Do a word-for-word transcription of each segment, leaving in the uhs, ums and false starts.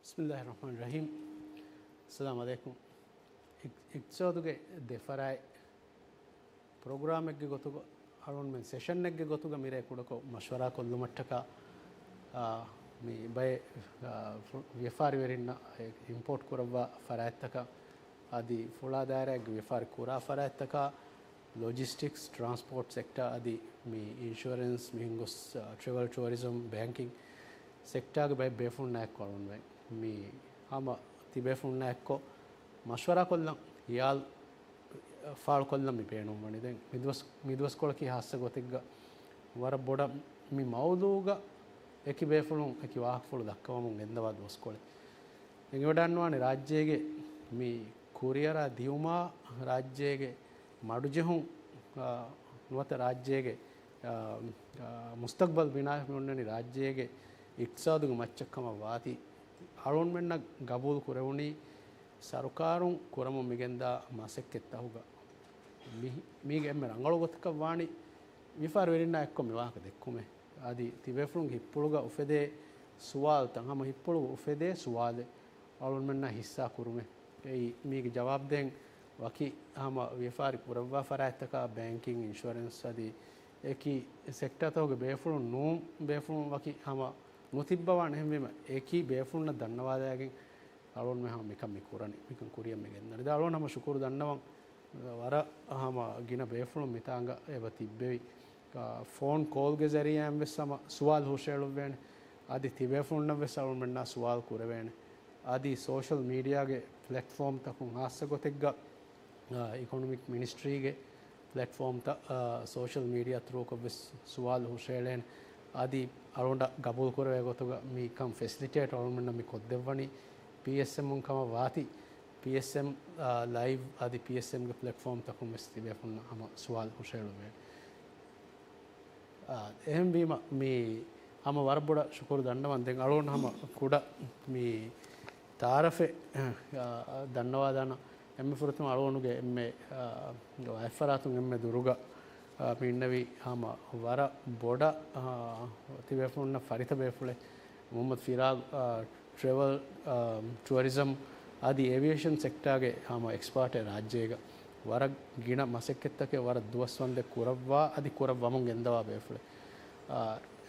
ބިސްމިއްލާހި ރަޙްމާނި ރަޙީމް. އައްސަލާމު ޢަލައިކުމް. އިގް-، އިގްތިސާދުގެ ދެ ފަރާތް ޕްރޮގްރާމެއްގެ ގޮތުގަ އަޅުންމެން ސެޝަނެއްގެ ގޮތުގަ މިރޭ ކުޑަކޮށް މަޝްވަރާ ކޮށްލުމަށްޓަކާ، އާ، މި ބައެއް، އާ، ފު-، ވިޔަފާރިވެރިންނަށް އިމްޕޯޓް ކުރައްވާ ފަރާތްތަކަށް އަދި ފުޅާ ދާއިރާއެއްގެ ވިޔަފާރި ކުރާ ފަރާތްތަކާ، ލޮޖިސްޓިކްސް، ޓްރާންސްޕޯޓް ސެކްޓާ އަދި މި އިންޝުއަރެންސް މިހެން ގޮސް، އާ، ޓްރެވެލް ޓުއަރިޒަމް، ބޭންކިން ސެކްޓާގެ ބައެއް ބޭފުޅުންނާއެކު އަޅުންމެން މި ހަމަ ތިބޭފުޅުންނާއެކު މަޝްވަރާ ކޮށްލަން ހިޔާލު ފާޅުކޮށްލަން މި ބޭނުންވަނީ. ދެން މި ދުވަސް، މި ދުވަސްކޮޅަކީ ހާއްސަ ގޮތެއްގަ ވަރަށް ބޮޑަށް މި މައުޟޫގަ އެކި ބޭފުޅުން އެކި ވާހަކަފުޅު ދައްކަވަމުން ގެންދަވާ ދުވަސްކޮޅެއް. ދެން އެ ވަޑައިގަންނަވާނެ ރާއްޖޭގެ މި ކުރިއަރާ ދިޔުމާ ރާއްޖޭގެ މަޑުޖެހުން، އާ، ނުވަތަ ރާއްޖޭގެ، އާ، އާ، މުސްތަގްބަލް ބިނާވެފަ މި އޮންނަނީ ރާއްޖޭގެ އިޤްތިޞާދުގެ މައްޗަށް ކަމަށް ވާތީ، އަޅުންމެންނަށް ގަބޫލު ކުރެވުނީ ސަރުކާރުން ކުރަމުން މިގެންދާ މަސައްކަތްތަކުގަ. މި-، މީގެ އެންމެ ރަނގަޅު ގޮތަކަށް ވާނީ ވިޔަފާރިވެރިންނާ އެއްކޮށް މި ވާހަކަ ދެއްކުމެއް. އަދި ތިބޭފުޅުންގެ ހިތްޕުޅުގަ އުފެދޭ ސުވާލުތައް، ހަމަ ހިތްޕުޅުގަ އުފެދޭ ސުވާލެއް އަޅުންމެންނާ ހިއްސާ ކުރުމެއް. އެއީ، މީގެ ޖަވާބު ދޭން ވަކި ހަމަ ވިޔަފާރި ކުރައްވާ ފަރާތްތަކާ، ބޭންކިން، އިންޝުއަރެންސް އަދި އެކި ސެކްޓާތަކުގެ ބޭފުޅުން ނޫން، ބޭފުޅުން ވަކި ހަމަ ނުތިއްބަވާނެ. އެހެންވީމަ، އެކި ބޭފުޅުންނަށް ދަންނަވާލައިގެން އަޅުންމެ ހަމަ މިކަން މި ކުރަނީ، މިކަން ކުރިއަށް މި ގެންދަނީ. ދެން އަޅުން ހަމަ ޝުކުރު ދަންނަވަން، ވަރަށް ހަމަ ގިނަ ބޭފުޅުން މިތާނގަ އެބަ ތިއްބެވި. އާ، ފޯން ކޯލްގެ ޒަރީއާއިން ވެސް ހަމަ ސުވާލު ހުށައެޅުއްވޭނެ. އަދި ތިބޭފުޅުންނަށް ވެސް އަޅުންމެންނާ ސުވާލު ކުރެވޭނެ. އަދި ސޯޝަލް މީޑިއާގެ ޕްލެޓްފޯމްތަކުން ހާއްސަ ގޮތެއްގަ، އާ، އިކޮނޮމިކް މިނިސްޓްރީގެ ޕްލެޓްފޯމްތައް، އާ، ސޯޝަލް މީޑިއާ ތްރޫކޮށް ވެސް ސުވާލު ހުށައެޅޭނެ. އަދި އަޅުގަނޑަށް ގަބޫލު ކުރެވޭ ގޮތުގަ މިކަން ފެސިލިޓޭޓް އަޅުގަނޑަށް މި ކޮށްދެއްވަނީ ޕީއެސްއެމުން ކަމަށް ވާތީ، ޕީއެސްއެމް، އާ، ލައިވް އަދި ޕީއެސްއެމްގެ ޕްލެޓްފޯމްތަކުން ވެސް ތިބޭފުޅުންނަށް ހަމަ ސުވާލު ހުށައެޅުއްވޭނެ. އާ، އެހެންވީމަ، މި ހަމަ ވަރަށް ބޮޑަށް ޝުކުރު ދަންނަވަން. ދެން އަޅުގަނޑު ހަމަ ކުޑަ މި ތައާރަފެއް، އާ، ދަންނަވާލާނަ. އެންމެ ފުރަތަމަ އަޅުގަނޑުގެ އެންމެ، އާ، ވާތްފަރާތުން އެންމެ ދުރުގަ، އާ، މި އިންނެވި ހަމަ ވަރަށް ބޮޑަށް، އާ، ތިބޭފުޅުންނަށް ފަރިތަ ބޭފުޅެއް މުހައްމަދު ފިރާގް، އާ، ޓްރެވެލް، އާ، ޓުއަރިޒަމް އަދި އޭވިއޭޝަން ސެކްޓާގެ ހަމަ އެކްސްޕާޓެއް ރާއްޖޭގަ. ވަރަށް ގިނަ މަސައްކަތްތަކެއް ވަރަށް ދުވަސްވަންދެއް ކުރައްވާ އަދި ކުރައްވަމުން ގެންދަވާ ބޭފުޅެއް. އާ،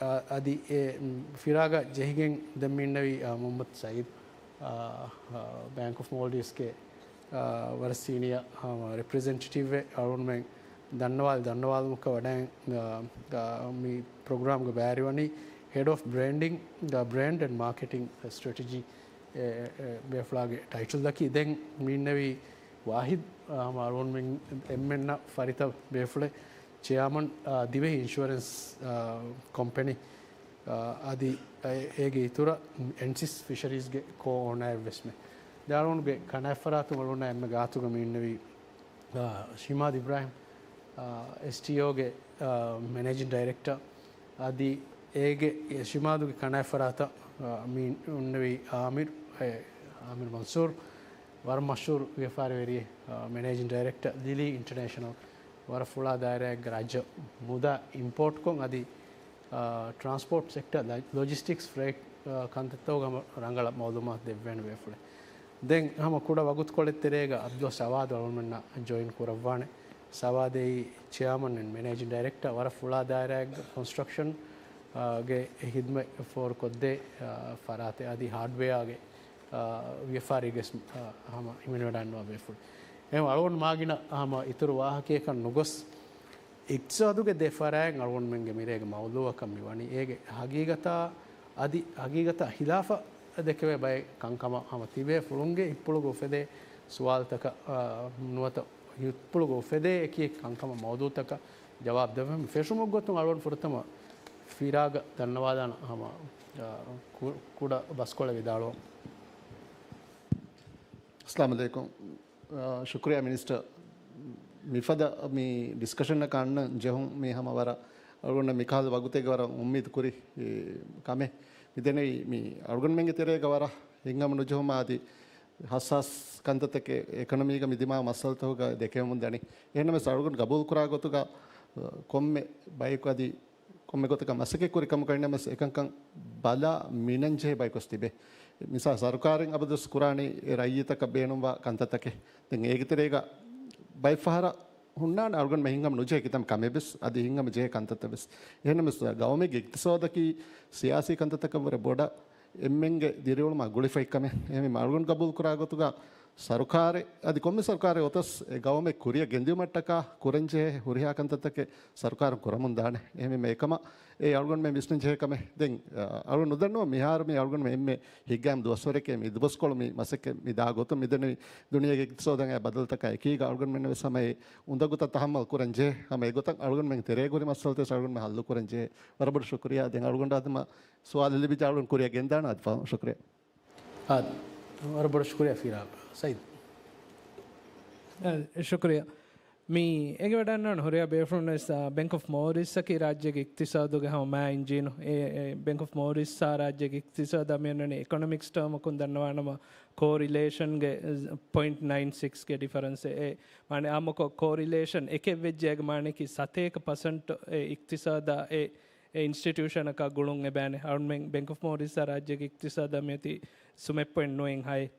އާ، އަދި އެ، މް، ފިރާގަށް ޖެހިގެން ދެން މި އިންނެވީ، އާ، މުހައްމަދު ސައީދު، އާ، އާ، ބޭންކް އޮފް މޯލްޑިވްސްގެ، އާ، ވަރަށް ސީނިއާ، އާ، ރެޕްރެޒެންޓެޓިވްއެއް އަޅުގަނޑުމެން ދަންނަވާލި ދަންނަވާލުމަކަށް ވަޑައިން، އާ، އާ، މި ޕްރޮގްރާމްގެ ބައިވެރިވަނީ ހެޑް އޮފް ބްރޭންޑިން، އާ، ބްރޭންޑް އެންޑް މާކެޓިންގ ސްޓްރެޓެޖީ، އެ، އެ، ބޭފުޅާގެ ޓައިޓަލްއަކީ. ދެން މި އިންނެވީ ވާހިދު، އާ، ހަމަ އަޅުގަނޑުމެން އެންމެންނަށް ފަރިތަ ބޭފުޅެއް، ޗެއާމަން، އާ، ދިވެހި އިންޝުއަރެންސް، އާ، ކޮމްޕެނީ، އާ، އަދި އޭގެ އިތުރަށް އެންސިސް ފިޝަރީޒްގެ ކޯ އޯނަރެއް ވެސްމެ. ދެން އަޅުގަނޑުގެ ކަނާތްފަރާތުން އަޅުގަނޑާ އެންމެ ގާތުގަ މި އިންނެވީ، އާ، ޝިމާދު އިބްރާހިމް، އާ، އެސްޓީއޯގެ، އާ، މެނޭޖިން ޑައިރެކްޓަރ. އަދި އޭގެ އެ ޝިމާދުގެ ކަނާތްފަރާތަށް، އާ، މި އިންނެވީ އާމިރު، އެ، އާމިރު މަންސޫރު، ވަރަށް މަޝްހޫރު ވިޔަފާރިވެރިއެއް، އާ، މެނޭޖިން ޑައިރެކްޓަރ، ލިލީ އިންޓަރނޭޝަނަލް، ވަރަށް ފުޅާ ދާއިރާއެއްގެ ރާއްޖެ މުދާ އިމްޕޯޓްކޮށް އަދި، އާ، ޓްރާންސްޕޯޓް ސެކްޓަރ، ލޮ-، ލޮޖިސްޓިކްސް ފްރޭޓް، އާ، ކަންތައްތަކުގަ ހަމަ ރަނގަޅަށް މައުލޫމާތު ދެއްވޭނެ ބޭފުޅެއް. ދެން ހަމަ ކުޑަ ވަގުތުކޮޅެއް ތެރޭގަ އަބްދުﷲ ސަވާދު އަޅުގަނޑުމެންނާ ޖޮއިން ކުރައްވާނެ. ސަވާދު އެއީ ޗެއާމަން އެންޑް މެނޭޖިން ޑައިރެކްޓަރ، ވަރަށް ފުޅާ ދާއިރާއެއްގަ ކޮންސްޓްރަކްޝަން، އާ، ގެ ހިދްމަތް ފޯރުކޮށްދޭ، އާ، ފަރާތެއް އަދި ހާޑްވެއާގެ، އާ، ވިޔަފާރީގެ، އާ، ހަމަ ހިމެނިވަޑައިގަންނަވާ ބޭފުޅެއް. އެހެން އަޅުގަނޑު މާގިނަ ހަމަ އިތުރު ވާހަކަޔަކަށް ނުގޮސް، އިޤްތިޞާދުގެ ދެ ފަރާތް އަޅުގަނޑުމެންގެ މިރޭގެ މައުޟޫއަކަށް މި ވަނީ. އޭގެ ހަގީގަތާ އަދި ހަގީގަތާ ހިލާފަށް ދެކެވޭ ބައެއް ކަންކަމަށް ހަމަ ތިބޭފުޅުންގެ ހިތްޕުޅުގަ އުފެދޭ ސުވާލުތަކަށް، އާ، ނުވަތަ ހިތްޕުޅުގަ އުފެދޭ އެކި އެކި ކަންކަމަށް މައުޟޫއުތަކަށް ޖަވާބު ދެއްވަން. ފެށުމުގެ ގޮތުން އަޅުގަނޑު ފުރަތަމަ ފިރާގަށް ދަންނަވާލާނަ ހަމަ، އާ، ކު-، ކުޑަ ބަސްކޮޅެއް ވިދާޅުވަން. އައްސަލާމު ޢަލައިކުމް. އާ، ޝުކުރިއްޔާ މިނިސްޓަރ. މިފަދަ މި ޑިސްކަޝަނަކަށް އަންނަން ޖެހުން މީ ހަމަ ވަރަށް އަޅުގަނޑަށް މިކަހަލަ ވަގުތެއްގަ ވަރަށް އުއްމީދު ކުރި، އެ، ކަމެއް. މިދެނެވީ މި އަޅުގަނޑުމެންގެ ތެރޭގަ ވަރަށް ހިތްހަމަ ނުޖެހުމާ އަދި ހައްސާސް ކަންތައްތަކެއް އެކޮނޮމީގަ މި ދިމާވި މައްސަލަތަކުގަ ދެކެވެމުން ދަނީ. އެހެންނަމަވެސް އަޅުގަނޑު ގަބޫލުކުރާ ގޮތުގަ، އަ، ކޮންމެ ބަޔަކު އަދި ކޮންމެ ގޮތަކަށް މަސައްކަތް ކުރި ކަމަކަށް ނަމަވެސް އެކަންކަން ބަލާ މިނަން ޖެހޭ ބަޔަކުވެސް ތިބޭ. މިސާ ސަރުކާރުން އަބަދުވެސް ކުރާނީ އެ ރައްޔިތަކަށް ބޭނުންވާ ކަންތައްތަކެއް. ދެން އޭގެ ތެރޭގަ ބައެއްފަހަރަށް ހުންނާނެ އަޅުގަނޑުމެން ހިނގަމު ނުޖެހޭ ކިތަންމެ ކަމެއް ވެސް، އަދި ހިނގަމު ޖެހޭ ކަންތައްތައް ވެސް. އެހެންނަމަވެސް ގައުމެއްގެ އިޤްތިޞާދަކީ ސިޔާސީ ކަންތައްތަކަށްވުރެ ބޮޑަށް އެންމެންގެ ދިރިއުޅުމާ ގުޅިފައި ކަމެއް. އެހެންވީމަ އަޅުގަނޑު ގަބޫލުކުރާ ގޮތުގަ ސަރުކާރެއް އަދި ކޮންމެ ސަރުކާރެއް އޮތަސް އެ ގައުމެއް ކުރިއަށް ގެންދިއުމަށްޓަކާ ކުރަންޖެހޭ ހުރިހާ ކަންތައްތަކެއް ސަރުކާރުން ކުރަމުން ދާނެ. އެހެންވީމަ އެކަމަށް އެ އަޅުގަނޑުމެން ވިސްނަން ޖެހޭ ކަމެއް. ދެން، އަ، އަޅުގަނޑު ނުދަންނަވަން މިހާރު މި އަޅުގަނޑުމެން އެންމެ ހިތްގައިމު ދުވަސްވަރެކޭ މި ދުވަސްކޮޅު މި މަސައްކަތް މި ދާ ގޮތުން މިދެންނެވި ދުނިޔޭގެ އިޤްތިޞާދަށް އައި ބަދަލުތަކާ އެކީގަ އަޅުގަނޑުމެން ވެސް ހަމަ އެ އުނދަގޫތައް ތަޙައްމަލް ކުރަން ޖެހޭ. ހަމަ އެގޮތަށް އަޅުގަނޑުމެން ތެރޭގަ ހުރި މައްސަލަތައް އަޅުގަނޑުމެން ހައްލު ކުރަން ޖެހޭ. ވަރަށް ބޮޑަށް ޝުކުރިއްޔާ. ދެން އަޅުގަނޑު އަދި މަ ސުވާލެއް ލިބިއްޖެ އަޅުގަނޑު ކުރިއަށް ގެންދާނަން އަދި ފަހުން. ޝުކުރިއްޔާ. އާދެ، ވަރަށް ބޮޑަށް ޝުކުރިއްޔާ ފިރާބް. ސައީދު. އާދެ، ޝުކުރިއްޔާ. މި އެނގިވަޑަންނާނެ ހުރިހާ ބޭފުޅުންވެސް، އާ، ބެންކް އޮފް މޯރިޝަސްއަކީ ރާއްޖޭގެ އިޤްތިޞާދުގެ ހަމަ މާ އިންޖީނު. އެ، އެ، ބެންކް އޮފް މޯރިޝަސްއާ ރާއްޖޭގެ އިޤްތިޞާދާ މިއަންނަނީ އިކޮނޮމިކްސް ޓާމަކުން ދަންނަވާނަމަ، ކޯރިލޭޝަންގެ ޕޮއިންޓް ނައިން ސިކްސްގެ ޑިފަރެންސް. އެ، މާނަ އާއްމުކޮށް ކޯރިލޭޝަން އެކެއް ވެއްޖެ އޭގެ މާނައަކީ ސަތޭކަ ޕަސެންޓް އެ އިޤްތިޞާދާ އެ އެ އިންސްޓިޓިއުޝަނަކާ ގުޅުން އެބައިނެ. އަޅުމެން ބެންކް އޮފް މޯރިޝަސްއާ ރާއްޖޭގެ އިޤްތިޞާދާ މިއޮތީ ސުމެއް ޕޮއިންޓް ނުވައިން ހައެއް.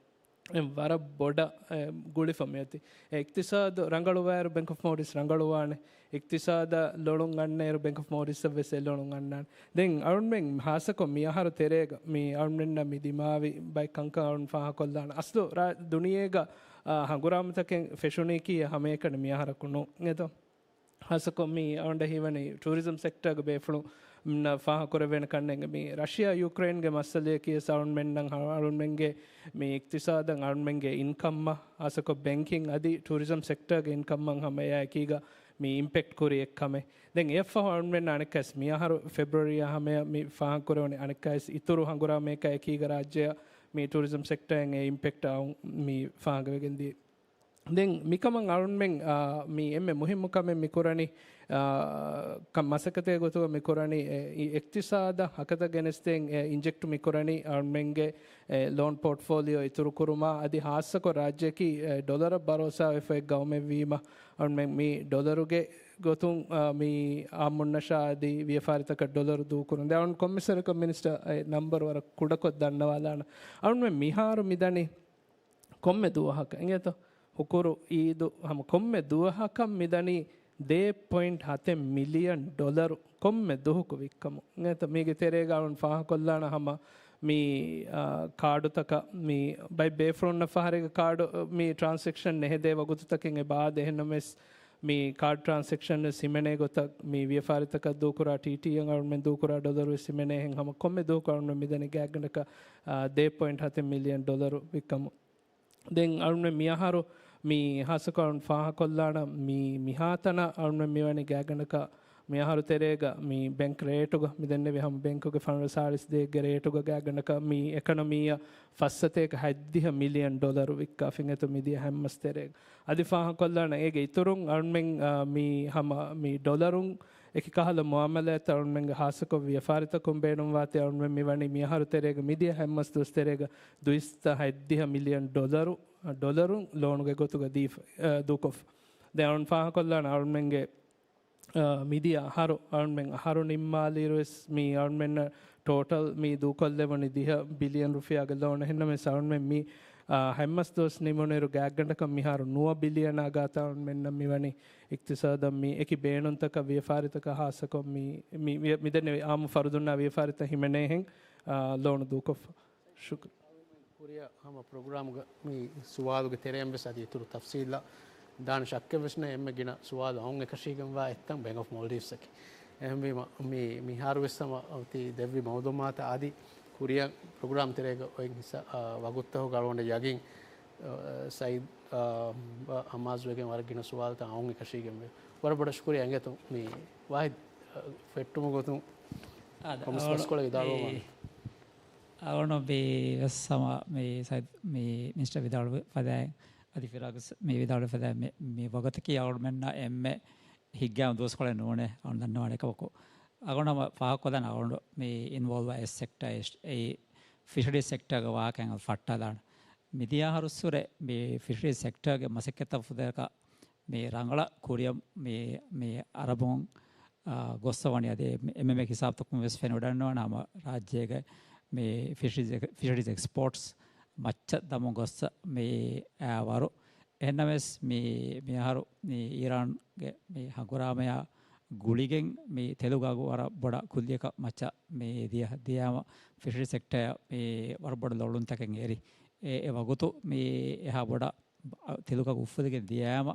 އެ ވަރަށް ބޮޑަށް، އެ، ގުޅިފަ މިއޮތީ. އެ އިޤްތިޞާދު ރަނގަޅުވާއިރު ބެންކް އޮފް މޯރިޝަސް ރަނގަޅުވާނެ. އިޤްތިޞާދަށް ލޮޅުން އަންނައިރު ބެންކް އޮފް މޯރިޝަސްއަށް ވެސް އެ ލޮޅުން އަންނާނެ. ދެން އަޅުމެން ހާއްސަކޮށް މި އަހަރު ތެރޭގަ މި އަޅުމެންނަށް މި ދިމާވި ބައެއް ކަންކަން އަޅުން ފާހަގަކޮށްލާނަން. އަސްލު ރާ-، ދުނިޔޭގަ، އާ، ހަނގުރާމަތަކެއް ފެށުނީކީ ހަމައެކަނި މި އަހަރަކު ނޫން. އެދޯ؟ ހާއްސަކޮށް މި އަޅުގަނޑަށް ހީވަނީ ޓޫރިޒަމް ސެކްޓަރގެ ބޭފުޅުންނަށް ފާހަގަކުރެވޭނެ ކަންނޭނގެ މި ރަޝިޔާ ޔޫކްރެއިންގެ މައްސަލަޔަކީ އަޅުމެންނަށް އަޅުމެންގެ މި އިޤްތިޞާދަށް އަޅުމެންގެ އިންކަމަށް ހާއްސަކޮށް ބެންކިން އަދި ޓޫރިޒަމް ސެކްޓަރގެ އިންކަމަށް ހަމަ އެއާ އެކީގަ މި އިމްޕެކްޓް ކުރި އެއްކަމެއް. ދެން އެއަށްފަހު އަޅުމެން އަނެއްކާވެސް މިއަހަރު ފެބްރުއަރީއާ ހަމަޔަށް މި ފާހަގަކުރެވުނީ އަނެއްކާވެސް އިތުރު ހަނގުރާމަޔަކާ އެކީގަ ރާއްޖެއަށް މި ޓޫރިޒަމް ސެކްޓަރއިން އެ އިމްޕެކްޓް އައުން މި ފާހަގަވެގެން ދިޔަ. ދެން މިކަމަށް އަޅުންމެން، އާ، މި އެންމެ މުހިއްމު ކަމެއް މިކުރަނީ، އާ، ކަ-، މަސައްކަތެއް ގޮތުގަ މިކުރަނީ، އެ، އި-، އިޤްތިޞާދަށް ހަކަތަ ގެނެސްދޭން، އެ، އިންޖެކްޓް މިކުރަނީ އަޅުންމެންގެ، އެ، ލޯން ޕޯޓްފޯލިއޯ އިތުރުކުރުމާ، އަދި ހާއްސަކޮށް ރާއްޖެއަކީ، އެ، ޑޮލަރަށް ބަރޯސާވެފައި ގައުމެއްވީމަ، އަޅުންމެން މި ޑޮލަރުގެ ގޮތުން، އާ، މި އާއްމުންނަށާ އަދި ވިޔަފާރިތަކަށް ޑޮލަރު ދޫކުރުން. ދެން އަޅުން ކޮންމެސްވަރަކަށް މިނިސްޓަރ އެ ނަމްބަރު ވަރަށް ކުޑަކޮށް ދަންނަވާލާނަން. އަޅުންމެން މިހާރު މިދަނީ ކޮންމެ ދުވަހަކަށް އިނގޭތޯ؟ ހުކުރު އީދު ހަމަ ކޮންމެ ދުވަހަކަށް މިދަނީ ދޭއް ޕޮއިންޓް ހަތެއް މިލިއަން ޑޮލަރު ކޮންމެ ދުވަހަކު ވިއްކަމުން. އިނގޭތޯ؟ މީގެ ތެރޭގަ އަޅުން ފާހަގަކޮށްލާނަން ހަމަ މި، އާ، ކާޑުތަކަށް މި ބައެއް ބޭފުޅުންނަށް ފަހަރެއްގަ ކާޑު މި ޓްރާންސެކްޝަން ނެހެދޭ ވަގުތުތަކެއް އެބަ އާދޭ. އެހެންނަމަވެސް މި ކާޑް ޓްރާންސެކްޝަން ވެސް ހިމެނޭ ގޮތަށް މި ވިޔަފާރިތަކަށް ދޫކުރާ ޓީޓީއަށް އަޅުމެން ދޫކުރާ ޑޮލަރު ވެސް ހިމެނޭހެން ހަމަ ކޮންމެ ދުވަހަކު އަޅުމެން މިދަނީ ގާތްގަނޑަކަށް، އާ، ދޭއް ޕޮއިންޓް ހަތެއް މިލިއަން ޑޮލަރު ވިއްކަމުން. ދެން އަޅުމެން މިއަހަރު މި ހާއްސަކޮށް އަޅުން ފާހަގަކޮށްލާނަން މި މިހާތަނަށް އަޅުމެން މިވަނީ ގާތްގަނޑަކަށް މިއަހަރު ތެރޭގަ މި ބެންކް ރޭޓުގަ މިދެންނެވި ހަމަ ބެންކުގެ ފަނަރަ ސާޅީސް ދޭއްގެ ރޭޓުގަ ގާތްގަނޑަކަށް މި އެކަނޮމީއަށް ފައްސަތޭކަ ހަތްދިހަ މިލިއަން ޑޮލަރު ވިއްކާފިން އެތު މިދިޔަ ހަތްމަސް ތެރޭގަ. އަދި ފާހަގަކޮށްލާނަން އޭގެ އިތުރުން އަޅުމެން، އާ، މި ހަމަ މި ޑޮލަރުން އެކި ކަހަލަ މުއާމަލާތް އަޅުމެންގެ ހާއްސަކޮށް ވިޔަފާރިތަކުން ބޭނުންވާތީ އަޅުމެން މިވަނީ މިއަހަރު ތެރޭގަ މިދިޔަ ހަތްމަސް ދުވަސް ތެރޭގަ ދުއިސައްތަ ހަތްދިހަ މިލިއަން ޑޮލަރު، ޑޮލަރުން ލޯނުގެ ގޮތުގަ ދީފަ، އާ، ދޫކޮށްފަ. ދެން އަޅުން ފާހަގަކޮށްލާނަން އަޅުމެންގެ އާ، މިދިޔަ އަހަރު އަޅުމެން އަހަރު ނިންމާލިއިރުވެސް މި އަޅުމެންނަށް ޓޯޓަލް މި ދޫކޮށްލެވުނީ ދިހަ ބިލިއަން ރުފިޔާގެ ލޯން. އެހެންނަމަވެސް އަޅުމެން މި، އާ، ހަތްމަސް ދުވަސް ނިމުނުއިރު ގާތްގަނޑަކަށް މިހާރު ނުވަ ބިލިއަނާ ގާތަށް އަޅުމެންނަށް މިވަނީ އިޤްތިޞާދަށް މި އެކި ބޭނުންތަކަށް ވިޔަފާރިތަކަށް ހާއްސަކޮށް މި، މި ވިޔަ-، މިދެންނެވި އާއްމު ފަރުދުންނާ ވިޔަފާރިތައް ހިމެނޭހެން، އާ، ލޯނު ދޫކޮށްފަ. ޝުކްރި. ކުރިއަށް ހަމަ ޕްރޮގްރާމްގަ މި ސުވާލުގެ ތެރެއިން ވެސް އަދި އިތުރު ތަފްސީލްއަށް ދާން ޝައްކެއް ވެސް ނެތް. އެންމެ ގިނަ ސުވާލު އައުން އެކަށީގެންވާ އެއްތަން ބެންކް އޮފް މޯލްޑިވްސްއަކީ. އެހެންވީމަ، މި، މިހާރު ވެސް ހަމަ އޮތީ ދެއްވި މައުލޫމާތަށް އަދި ކުރިއަށް ޕްރޮގްރާމް ތެރޭގަ އޮތް ހިސާ-، އާ، ވަގުތުތަކުގަ އަޅުގަނޑަށް ޔަގީން، އާ، ސައީދް، އާ، ބަ-، ހައްމާޒް ވެގެން ވަރަށް ގިނަ ސުވާލުތައް އައުން އެކަށީގެންވޭ. ވަރަށް ބޮޑަށް ޝުކުރިއްޔާ އިނގޭތޯ މި ވާހިދް، އާ، ފެއްޓުމުގެ ގޮތުން އާދެ، ކޮންމެސް އަޅުގަނޑު ބަސްކޮޅެއް ވިދާޅުވަމުން. މި އަޅުގަނޑު މި ވެސް ހަމަ މި ސައިދް މި މިނިސްޓަރ ވިދާޅުވި ފަދައިން، އަދި ފިރާގް ވެސް މި ވިދާޅުވި ފަދައިން މި، މި ވަގުތަކީ އަޅުގަނޑުމެންނަށް އެންމެ ހިތްގައިމު ދުވަސްކޮޅެއް ނޫނޭ އަޅުގަނޑު ދަންނަވާނެ ކަމަކު. އަޅުގަނޑު ހަމަ ފާހަގަކޮށްލާނަން އަޅުގަނޑު މި އިންވޯލްވް އެއް ސެކްޓަރ އެ، އެ ފިޝަރީ ސެކްޓަރގެ ވާހަކައިން ފައްޓާލާނަން. މިދިޔަ އަހަރުއްސުރެ މި ފިޝަރީ ސެކްޓަރގެ މަސައްކަތްތައް ފުދޭކަށް މި ރަނގަޅަށް ކުރިއަށް މި، މި އަރަބުން، އާ، ގޮއްސަ ވަނީ އަދި އެ-، އެންމެ ކިސާބުތަކުން ވެސް ފެނިވަޑަންނަވާނެ ހަމަ ރާއްޖޭގެ މި ފިޝަރީޒް، ފިޝަރީޒް އެކްސްޕޯޓްސް މައްޗަށް ދަމުން ގޮއްސަ މި އާ ވަރު. އެހެންނަމަވެސް މި، މި އަހަރު މި އީރާންގެ މި ހަނގުރާމަޔާ ގުޅިގެން މި ތެލުގަ އަގު ވަރަށް ބޮޑަށް ކުއްލިއަކަށް މައްޗަށް މި ދިޔަ، ދިޔައިމަ ފިޝަރީ ސެކްޓަރ މި ވަރަށް ބޮޑަށް ލޮޅުންތަކެއް އެރި. އެ، އެ ވަގުތު މި އެހާ ބޮޑަށް ތެލުގަ އުފުލިގެން ދިޔައިމަ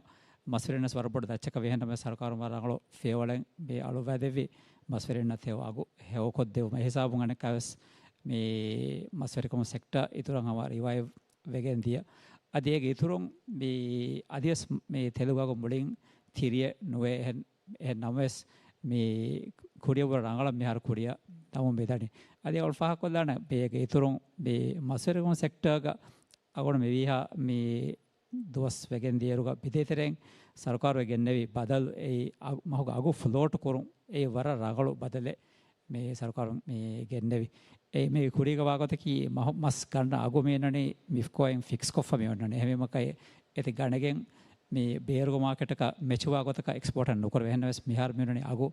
މަސްވެރިންނަށް ވަރަށް ބޮޑަށް ދައްޗަކަށް ވިހެންނަމަވެސް ސަރުކާރުން ވަރަށް ރަނގަޅު ފިޔަވަޅެއް މި އަޅުވައިދެއްވި މަސްވެރިންނަށް ތެލު އަގު ހެޔޮކޮށްދެވުމަށް. އެހިސާބުން އަނެއްކާވެސް މި މަސްވެރިކަމު ސެކްޓަ އިތުރަށް ހަމަ ރިވައިވް ވެގެން ދިޔަ. އަދި އޭގެ އިތުރުން މި އަދިވެސް މި ތެލުގަ އަގު މުޅިން ތިރިއެއް ނުވޭ. އެހެން، އެހެން ނަމަވެސް މި ކުރިއަށް ވަރަށް ރަނގަޅަށް މިހާރު ކުރިއަށް ދަމުން މިދަނީ. އަދި އަޅު ފާހަގަކޮށްލާނެ މި އޭގެ އިތުރުން މި މަސްވެރިކަމު ސެކްޓަގަ އަޅުގަނޑު މިވީހާ މި ދުވަސް ވެގެން ދިޔައިރުގަ ބިދޭތެރެއިން ސަރުކާރު ގެންނެވި ބަދަލު އެއީ އަގު، މަހުގެ އަގު ފްލޯޓް ކުރުން އެއީ ވަރަށް ރަނގަޅު ބަދަލެއް މި ސަރުކާރުން މި ގެންނެވި. އެ މި ކުރީގަ ވާގޮތަކީ މަހު، މަސް ގަންނަ އަގު މި އޮންނަނީ މިފްކޯއިން ފިކްސް ކޮށްފަ މި އޮންނަނީ. އެހެންވީމަ އެތި ގަނެގެން މި ބޭރުގެ މާކެޓަކަށް މެޗުވާ ގޮތަކަށް އެކްސްޕޯޓް ނުކުރެވޭ. އެހެންނަމަވެސް މިހާރު މި އޮންނަނީ އަގު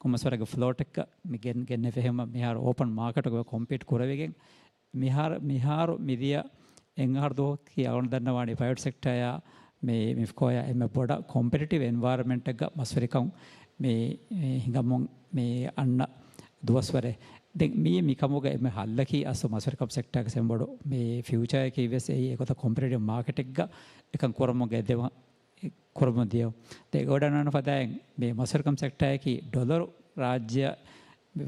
ކޮންމެސް ވަރެއްގެ ފްލޯޓެއްގަ މި ގެން، ގެންނެވި. އެހެންވީމަ މިހާރު އޯޕަން މާކެޓުގަ ކޮމްޕީޓް ކުރެވިގެން މިހާރު، މިހާރު މިދިޔަ އެއްއަހަރު ދުވަހަކީ އަޅުގަނޑު ދަންނަވާނީ ޕްރައިވެޓް ސެކްޓަރާ މި މިފްކޯއާ އެންމެ ބޮޑަށް ކޮމްޕެޓިޓިވް އެންވަޔަރަމެންޓެއްގަ މަސްވެރިކަން މި، މި ހިނގަމުން މި އަންނަ ދުވަސްވަރެއް. ދެން މި، މިކަމުގެ އެންމެ ހައްލަކީ އަސްލު މަސްވެރިކަން ސެކްޓަރގެ އެންމެ ބޮޑު މި ފިއުޗާއަކީ ވެސް އެއީ އެގޮތަށް ކޮމްޕެޓިޓިވް މާކެޓެއްގަ އެކަން ކުރަމުން ގެއްލެވުން. ކުރަމުން ދިޔަ. ދެން އެ އޮޑަނާނަ ފަދައިން މި މަސްވެރިކަން ސެކްޓަރަކީ ޑޮލަރު ރާއްޖެއަށް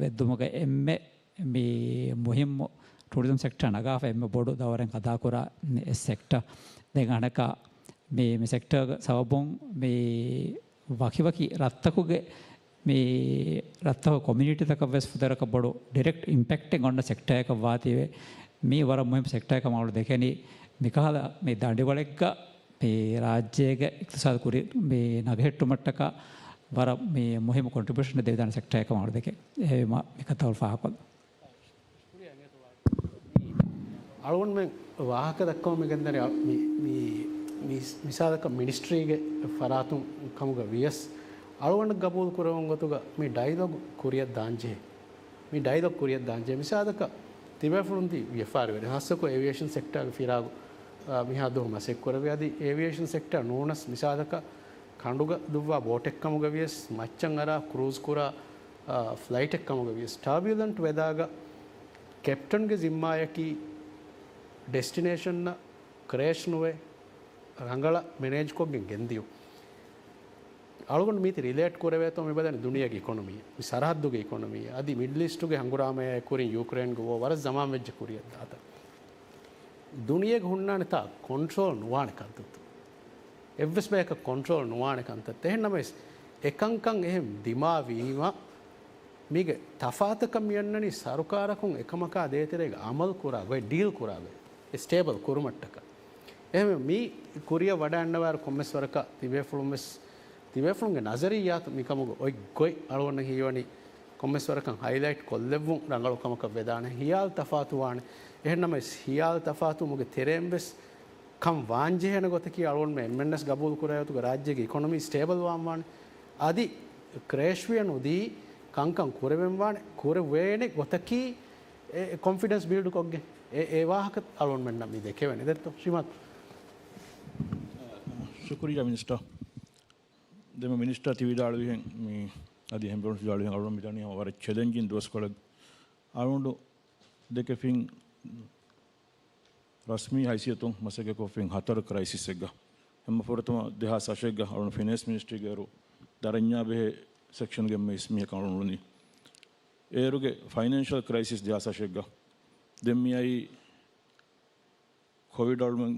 ވެއްދުމުގެ އެންމެ މި މުހިއްމު ޓޫރިޒަމް ސެކްޓަރ ނަގާފަ އެންމެ ބޮޑު ދައުރެއް އަދާކުރާ ސެކްޓަރ. ދެން އަނެއްކާ މި، މި ސެކްޓަރގެ ސަބަބުން މި ވަކިވަކި ރަށްތަކުގެ މި ރަށްތަކު ކޮމިއުނިޓީތަކަށް ވެސް ފުދޭވަރަކަށް ބޮޑު ޑިރެކްޓް އިމްޕެކްޓެއް އޮންނަ ސެކްޓަރަކަށް ވާތީވެ. މީ ވަރަށް މުހިއްމު ސެކްޓަރަކަށް އަޅު ދެކެނީ. މިކަހަލަ މި ދަނޑިވަޅެއްގަ މި ރާއްޖޭގެ އިޤްތިޞާދު ކުރި މި ނަގަހެއްޓުމަށްޓަކާ ވަރަށް މި މުހިއްމު ކޮންޓްރިބިއުޝަން ދެވިދާނެ ސެކްޓަރަކަށް އަޅު ދެކެނީ. އެހެންވީމަ މިކަންތައް ފާހަގަކޮށްލަން. އަޅުގަނޑުމެން ވާހަކަ ދައްކަމުން މި ގެންދަނީ މި، މި، މި، މިސާލަކަށް މިނިސްޓްރީގެ ފަރާތުން ކަމުގަ ވިޔަސް، އަޅުގަނޑަށް ގަބޫލު ކުރެވުނު ގޮތުގަ މި ޑައިލޮގް ކުރިއަށް ދާންޖެހޭ. މި ޑައިލޮގް ކުރިއަށް ދާންޖެހޭ. މިސާލަކަށް ތިބޭފުޅުން ތި ވިޔަފާރިވެރި ހާއްސަކޮށް އޭވިއޭޝަން ސެކްޓާގެ ފިރާގު، އާ، މިހާ ދުވަހު މަސައްކަތް ކުރެވޭ. އަދި އޭވިއޭޝަން ސެކްޓާ ނޫނަސް މިސާލަކަށް ކަނޑުގަ ދުއްވާ ބޯޓެއް ކަމުގަ ވިޔަސް މައްޗަށް އަރާ ކްރޫޒް ކުރާ، އާ، ފްލައިޓެއް ކަމުގަ ވިޔަސް ޓާބިއުލަންޓް ވެދާގަ ކެޕްޓަންގެ ޒިންމާއަކީ ޑެސްޓިނޭޝަންއަށް ކްރޭޝް ނުވެ، ރަނގަޅަށް މެނޭޖްކޮށްގެން ގެންދިޔުން. އަޅުގަނޑު މީތި ރިލޭޓް ކުރެވޭތޯ މި ބަލަނީ ދުނިޔޭގެ އިކޮނޮމީ، މި ސަރަހައްދުގެ އިކޮނޮމީ، އަދި މިޑްލް އީސްޓުގެ ހަނގުރާމަޔާ ކުރިން ޔޫކްރޭންގެ ވޯ ވަރަށް ޒަމާން ވެއްޖެ ކުރިއަށް ދާތަން. ދުނިޔޭގަ ހުންނާނެ ތާ ކޮންޓްރޯލް ނުވާނެ ކަންތައްތައް. އެއްވެސް ބަޔަކަށް ކޮންޓްރޯލް ނުވާނެ ކަންތައްތައް. އެހެން ނަމަވެސް، އެކަންކަން އެހެން ދިމާވީމަ، މީގެ ތަފާތަކަށް މިއަންނަނީ ސަރުކާރަކުން އެކަމަކާ ދޭތެރޭގަ އަމަލު ކުރާ ގޮތް، ޑީލް ކުރާ ގޮތް، އެ ސްޓޭބަލް ކުރުމަށްޓަކާ. އެހެންވެ، މި ކުރިއަށް ވަޑައިގަންނަވާއިރު ކޮންމެސް ވަރަކަށް ތިބޭފުޅުން ވެސް، ތިބޭފުޅުންގެ ނަޒަރިއްޔާތު މިކަމުގެ އޮތް ގޮތް އަޅުގަނޑަށް ހީވަނީ ކޮންމެސް ވަރަކަށް ހައިލައިޓް ކޮށްލެއްވުން ރަނގަޅު ކަމަކަށް ވެދާނެ. ހިޔާލު ތަފާތުވާނެ. އެހެން ނަމަވެސް، ހިޔާލު ތަފާތުވުމުގެ ތެރެއިން ވެސް ކަން ވާންޖެހޭނެ ގޮތަކީ އަޅުގަނޑުމެން އެންމެންނަސް ގަބޫލު ކުރާ ގޮތުގަ ރާއްޖޭގެ އިކޮނޮމީ ސްޓޭބަލް ވާން ވާނެ. އަދި ކްރޭޝްވިޔަ ނުދީ ކަންކަން ކުރެވެން ވާނެ. ކުރެވޭނެ ގޮތަކީ އެ، އެ ކޮންފިޑެންސް ބިލްޑް ކޮށްގެން އެ، އެ ވާހަކަ އަޅުގަނޑުމެންނަށް މި ދެކެވެނީ. ދެއްތޯ ޝިމާތު؟ ޝުކުރިއްޔާ މިނިސްޓަރ. ދެމެ މިނިސްޓަރ ތި ވިދާޅުވިހެން މި އަދި ހެންބެރުން ވިދާޅުވިހެން އަޅުގަނޑު މިދަނީ ހަމަ ވަރަށް ޗެލެންޖިން ދުވަސްކޮޅެއް. އަޅުގަނޑު ދެކެފިން ރަސްމީ ހައިސިއްޔަތުން މަސައްކަތްކޮށްފިން ހަތަރު ކްރައިސިސްއެއްގަ. އެންމެ ފުރަތަމަ ދެހާސް އަށެއްގަ އަޅުގަނޑު ފިނޭންސް މިނިސްޓްރީގެ އިރު ދަރަންޏާ ބެހޭ ސެކްޝަންގެ އެންމެ އިސް މީހަކަށް އަޅުގަނޑު ނުނީ. އޭރުގެ ފައިނޭންޝަލް ކްރައިސިސް ދެހާސް އަށެއްގަ. ދެން މިއައީ ކޮވިޑް އަޅުމެން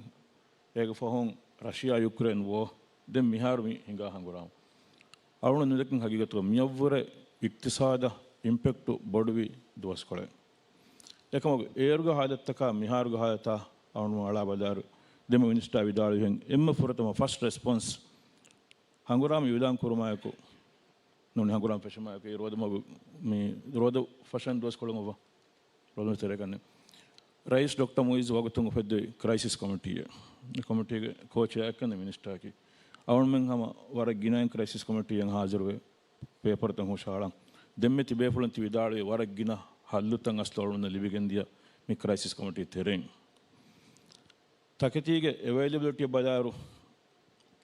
އޭގެ ފަހުން ރަޝިޔާ ޔުކްރޭން ވޯ. ދެން މިހާރު މި ހިނގާ ހަނގުރާމަ. އަޅުގަނޑު ނުދެކެން ހަގީގަތުގަ މިއަށްވުރެ އިޤްތިޞާދަށް އިމްޕެކްޓު ބޮޑުވި ދުވަސްކޮޅެއް. އެކަމަކު އޭރުގެ ހާލަތްތަކާ މިހާރުގެ ހާލަތާ އަޅުގަނޑު އަޅާ ބަލާއިރު، ދެމެ މިނިސްޓާ ވިދާޅުވިހެން އެންމެ ފުރަތަމަ ފަސްޓް ރެސްޕޮންސް ހަނގުރާމަ އިއުލާން ކުރުމާއެކު، ނޫނީ ހަނގުރާމަ ފެށުމާއެކު އެ ރޯދަމަގު މި ރޯދަ ފަށަން ދުވަސްކޮޅުން އޮވާ ރޯދަމަ ތެރޭގަންނެ. ރައީސް ޑޮކްޓަރ މުއިއްޒު ވަގުތުން އުފެއްދެވި ކްރައިސިސް ކޮމިޓީއެއް. އެ ކޮމިޓީގެ ކޯޗެއާ އެއްކަން މިނިސްޓާއަކީ. އަޅުގަނޑުމެން ހަމަ ވަރަށް ގިނައިން ކްރައިސިސް ކޮމިޓީއަށް ހާޒިރުވެ ޕޭޕަރތައް ހުށަހަޅަން. ދެންމެ ތިބޭފުޅުން ތި ވިދާޅުވި ވަރަށް ގިނަ ހައްލުތައް އަސްލު އަޅުގަނޑު ލިބިގެންދިޔަ މި ކްރައިސިސް ކޮމިޓީ ތެރެއިން. ތަކެތީގެ އެވައިލެބިލިޓީ ބަލާއިރު،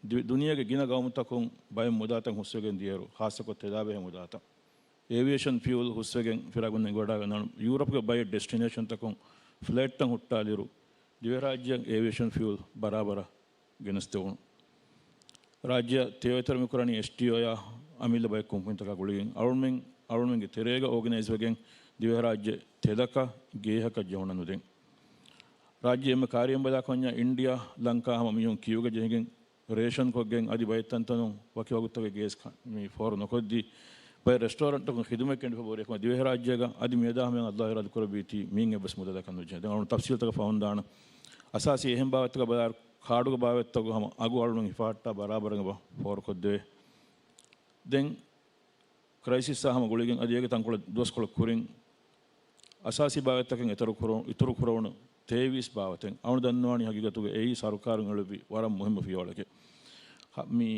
ދި-، ދުނިޔޭގެ ގިނަ ގައުމުތަކުން ބައެއް މުދާތައް ހުސްވެގެން ދިޔައިރު، ޚާއްޞަކޮށް ތެލާބެހޭ މުދާތައް، އޭވިއޭޝަން ފިއުލް ހުސްވެގެން ފިރާގުން އެނގިވަޑައިގަންނަވަން. ޔޫރަޕްގެ ބައެއް ޑެސްޓިނޭޝަންތަކުން ފްލައިޓްތައް ހުއްޓާލިއިރު، ދިވެހިރާއްޖެއަށް އޭވިއޭޝަން ފިއުލް ބަރާބަރަށް ގެނެސްދެވުނު. ރާއްޖެއަށް ތެޔޮއެތިވަރު މިކުރަނީ އެސްޓީއޯއާ އަމިއްލަ ބައެއް ކުންފުނިތަކާ ގުޅިގެން. އަޅުމެން، އަޅުމެންގެ ތެރޭގަ އޯގަނައިޒްވެގެން ދިވެހިރާއްޖެ ތެލަކަށް ގޭހަކަށް ޖެހުނަ ނުދެން. ރާއްޖެ އެންމެ ކާރިއަށް ބަލާ ކޮންޏާ އިންޑިއާ، ލަންކާ ހަމަ މީހުން ކިއުގަ ޖެހިގެން ރޭޝަން ކޮށްގެން އަދި ބައެއް ތަންތަނުން ވަކި ވަގުތުތަކުގެ ގޭސް ކަ-، މި ފޯރު ނުކޮށްދީ، ބައެއް ރެސްޓޯރެންޓަކުން ޚިދުމަތް ކެނޑިފަ ބޯރި އެކަމަ ދިވެހިރާއްޖޭގަ އަދި މިއަދާ ހަމަޔަށް އައްލާހު އިރާދަ ކުރެއްވީތީ މީން އެއްވެސް މުދަލަކަށް ނުޖެހޭ. ދެން އަޅުން ތަފްސީލްތަކަށް ފަހުން ދާނަ. އަސާސީ އެހެން ބާވަތްތަކަށް ބަލާއިރު ކާޑުގެ ބާވަތްތަކުގަ ހަމަ އަގު އަޅުން ހިފަހައްޓާ ބަރާބަރަށް އެބަ ފޯރުކޮށްދެވޭ. ދެން ކްރައިސިސްއާ ހަމަ ގުޅިގެން އަދި އޭގެ ތަންކޮޅެއް ދުވަސްކޮޅެއް ކުރިން އަސާސީ ބާވަތްތަކެއް އިތުރު ކުރު-، އިތުރު ކުރެވުނު ތޭވީސް ބާވަތެއް. އަޅު ދަންނަވާނީ ހަގީގަތުގަ އެއީ ސަރުކާރުން އެޅުއްވި ވަރަށް މުހިއްމު ފިޔަވަޅެކޭ. ހަ-، މި،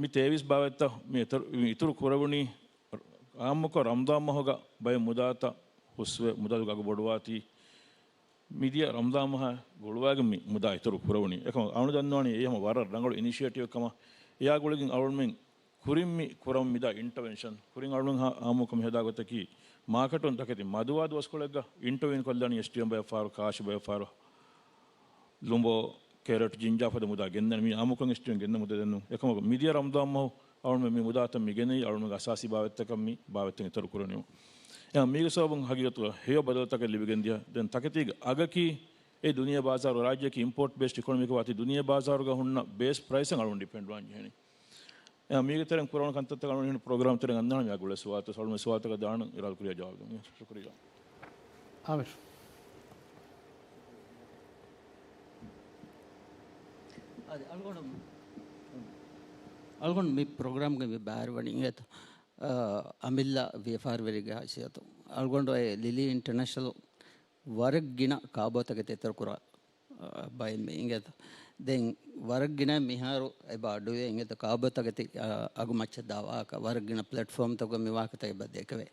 މި ތޭވީސް ބާވަތްތައް މި އިތުރު، މި އިތުރު ކުރެވުނީ އާއްމުކޮށް ރަމަޟާން މަހުގަ ބައެއް މުދާތައް ހުސްވެ މުދާ އަގު ބޮޑުވާތީ، މިދިޔަ ރަމަޟާން މަހާ ގުޅުވާގެން މި މުދާ އިތުރު ކުރެވުނީ. އެކަމަކު އަޅު ދަންނަވާނީ އެއީ ހަމަ ވަރަށް ރަނގަޅު އިނިޝިއޭޓިވެއް ކަމަށް. އެއާ ގުޅިގެން އަޅުމެން ކުރިން މި ކުރަމުން މިދާ އިންޓަވެންޝަން ކުރިން އަޅުމެން ހާ-، އާއްމުކޮށް މި ހަދާ ގޮތަކީ، މާކެޓުން ތަކެތި މަދުވާ ދުވަސްކޮޅެއްގަ އިންޓަވިއުން ކޮށްލާނީ އެސްޓީއެމް ބައެއް ފަހަރު، ކާށި ބައެއް ފަހަރު، ލުނބޯ، ކެރޮޓް، ޖިންޖާ ފަދަ މުދާ ގެންދަނީ. މީ އާއްމުކޮށް އެސްޓީއެމް ގެންނަ މުދާ ދެންނު. އެކަމަކު މިދިޔަ ރަމަޟާން މަހު އަޅުމެން މި މުދާތައް މި ގެނައީ އަޅުމެންގެ އަސާސީ ބާވަތްތަކަށް މި ބާވަތްތައް އިތުރު ކުރަނީމު. އެހެން މީގެ ސަބަބުން ހަގީގަތުގަ ހެޔޮ ބަދަލުތަކެއް ލިބިގެން ދިޔަ. ދެން ތަކެތީގެ އަގަކީ އެ ދުނިޔެ ބާޒާރު، ރާއްޖެއަކީ އިމްޕޯޓް ބޭސްޑް އިކޮނޮމީއެއް ވާތީ ދުނިޔެ ބާޒާރުގަ ހުންނަ ބޭސް ޕްރައިސަށް އަޅުން ޑިޕެންޑް ވާން ޖެހެނީ. އެ މީގެ ތެރެއިން ކުރެވުނު ކަންތައްތަކަށް އަޅުން އިން ޕްރޮގްރާމް ތެރެއިން އަންނާނަން މި އަގު އުޅޭ ސުވާލުތައް، ސަޅުމެ ސުވާލުތަކަށް ދާނަން އިރާދަކުރިޔާ ޖަވާބު ދެން. ޝުކުރިއްޔާ. އާމިރު. އަދި އަޅުގަނޑު، އަޅުގަނޑު މި ޕްރޮގްރާމްގެ މި ބައިވެރިވަނީ އިނގޭތޯ، އަ، އަމިއްލަ ވިޔަފާރިވެރިގެ ހައިސިއްޔަތުން. އަޅުގަނޑު އެ ލިލީ އިންޓަރނޭޝަނަލް ވަރަށް ގިނަ ކާބޯތަކެތި އިތުރު ކުރާ، އަ، ބައެއް މި އިނގޭތޯ. ދެން ވަރަށް ގިނަ މިހާރު އެބަ އަޑުއިވޭ އިނގޭތޯ ކާބޯތަކެތި، އަ، އަގު މައްޗަށް ދާ ވާހަކަ. ވަރަށް ގިނަ ޕްލެޓްފޯމްތަކުގަ މި ވާހަކަތައް އެބަ ދެކެވޭ.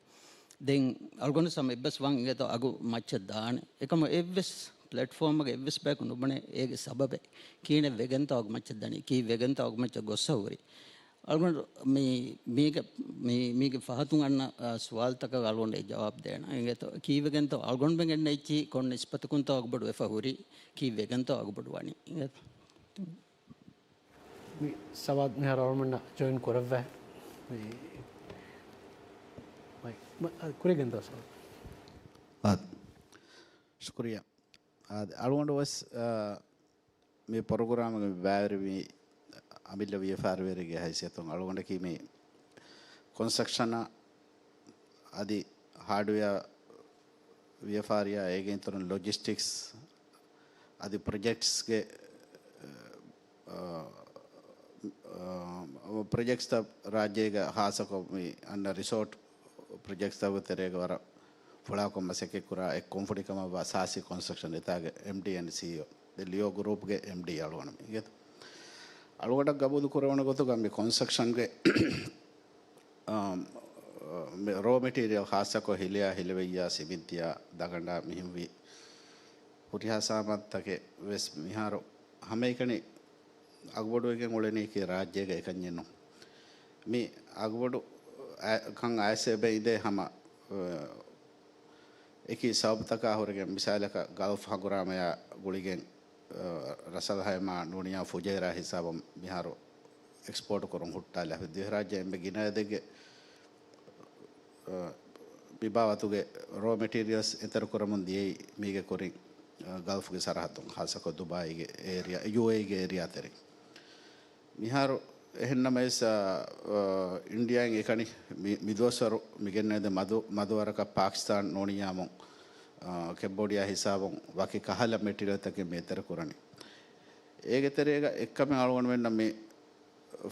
ދެން އަޅުގަނޑު ސަމް އެއްބަސް ވާން އިނގޭތޯ އަގު މައްޗަށް ދާނެ. އެކަމަ އެއްވެސް ޕްލެޓްފޯމްގެ އެއްވެސް ބަޔަކު ނުބުނޭ އޭގެ ސަބަބެއް. ކިހިނެއް ވެގެންތޯ އަގު މައްޗަށް ދަނީ؟ ކީއް ވެގެންތޯ އަގު މައްޗަށް ގޮއްސަ ހުރީ؟ އަޅުގަނޑު މި، މީގެ، މި، މީގެ ފަހަތުން އަންނަ، އާ، ސުވާލުތަކަށް އަޅުގަނޑު އެ ޖަވާބު ދޭނަ. އިނގޭތޯ، ކީއްވެގެންތޯ އަޅުގަނޑުމެން ގެންނަ އެއްޗިހި ކޮން ނިސްބަތަކުންތޯ އަގުބޮޑު ވެފަ ހުރީ؟ ކީއްވެގެންތޯ އަގުބޮޑު ވަނީ؟ އިނގޭތޯ. މި ސަވާލު މިހާރު އަޅުގަނޑަށް ޖޮއިން ކުރައްވާ. މި، މައި، މަ، އަ، ކުރިގެން ދޯ ސަވާލު. އާ، ޝުކުރިއްޔާ. އާ، އަޅުގަނޑު ވެސް، އާ، މި ޕްރޮގްރާމްގެ މި ބައިވެރިވި އަމިއްލަ ވިޔަފާރިވެރިގެ ހައިސިއްޔަތުން އަޅުގަނޑަކީ މި ކޮންސްޓްރަކްޝަނާ އަދި ހާޑްވެއާ ވިޔަފާރިއާ އޭގެ އިތުރުން ލޮޖިސްޓިކްސް އަދި ޕްރޮޖެކްޓްސްގެ، އަ، އަ، ޕްރޮޖެކްޓްސްތައް ރާއްޖޭގަ ހާއްސަކޮށް މި އަންނަ ރިސޯޓް ޕްރޮޖެކްޓްތަކުގެ ތެރޭގަ ވަރަށް ފުޅާކޮށް މަސައްކަތްކުރާ އެއް ކުންފުނިކަމަށްވާ ސާސި ކޮންސްޓްރަކްޝަން އެތާގެ އެމްޑީ އެންޑް ސީއީއޯ ލިޔޯ ގްރޫޕްގެ އެމްޑީ އަޅުގަނޑު މި އިނގޭތޯ. އަޅުގަނޑަށް ގަބޫލު ކުރެވުނު ގޮތުގަ މި ކޮންސްޓްރަކްޝަންގެ، އާ، މި ރޯ މެޓީރިއަލް ހާއްސަކޮށް ހިލަޔާ، ހިލަވައްޔާ، ސިމިންތިޔާ، ދަގަނޑާ މިހެންވީ ހުރިހާ ސާމާންތަކެއް ވެސް މިހާރު ހަމައެކަނި އަގުބޮޑުވެގެން އުޅެނީކީ ރާއްޖޭގަ އެކަންޏެއް ނޫން. މި އަގުބޮޑު އަ-، ކަން އައިސް އެބަ އިނދޭ ހަމަ، އަ، އެކި ސަބަބުތަކާ ހުރެގެން މިސާލަކަށް ގަލްފް ހަނގުރާމަޔާ ގުޅިގެން، އަ، ރަސް އަލް ހައިމާ ނޫނިޔާ ފުޖޭރާ ހިސާބުން މިހާރު އެކްސްޕޯޓް ކުރުން ހުއްޓާލާ ދިވެހިރާއްޖެ އެންމެ ގިނަ އެދެއްގެ އަ، މި ބާވަތުގެ ރޯ މެޓީރިއަލްސް އެތެރެކުރަމުން ދިޔައީ މީގެ ކުރިން، އަ، ގަލްފްގެ ސަރަހައްދުން ހާއްސަކޮށް ދުބާއީގެ އޭރިއާ، ޔޫއޭއީގެ އޭރިއާ ތެރެއިން. މިހާރު އެހެންނަމަވެސް، އަ، އަ، އިންޑިއާއިން އެކަނި މި، މިދުވަސްވަރު މިގެންނަ އެދެ މަދު، މަދުވަރަކަށް ޕާކިސްތާން ނޫނިޔާމު، އަ، ކެމްބޯޑިއާ ހިސާބުން ވަކި ކަހަލަ މެޓީރިއަލްތަކެއް މި އެތެރެކުރަނީ. އޭގެ ތެރޭގަ އެއްކަމެއް އަޅުގަނޑުމެންނަށް މި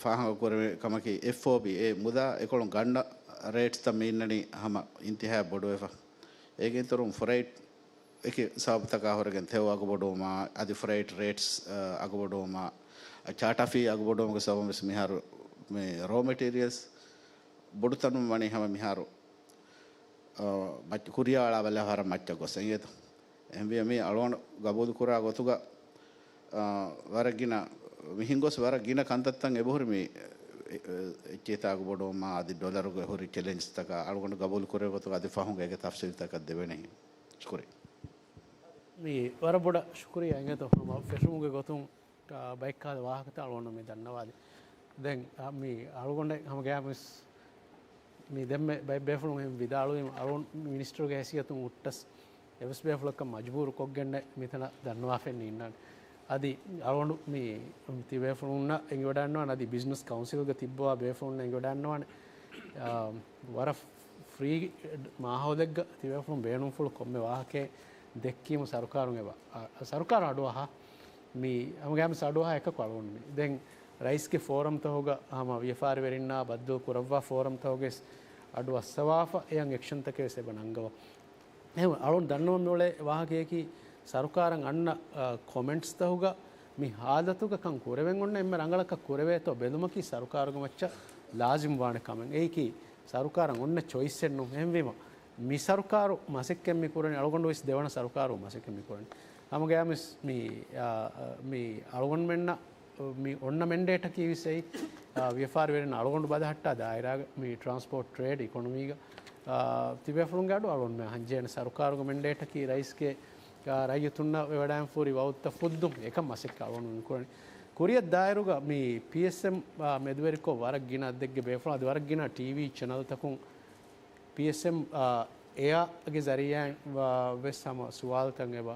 ފާހަގަކުރެވޭ ކަމަކީ، އެފްއޯބީ، އެ މުދާ އެކޮޅުން ގަންނަ ރޭޓްސްތައް މި އިންނަނީ ހަމަ އިންތިހާއަށް ބޮޑުވެފަ. އޭގެ އިތުރުން ފްރައިޓް އެކި ސަބަބުތަކާ ހުރެގެން ތެޔޮ އަގުބޮޑުވުމާ، އަދި ފްރައިޓް ރޭޓްސް، އަ، އަގުބޮޑުވުމާ، ޗާޓާ ފީ އަގުބޮޑުވުމުގެ ސަބަބުން ވެސް މިހާރު މި ރޯ މެޓީރިއަލްސް ބޮޑުތަނުން ވަނީ ހަމަ މިހާރު ކުރިޔާ އަޅާ ބަލާ ވަރަށް މައްޗަށް ގޮސް އިނގޭތޯ. އެހެންވިޔަ މި އަޅުގަނޑު ގަބޫލު ކުރާ ގޮތުގަ، އާ، ވަރަށް ގިނަ، މިހެން ގޮސް ވަރަށް ގިނަ ކަންތައްތައް އެބަހުރި މި، އެ، އެ، އެއްޗިހިތާކު ބޮޑުވުމާ އަދި ޑޮލަރުގެ ހުރި ޗެލެންޖްތަކާ އަޅުގަނޑު ގަބޫލު ކުރެވޭ ގޮތުގަ އަދި ފަހުން އޭގެ ތަފްސީލްތަކަށް ދެވޭނެ ހިނދު. ޝުކުރިއްޔާ. މި ވަރަށް ބޮޑަށް ޝުކުރިއްޔާ އިނގޭތޯ ހަމަ ފެށުމުގެ ގޮތުން، އާ، ބައެއްކާލަ ވާހަކަތައް އަޅުގަނޑު މި ދަންނަވާލި. ދެން، އާ، މި އަޅުގަނޑެއް ހަމަ ގަޔާމިސް މި ދެންމެ ބައެއް ބޭފުޅުން އެހެން ވިދާޅުވީމަ އަޅުގަނޑު މިނިސްޓަރުގެ ހައިސިއްޔަތުން ހުއްޓަސް އެވެސް ބޭފުޅަކަށް މަޖުބޫރު ކޮށްގެންނެއް މިތަނަށް ދަންނަވާފައެއް ނީންނާނެ. އަދި އަޅުގަނޑު މި ތިބޭފުޅުންނަށް އެނގިވަޑައިންނަވާނެ، އަދި ބިޒްނަސް ކައުންސިލްގަ ތިއްބަވާ ބޭފުޅުންނަށް އެނގިވަޑައިންނަވާނެ. އާ، ވަރަށް ފްރީ މާހައުލެއްގަ ތިބޭފުޅުން ބޭނުންފުޅު ކޮންމެ ވާހަކައެއް ދެއްކީމަ ސަރުކާރުން އެބަ، އާ، ސަރުކާރު އަޑުއަހާ މި ހަމަ ގަޔާމިސް އަޑުއަހާ އެކަކު އަޅުގަނޑު މި. ދެން ރައީސްގެ ފޯރަމްތަކުގަ ހަމަ ވިޔަފާރިވެރިންނާ ބައްދަލު ކުރައްވާ ފޯރަމްތަކުގައި އަޑު އައްސަވާފަ އެޔަށް އެކްޝަންތަކެއް ވެސް އެބަ ނަންގަވަން. އެހެން އަޅުން ދަންނަވަން މިއުޅޭ ވާހަކަޔަކީ، ސަރުކާރަށް އަންނަ، އަ، ކޮމެންޓްސްތަކުގަ މި ހާލަތުގަ ކަން ކުރެވެން އޮންނަ އެންމެ ރަނގަޅަކަށް ކުރެވޭތޯ ބެލުމަކީ ސަރުކާރުގެ މައްޗަށް ލާޒިމް ވާނެ ކަމެއް. އެއީކީ ސަރުކާރަށް އޮންނަ ޗޮއިސްއެއް ނޫން. އެހެންވީމަ، މި ސަރުކާރު މަސައްކަތް މި ކުރަނީ، އަޅުގަނޑު ވެސް ދެވަނަ ސަރުކާރު މަސައްކަތް މި ކުރަނީ. ހަމަގަޔާމިސް މި، އާ، މި އަޅުގަނޑުމެންނަށް މި އޮންނަ މެންޑޭޓަކީ ވެސް އެއީ، އާ، ވިޔަފާރިވެރިން އަޅުގަނޑު ބަލަހައްޓާ ދާއިރާގަ މި ޓްރާންސްޕޯޓް ޓްރޭޑް އިކޮނޮމީގަ، އާ، ތިބޭފުޅުންގެ އަޑު އަޅުގަނޑުމެން ހަންޖެހޭނެ. ސަރުކާރުގެ މެންޑޭޓަކީ ރައީސްގެ، އާ، ރައްޔިތުންނަށް ވެވަޑައިން ފޫރި ވައުދުތައް ފުއްދުން އެކަން މަސައްކަތް އަޅުގަނޑު މި ކުރަނީ. ކުރިއަށް ދާއިރުގަ މި ޕީއެސްއެމް، އާ، މެދުވެރިކޮށް ވަރަށް ގިނަ އަދަދެއްގެ ބޭފުޅުން އަދި ވަރަށް ގިނަ ޓީވީ ޗެނަލްތަކުން ޕީއެސްއެމް، އާ، އެއާގެ ޒަރީއާއިން ވާ ވެސް ހަމަ ސުވާލުތައް އެބަ،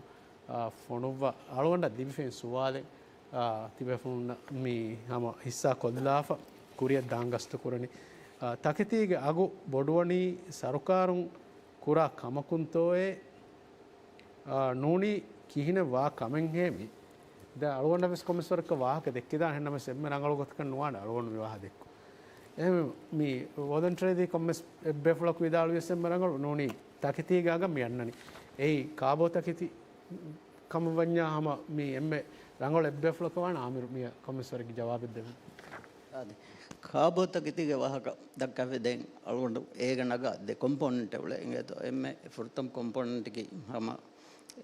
އާ، ފޮނުއްވާ އަޅުގަނޑަށް ލިބިފައި ސުވާލެއް، އާ، ތިބޭފުޅުންނަށް މި ހަމަ ހިއްސާ ކޮށްލާފަ ކުރިއަށް ދާން ގަސްތު ކުރަނީ. އާ، ތަކެތީގެ އަގު ބޮޑުވަނީ ސަރުކާރުން ކުރާ ކަމަކުންތޯއޭ؟ އާ، ނޫނީ ކިހިނެއް ވާ ކަމެއްހޭ މި؟ ދެން އަޅުގަނޑަށް ވެސް ކޮންމެސް ވަރަކަށް ވާހަކަ ދެއްކިދާނެ، އެހެންނަމަވެސް އެންމެ ރަނގަޅު ގޮތަކަށް ނުވާނެ އަޅުގަނޑު މި ވާހަކަ ދެއްކުން. އެހެން މި ވޮލަންޓަރީ ކޮންމެސް އެއްބޭފުޅަކު ވިދާޅުވިޔަސް އެންމެ ރަނގަޅު. ނޫނީ ތަކެތީގެ އަގަށް މި އަންނަނީ. އެއީ ކާބޯ ތަކެތި ކަމަށްވަންޏާ ހަމަ މި އެންމެ ރަނގަޅު އެއްބޭފުޅަކަށް ވާނެ އާމިރު މި ކޮންމެސް ވަރެއްގެ ޖަވާބެއް ދެވުން. އާދެ. ކާބޯ ތަކެތީގެ ވާހަކަ ދައްކާފަ ދެން އަޅުގަނޑު އޭގެ ނަގާ ދެ ކޮމްޕޯނެންޓް އުޅޭ އިނގޭތޯ. އެންމެ ފުރަތަމަ ކޮމްޕޯނެންޓަކީ ހަމަ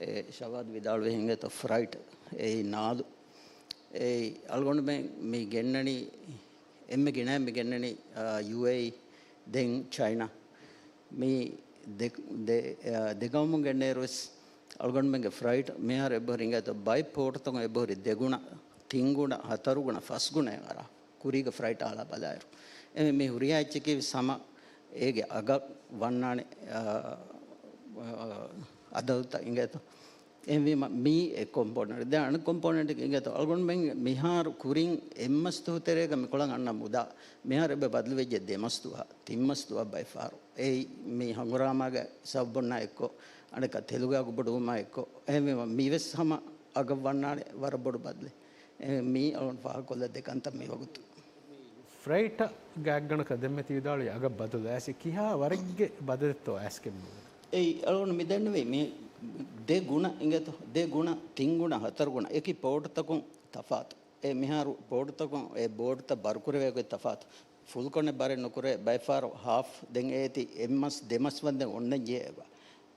އެ ޝަވާދު ވިދާޅުވި ހިނގޭތޯ ފްރައިޓް އެއީ ނާދު. އެއީ އަޅުގަނޑުމެން މި ގެންނަނީ، އެންމެ ގިނައިން މި ގެންނަނީ، އާ، ޔޫއޭއީ، ދެން ޗައިނާ. މި ދެ، ދެ، އާ، ދެ ގައުމުން ގެންނައިރު ވެސް އަޅުގަނޑުމެންގެ ފްރައިޓް މިހާރު އެބަހުރި އިނގޭތޯ ބައެއް ޕޯޓްތަކުން އެބަހުރި ދެގުނަ، ތިންގުނަ، ހަތަރުގުނަ، ފަސްގުނައެއް އަރާ. ކުރީގެ ފްރައިޓް އަޅާ ބަލާއިރު، އެ، މި ހުރިހާ އެއްޗަކީ ވެސް ހަމަ އޭގެ އަގަށް ވަންނާނެ، އާ، އާ، އަދަދުތައް އިނގޭތޯ. އެހެންވީމަ މީ އެއް ކޮމްޕޯނެންޓް. ދެން އަނެއް ކޮމްޕޯނެންޓް އިނގޭތޯ، އަޅުގަނޑުމެން މިހާރު ކުރިން އެއްމަސް ދުވަހު ތެރޭގަ މިކޮޅަށް އަންނަ މުދާ މިހާރު އެބަ ބަދަލުވެއްޖެ ދެމަސް ދުވަހަށް، ތިންމަސް ދުވަހަށް ބައެއް ފަހަރު. އެއީ މި ހަނގުރާމާގެ ސަބަބުންނާ އެއްކޮށް، އަނެއްކާ ތެލުގެ އަގު ބޮޑުވުމާ އެއްކޮށް. އެހެންވީމަ މިވެސް ހަމަ އަގަށް ވަންނާނެ ވަރަށް ބޮޑު ބަދަލެއް. އެ، މީ އަޅުން ފާހަގަކޮށްލަ ދެ ކަންތައް މި ވަގުތު. ފްރައިޓަށް ގާތްގަނޑަކަށް ދެންމެ ތި ވިދާޅުވި އަގަށް ބަދަލު އައިސް ކިހާ ވަރެއްގެ ބަދަލެއްތޯ އައިސް ގެންނަވަނީ؟ އެއީ އަޅުގަނޑު މި ދެންނެވީ މި ދެ ގުނަ އިނގޭތޯ، ދެ ގުނަ، ތިން ގުނަ، ހަތަރު ގުނަ. އެކި ޕޯޓްތަކުން ތަފާތު. އެ މިހާރު ޕޯޓްތަކުން އެ ބޯޓްތައް ބަރުކުރެވޭ ގޮތް ތަފާތު. ފުލްކޮނެ ބަރެއް ނުކުރޭ، ބައެއް ފަހަރު ހާފް، ދެން އޭތި އެއްމަސް ދެމަސް ވަންދެން އޮންނަން ޖެހޭ އެބަ.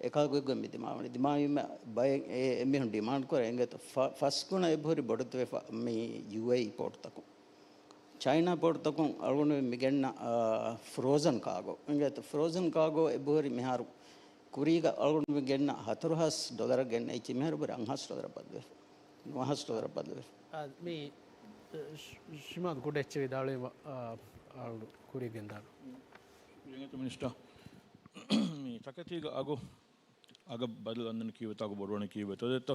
އެކަހަލަ ގޮތްގޮތް މި ދިމާވަނީ. ދިމާވީމަ ބައެއް އެ އެމީހުން ޑިމާންޑް ކުރޭ އިނގޭތޯ ފަ-، ފަސް ގުނަ އެބަހުރި ބޮޑުތިބޭފަ މި ޔޫއޭއީ ޕޯޓްތަކުން. ޗައިނާ ޕޯޓްތަކުން އަޅުގަނޑު މި ގެންނަ، އާ، ފްރޯޒަން ކާގޯ އިނގޭތޯ. ފްރޯޒަން ކާގޯ އެބަހުރި މިހާރު ކުރީގަ އަޅުގަނޑު މި ގެންނަ ހަތަރު ހާސް ޑޮލަރަށް ގެންނަ އެއްޗެއް މިހާރު އެބަހުރި ރަންހާސް ޑޮލަރަށް ބަދަލުވެފަ. ނުވަހާސް ޑޮލަރަށް ބަދަލުވެފަ. އާ، މި، އަ، ޝް-، ޝިމާދު ކުޑަ އެއްޗެއް ވިދާޅުވީމަ، އަ، އަޅު ކުރިޔަށް ގެންދާނަ. ޕިރިޔަންގެތު މިނިސްޓާ، މި ތަކެތީގަ އަގު، އަގަށް ބަދަލު އަންނަން ކީއްވެތޯ، އަގު ބޮޑުވަނީ ކީއްވެތޯ ދެއްތޯ؟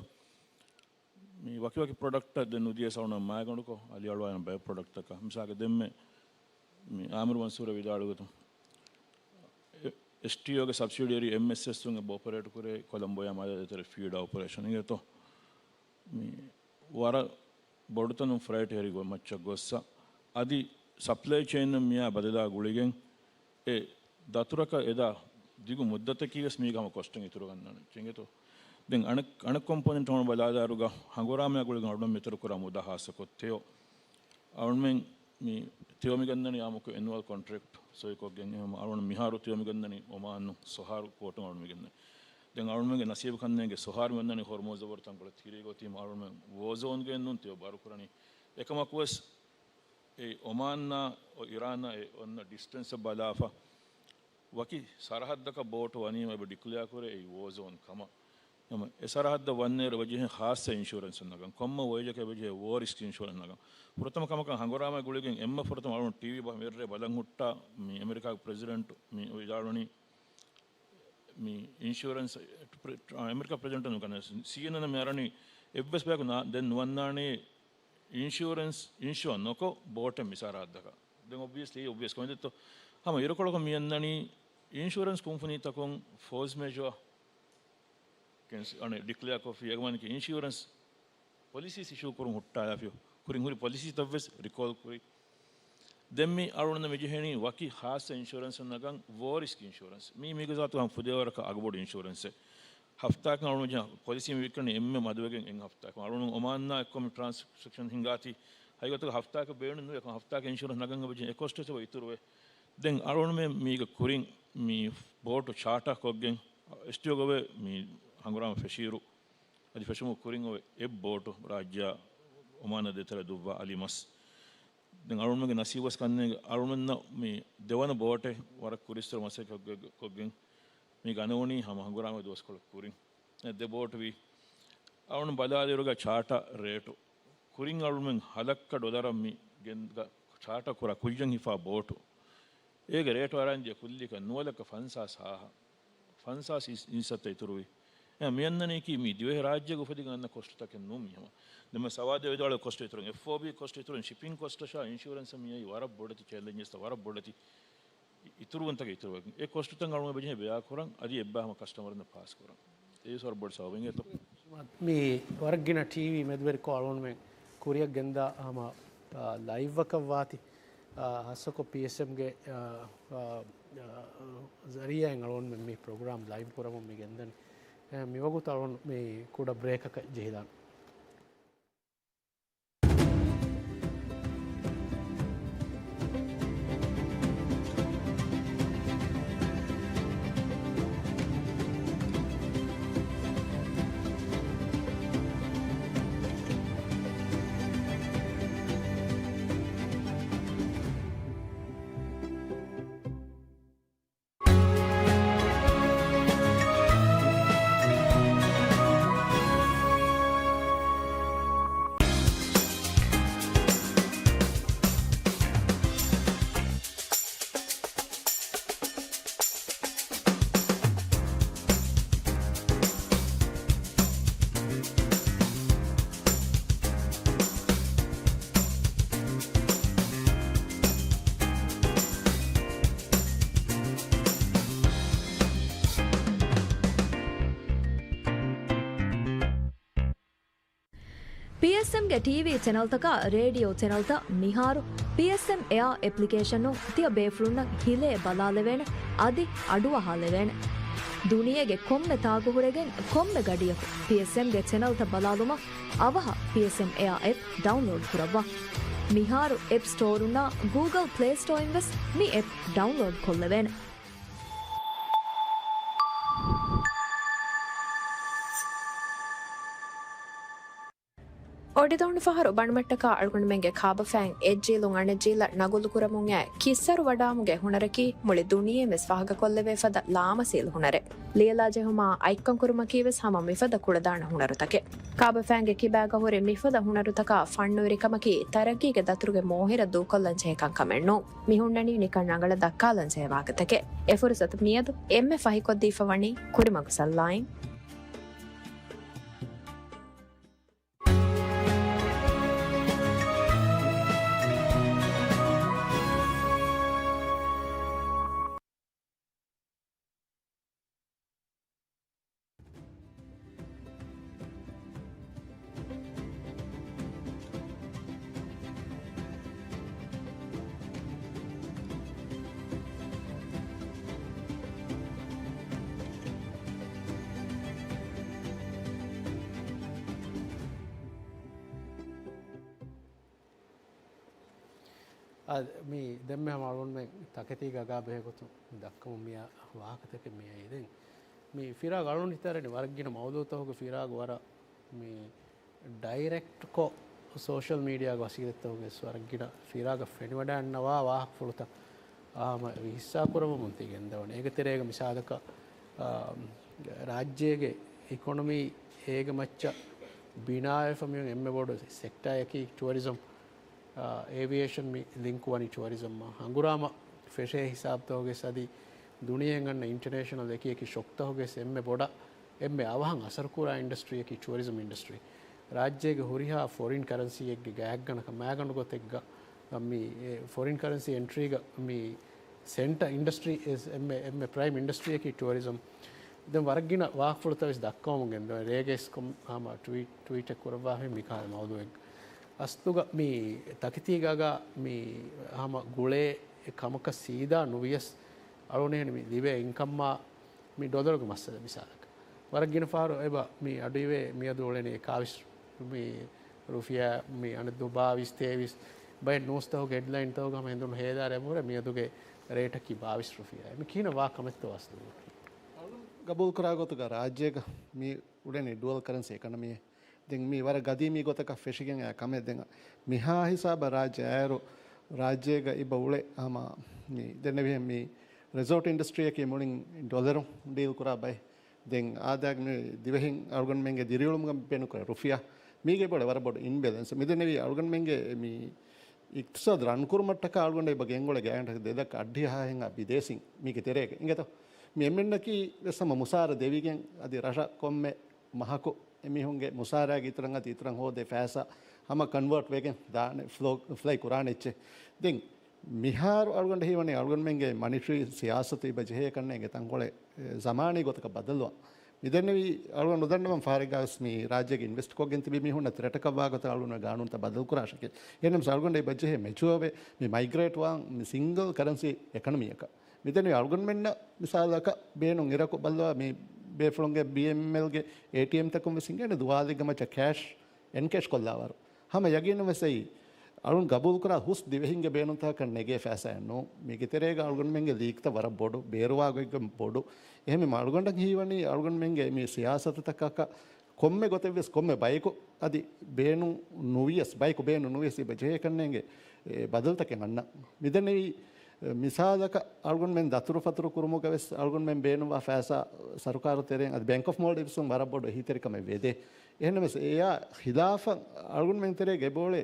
މި ވަކިވަކި ޕްރޮޑަކްޓް ދެން ނުދިޔަސް އަޅުން މާގަނޑުކޮށް އަލިއަޅުވާ ބައެއް ޕްރޮޑަކްޓްތަކަށް. މިސާލަކަށް ދެންމެ މި އާމިރު މަންސޫރަށް ވިދާޅުވި ގޮތުން، އެ-، އެސްޓީއޯގެ ސަބްސިޑިއަރީ އެމްއެސްއެސް އެއް އޮޕަރޭޓް ކުރޭ ކޮލަމްބޯޔާ މާލޭ ދޭތެރޭ ފީޑާ އޮޕަރޭޝަން އިނގޭތޯ. މި ވަރަށް ބޮޑުތަނުން ފްރައިޓް ހެރި މައްޗަށް ގޮއްސަ އަދި ސަޕްލައި ޗެއިން މިއާ ބަދަލާ ގުޅިގެން އެ ދަތުރަކަށް އެދާ ދިގު މުއްދަތަކީ ވެސް މީގަ ހަމަ ކޮސްޓިން އިތުރު ގަންނާނެ އިނގޭތޯ. ދެން އަނެއް، އަނެއް ކޮމްޕޯނެންޓް ހަމަ ބަލާލާއިރުގަ ހަނގުރާމައާ ގުޅިގެން އަޅުގަނޑު މިތަރު ކުރާ މުދާ ހާއްސަކޮށް ތެޔޮ. އަޅުގަނޑުމެން މި ތެޔޮ މި ގަންނަނީ އާއްމުކޮށް އެނުއަލް ކޮންޓްރެކްޓް ސޮއިކޮށްގެން އެހެން އަޅުން މިހާރު ތިޔަ މިގެންދަނީ އޮމާނު ސޮހާރު ކޯޓުން އަޅުން މިގެންދަނީ. ދެން އަޅުންމެންގެ ނަސީބު ކަންނޭނގެ ސޮހާރު މިގެންދަނީ ހޮރްމުޒް އަބަރު ތަންކޮޅެއް ތިރީގަ އޮތީމަ އަޅުންމެން ވޯ ޒޯންގައެއް ނޫން ތިޔަ ބަރުކުރަނީ. އެކަމަކުވެސް އެ އޮމާންނާ އިރާނާ އެ އޮންނަ ޑިސްޓެންސަށް ބަލާފަ ވަކި ސަރަހައްދަކަށް ބޯޓު ވަނީމަ އެބަ ޑިކްލެއާ ކުރޭ އެއީ ވޯ ޒޯން ކަމަށް. ހަމަ އެ ސަރަހައްދަށް ވަންނޭރު އެބަޖެހޭ ޚާއްޞަ އިންޝުރެންސެއް ނަގަން. ކޮންމެ ވޮޔަޖަކަށް އެބަޖެހޭ ވޯ ރިސްކް އިންޝުރެންސް ނަގަން. ފުރަތަމަ ކަމަކަށް ހަނގުރާމަ ގުޅިގެން އެންމެ ފުރަތަމަ އަޅުން ޓީވީ ބަ-، މިރޭ ބަލަން ހުއްޓާ މި އެމެރިކާގެ ޕްރެޒިޑެންޓް މި ވިދާޅުވަނީ މި އިންޝުރެންސް ޕްރެ-، އެމެރިކާ ޕްރެޒިޑެންޓު ނުކަން ސީއެންއެން މި އަރަނީ އެއްވެސް ބަޔަކު ނާ-، ދެން ނުވަންނާނީ އިންޝުރެންސް އިންޝުއަ ނުކޮށް ބޯޓެއް މި ސަރަހައްދަކަށް. ދެން އޮބްވިއަސްލީ، އޮބްވިއަސް ކޮންމެދެއްތޯ؟ ހަމަ އިރުކޮޅަކު މި އަންނަނީ އިންޝުރެންސް ކުންފުނީތަކުން ފޯސް މެޖޯ ކެންސް-، އަނެއް ޑިކްލެއާ ކޮށްފި އެގަމަނަކީ އިންޝުރެންސް ޕޮލިސީސް އިޝޫ ކުރުން ހުއްޓާލާފި ކުރިން ހުރި ޕޮލިސީތައްވެސް ރިކޯލް ކުރި. ދެން މި އަޅުންނަށް މި ޖެހެނީ ވަކި ޚާއްޞަ އިންޝުރެންސް ނަގަން ވޯ ރިސްކް އިންޝުރެންސް. މީ މީގެ ޒާތުގަ ފުދޭވަރަކަށް އަގުބޮޑު އިންޝުރެންސެއް. ހަފްތާއަކަށް އަޅުން ޖެހޭ ޕޮލިސީ މި ވިއްކަނީ އެންމެ މަދުވެގެން އެއް ހަފްތާއަކަށް. އަޅުން އޮމާންނާ އެއްކޮށް މި ޓްރާންސެކްޝަން ހިނގާތީ ހަގީގަތުގަ ހަފްތާއަކަށް ބޭނުން ނުވޭ. އެކަމް ހަފްތާއަކަށް އިންޝުރެންސް ނަގަން އެބަޖެހޭ އެ ކޮސްޓެއް އެބަ އިތުރުވޭ. ދެން އަޅުންމެ މީގެ ކުރިން މި ބޯޓު ޗާޓާ ކޮށްގެން އެސްޓީއޯ ގޮވޭ މި ހަނގުރާމަ ފެށިއިރު އަދި ފެށުމުގެ ކުރިން އޮވެ އެއް ބޯޓު ރާއްޖެއާ އޮމާނާ ދޭތެރޭ ދުއްވާ އަލި މަސް. ދެން އަޅުންމެންގެ ނަސީބުވެސް ކަންނޭނގެ އަޅުންނަށް މި ދެވަނަ ބޯޓެއް ވަރަށް ކުރިއްސުރެ މަސައްކަތް ކޮށްގެ-، ކޮށްގެން މި ގަނެވުނީ ހަމަ ހަނގުރާމަ ދުވަސްކޮޅު ކުރިން. އެ ދެ ބޯޓު ވީ. އަޅުން ބަލާލިއިރުގަ ޗާޓާ ރޭޓު ކުރިން އަޅުންމެން ހަލައްކަ ޑޮލަރަށް މި ގެން-، ގަ-، ޗާޓާ ކުރާ ކުއްޔަށް ހިފާ ބޯޓު. އޭގެ ރޭޓު އަރާން ދިޔަ ކުއްލިކަން ނުވަ ލައްކަ ފަންސާސް ހާހަ. ފަންސާސް އިން-، އިންސައްތަ އިތުރުވި. އެ މިއަންނަނީކީ މީ ދިވެހި ރާއްޖޭގެ އުފެދިގެން އަންނަ ކޮސްޓުތަކެއް ނޫން މީ ހަމަ. ދެންމެ ސަވާދޭ ވިދާޅުވި ކޮސްޓު އިތުރުން އެފްއޯބީ ކޮސްޓު އިތުރުން ޝިޕިން ކޮސްޓަށާ އިންޝުރެންސަށް މިއައީ ވަރަށް ބޮޑެތި ޗެލެންޖަސްތައް ވަރަށް ބޮޑެތި. އި-، އިތުރުވުންތަކެއް އިތުރުވެގެން. އެ ކޮސްޓުތައް އަޅުގަނޑު އެބަޖެހޭ ބެއާކުރަން އަދި އެއްބަ ހަމަ ކަސްޓަމަރުންނަށް ޕާސް ކުރަން. އެއީ ވަރަށް ބޮޑު ސަބަބެއް އިނގޭތޯ. މި ވަރަށް ގިނަ ޓީވީ މެދުވެރިކޮށް އަޅުގަނޑުމެން ކުރިއަށް ގެންދާ ހަމަ، އާ، ލައިވްއަކަށް ވާތީ، އާ، ހާއްސަކޮށް ޕީއެސްއެމްގެ، އާ، އާ، އާ، ޒަރީއާއިން އަޅުގަނޑުމެން މި ޕްރޮގްރާމް ލައިވް ކުރަމުން މި ގެންދަނީ. އެ، މިވަގުތު އަޅުގަނޑު މި ކުޑަ ބްރޭކަކަށް ޖެހިދާނަން. ޕީއެސްއެމްގެ ޓީވީ ޗެނަލްތަކާ ރޭޑިއޯ ޗެނަލްތައް މިހާރު ޕީއެސްއެމް އެއާ އެޕްލިކޭޝަނުން ތިޔަ ބޭފުޅުންނަށް ހިލޭ ބަލާލެވޭނެ، އަދި އަޑުއަހާލެވޭނެ. ދުނިޔޭގެ ކޮންމެ ތާކު ހުރެގެން ކޮންމެ ގަޑިއަކު ޕީއެސްއެމްގެ ޗެނަލްތައް ބަލާލުމަށް އަވަހަށް ޕީއެސްއެމް އެއާ އެޕް ޑައުންލޯޑް ކުރައްވާ. މިހާރު އެޕް ސްޓޯރުންނާ ގޫގަލް ޕްލޭ ސްޓޯއިން ވެސް މި އެޕް ޑައުންލޯޑް ކޮށްލެވޭނެ. އޮޑިދޯނި ފަހަރު ބަނޑުމައްޓަކާ އަޅުގަނޑުމެންގެ ކާބަފައިން އެއްޖީލުން އަނެއްޖީލަށް ނަގުލުކުރަމުން އައި، ކިއްސަރު ވަޑާމުގެ ހުނަރަކީ މުޅި ދުނިޔެއިން ވެސް ފާހަގަކޮށްލެވޭ ފަދަ ލާމަސީލު ހުނަރެއް. ލިޔެލާ ޖެހުމާ އަތްކަންކުރުމަކީ ވެސް ހަމަ މިފަދަ ކުޅަދާނަ ހުނަރުތަކެއް. ކާބަފައިންގެ ކިބާގަ ހުރި މިފަދަ ހުނަރުތަކާ ފަންނުވެރިކަމަކީ ތަރައްގީގެ ދަތުރުގެ މޯހިރަ ދޫކޮށްލަން ޖެހޭ ކަންކަމެއް ނޫން. މި ހުންނަނީ ނިކަން ރަނގަޅަށް ދައްކާލަން ޖެހޭ ވާހަކަތަކެއް. އެ ފުރުސަތު މިއަދު އެންމެ ފަހިކޮށްދީފަ ވަނީ ކުރިމަގު ސަލްލާއިން. އާ، މި ދެންމެ ހަމަ އަޅުގަނޑުމެން ތަކެތީގަ އަގާ ބެހޭ ގޮތުން ދައްކަމުން މިއާ ވާހަކަތަކެއް މިއައީ. ދެން މި ފިރާގު އަޅުން ހިތަށް އަރަނީ ވަރަށް ގިނަ މައުޟޫތަކުގެ ފިރާގު ވަރަށް މި ޑައިރެކްޓްކޮށް ސޯޝަލް މީޑިއާގެ ވަސީލަތްތަކުގައި ވެސް ވަރަށް ގިނަ ފިރާގަށް ފެނިވަޑައިގަންނަވާ ވާހަކަފުޅުތައް ހަމަ ހިއްސާ ކުރައްވަމުން ތި ގެންދަވަނީ. އޭގެ ތެރޭގަ މިސާލަކަށް، އާ، ރާއްޖޭގެ އިކޮނޮމީ އޭގެ މައްޗަށް ބިނާވެފަ މިއޮތް އެންމެ ބޮޑު ސެކްޓާއަކީ ޓުއަރިޒަމް، އާ، އޭވިއޭޝަން މި ލިންކު ވަނީ ޓުއަރިޒަމްއާ. ހަނގުރާމަ ފެށޭ ހިސާބުތަކުގައި އަދި ދުނިޔެއިން އަންނަ އިންޓަރނޭޝަނަލް އެކި އެކި ޝޮކްތަކުގައި އެންމެ ބޮޑަށް އެންމެ އަވަހަށް އަސަރުކުރާ އިންޑަސްޓްރީއަކީ ޓުއަރިޒަމް އިންޑަސްޓްރީ. ރާއްޖޭގެ ހުރިހާ ފޮރިން ކަރަންސީއެއްގެ ގާތްގަނޑަކަށް މާގަނޑު ގޮތެއްގަ މި، އެ، ފޮރިން ކަރަންސީ އެންޓްރީގަ މި ސެންޓަ އިންޑަސްޓްރީ އިސް އެންމެ، އެންމެ ޕްރައިމް އިންޑަސްޓްރީއަކީ ޓުއަރިޒަމް. ދެން ވަރަށް ގިނަ ވާހަކަފުޅުތައް ވެސް ދައްކަވަމުން ގެންދަވަނީ. ރޭގައި ވެސް ކޮން ހަމަ ޓްވީޓް، ޓްވީޓެއް ކުރައްވާފައި މި ކަހަލަ މައުޟޫއެއް. އަސްލުގަ މި ތަކެތީގަ މި ހަމަ ގުޅޭ ކަމަކަށް ސީދާ ނުވިޔަސް އަޅުގަނޑު މި ލިބޭ އިންކަމާ މި ޑޮލަރުގެ މައްސަލަ މިސާލަކަށް. ވަރަށް ގިނަ ފަހަރު އެބަ މި އަޑުއިވޭ މިއަދު އުޅެނީ އެކާވީސް މި ރުފިޔާ، މި އަނެއް ދުވަހު ބާވީސް ތޭވީސް. ބައެއް ނޫސްތަކުގެ ހެޑްލައިންތަކުގަ ހަމަ ހެނދުނު ހޭލާ ރޭ މުރެ މިއަދުގެ ރޭޓަކީ ބާވީސް ރުފިޔާ. މި ކިހިނެއް ވާ ކަމެއްތޯ އަސްލު؟ ގަބޫލުކުރާ ގޮތުގަ ރާއްޖޭގަ މި އުޅެނީ ޑުއަލް ކަރަންސީ އެކަނަމީއެއް. ދެން މީ ވަރަށް ގަދީމީ ގޮތަކަށް ފެށިގެން އައި ކަމެއް. ދެން މިހާ ހިސާބަށް ރާއްޖެ އައިއިރު، ރާއްޖޭގަ އިބަ އުޅޭ ހަމަ މި ދެންނެވިހެން މި ރެސޯޓް އިންޑަސްޓްރީއަކީ މުޅިން ޑޮލަރުން ޑީލް ކުރާ ބައެއް. ދެން އާދައިގެ މި ދިވެހިން އަޅުގަނޑުމެންގެ ދިރިއުޅުމުގަ ބޭނުންކުރާ ރުފިޔާ. މީގެ ބޮޑަށް ވަރަށް ބޮޑު އިންބެލެންސް. މިދެންނެވި އަޅުގަނޑުމެންގެ މި އިޤްތިޞާދު ރަންކުރުމަށްޓަކާ އަޅުގަނޑަށް އިބަ ގެންގުޅޭ ގާތްގަނޑަކަށް ދެލައްކަ އަށްޑިހަ ހައިހައިހެން އާ ބިދޭސީން މީގެ ތެރޭގަ. އިނގޭތޯ؟ މި އެންމެންނަކީ ވެސް ހަމަ މުސާރަ ދެވިގެން އަދި ރަށަށް ކޮންމެ މަހަކު އެމީހުންގެ މުސާރައިގެ އިތުރަށް އަދި އިތުރަށް ހޯދޭ ފައިސާ ހަމަ ކަންވާޓް ވެގެން ދާނެ، ފްލޯ، ފްލައި ކުރާނެ އެއްޗެއް. ދެން މިހާރު އަޅުގަނޑަށް ހީވަނީ އަޅުގަނޑުމެންގެ މަނިޓަރީ ސިޔާސަތު އިބަ ޖެހޭ ކަންނޭނގެ ތަންކޮޅެއް، އެ، ޒަމާނީ ގޮތަކަށް ބަދަލުވާ. މިދެންނެވި އަޅުގަނޑު ނުދަންނަވަން ފާރެއްގަ ވެސް މި ރާއްޖޭގެ އިންވެސްޓް ކޮށްގެން ތިބި މީހުންނަށް ތްރެޓަކަށް ވާ ގޮތަށް އަޅުގަނޑު ގާނޫނުތައް ބަދަލު ކުރާށެކޭ. އެހެންނަމަވެސް އަޅުގަނޑަށް އިބަ ޖެހޭ މެޗުއަވެ މި މައިގްރޭޓް ވާން މި ސިންގަލް ކަރަންސީ އެކަނަމީއަކަށް. މިދެންނެވި އަޅުގަނޑުމެންނަށް މިސާލަކަށް ބޭނުން އިރަކު ބައްލަވާ މި ބޭފުޅުންގެ ބީއެމްއެލްގެ އޭޓީއެމްތަކުން ވެސް އިނގޭނެ ދުވާލެއްގެ މައްޗަށް ކޭޝް އެންކޭޝް ކޮށްލާވަރު. ހަމަ ޔަގީނުން ވެސް އެއީ އަޅުން ގަބޫލުކުރާ ހުސް ދިވެހިންގެ ބޭނުންތަކަކަށް ނެގޭ ފައިސާއެއް ނޫން. މީގެ ތެރޭގަ އަޅުގަނޑުމެންގެ ލީކްތައް ވަރަށް ބޮޑު، ބޭރުވާ ގޮތްގަ ބޮޑު. އެހެންވީމަ އަޅުގަނޑަށް ހީވަނީ އަޅުގަނޑުމެންގެ މި ސިޔާސަތުތަކަކަށް ކޮންމެ ގޮތެއްވެސް ކޮންމެ ބަޔަކު އަދި ބޭނުން ނުވިޔަސް، ބަޔަކު ބޭނުން ނުވިޔަސް އިބަ ޖެހޭ ކަންނޭނގެ، އެ، ބަދަލުތަކެއް އަންނަ. މިދެންނެވި، އެ، މިސާލަކަށް އަޅުގަނޑުމެން ދަތުރުފަތުރު ކުރުމުގަ ވެސް އަޅުގަނޑުމެން ބޭނުންވާ ފައިސާ ސަރުކާރު ތެރެއިން އަދި ބޭންކް އޮފް މޯލްޑިވްސުން ވަރަށް ބޮޑު އެހީތެރިކަމެއް ވެދޭ. އެހެންނަމަވެސް އެއާ ޚިލާފަށް އަޅުގަނޑުމެން ތެރޭގަ އެބައުޅޭ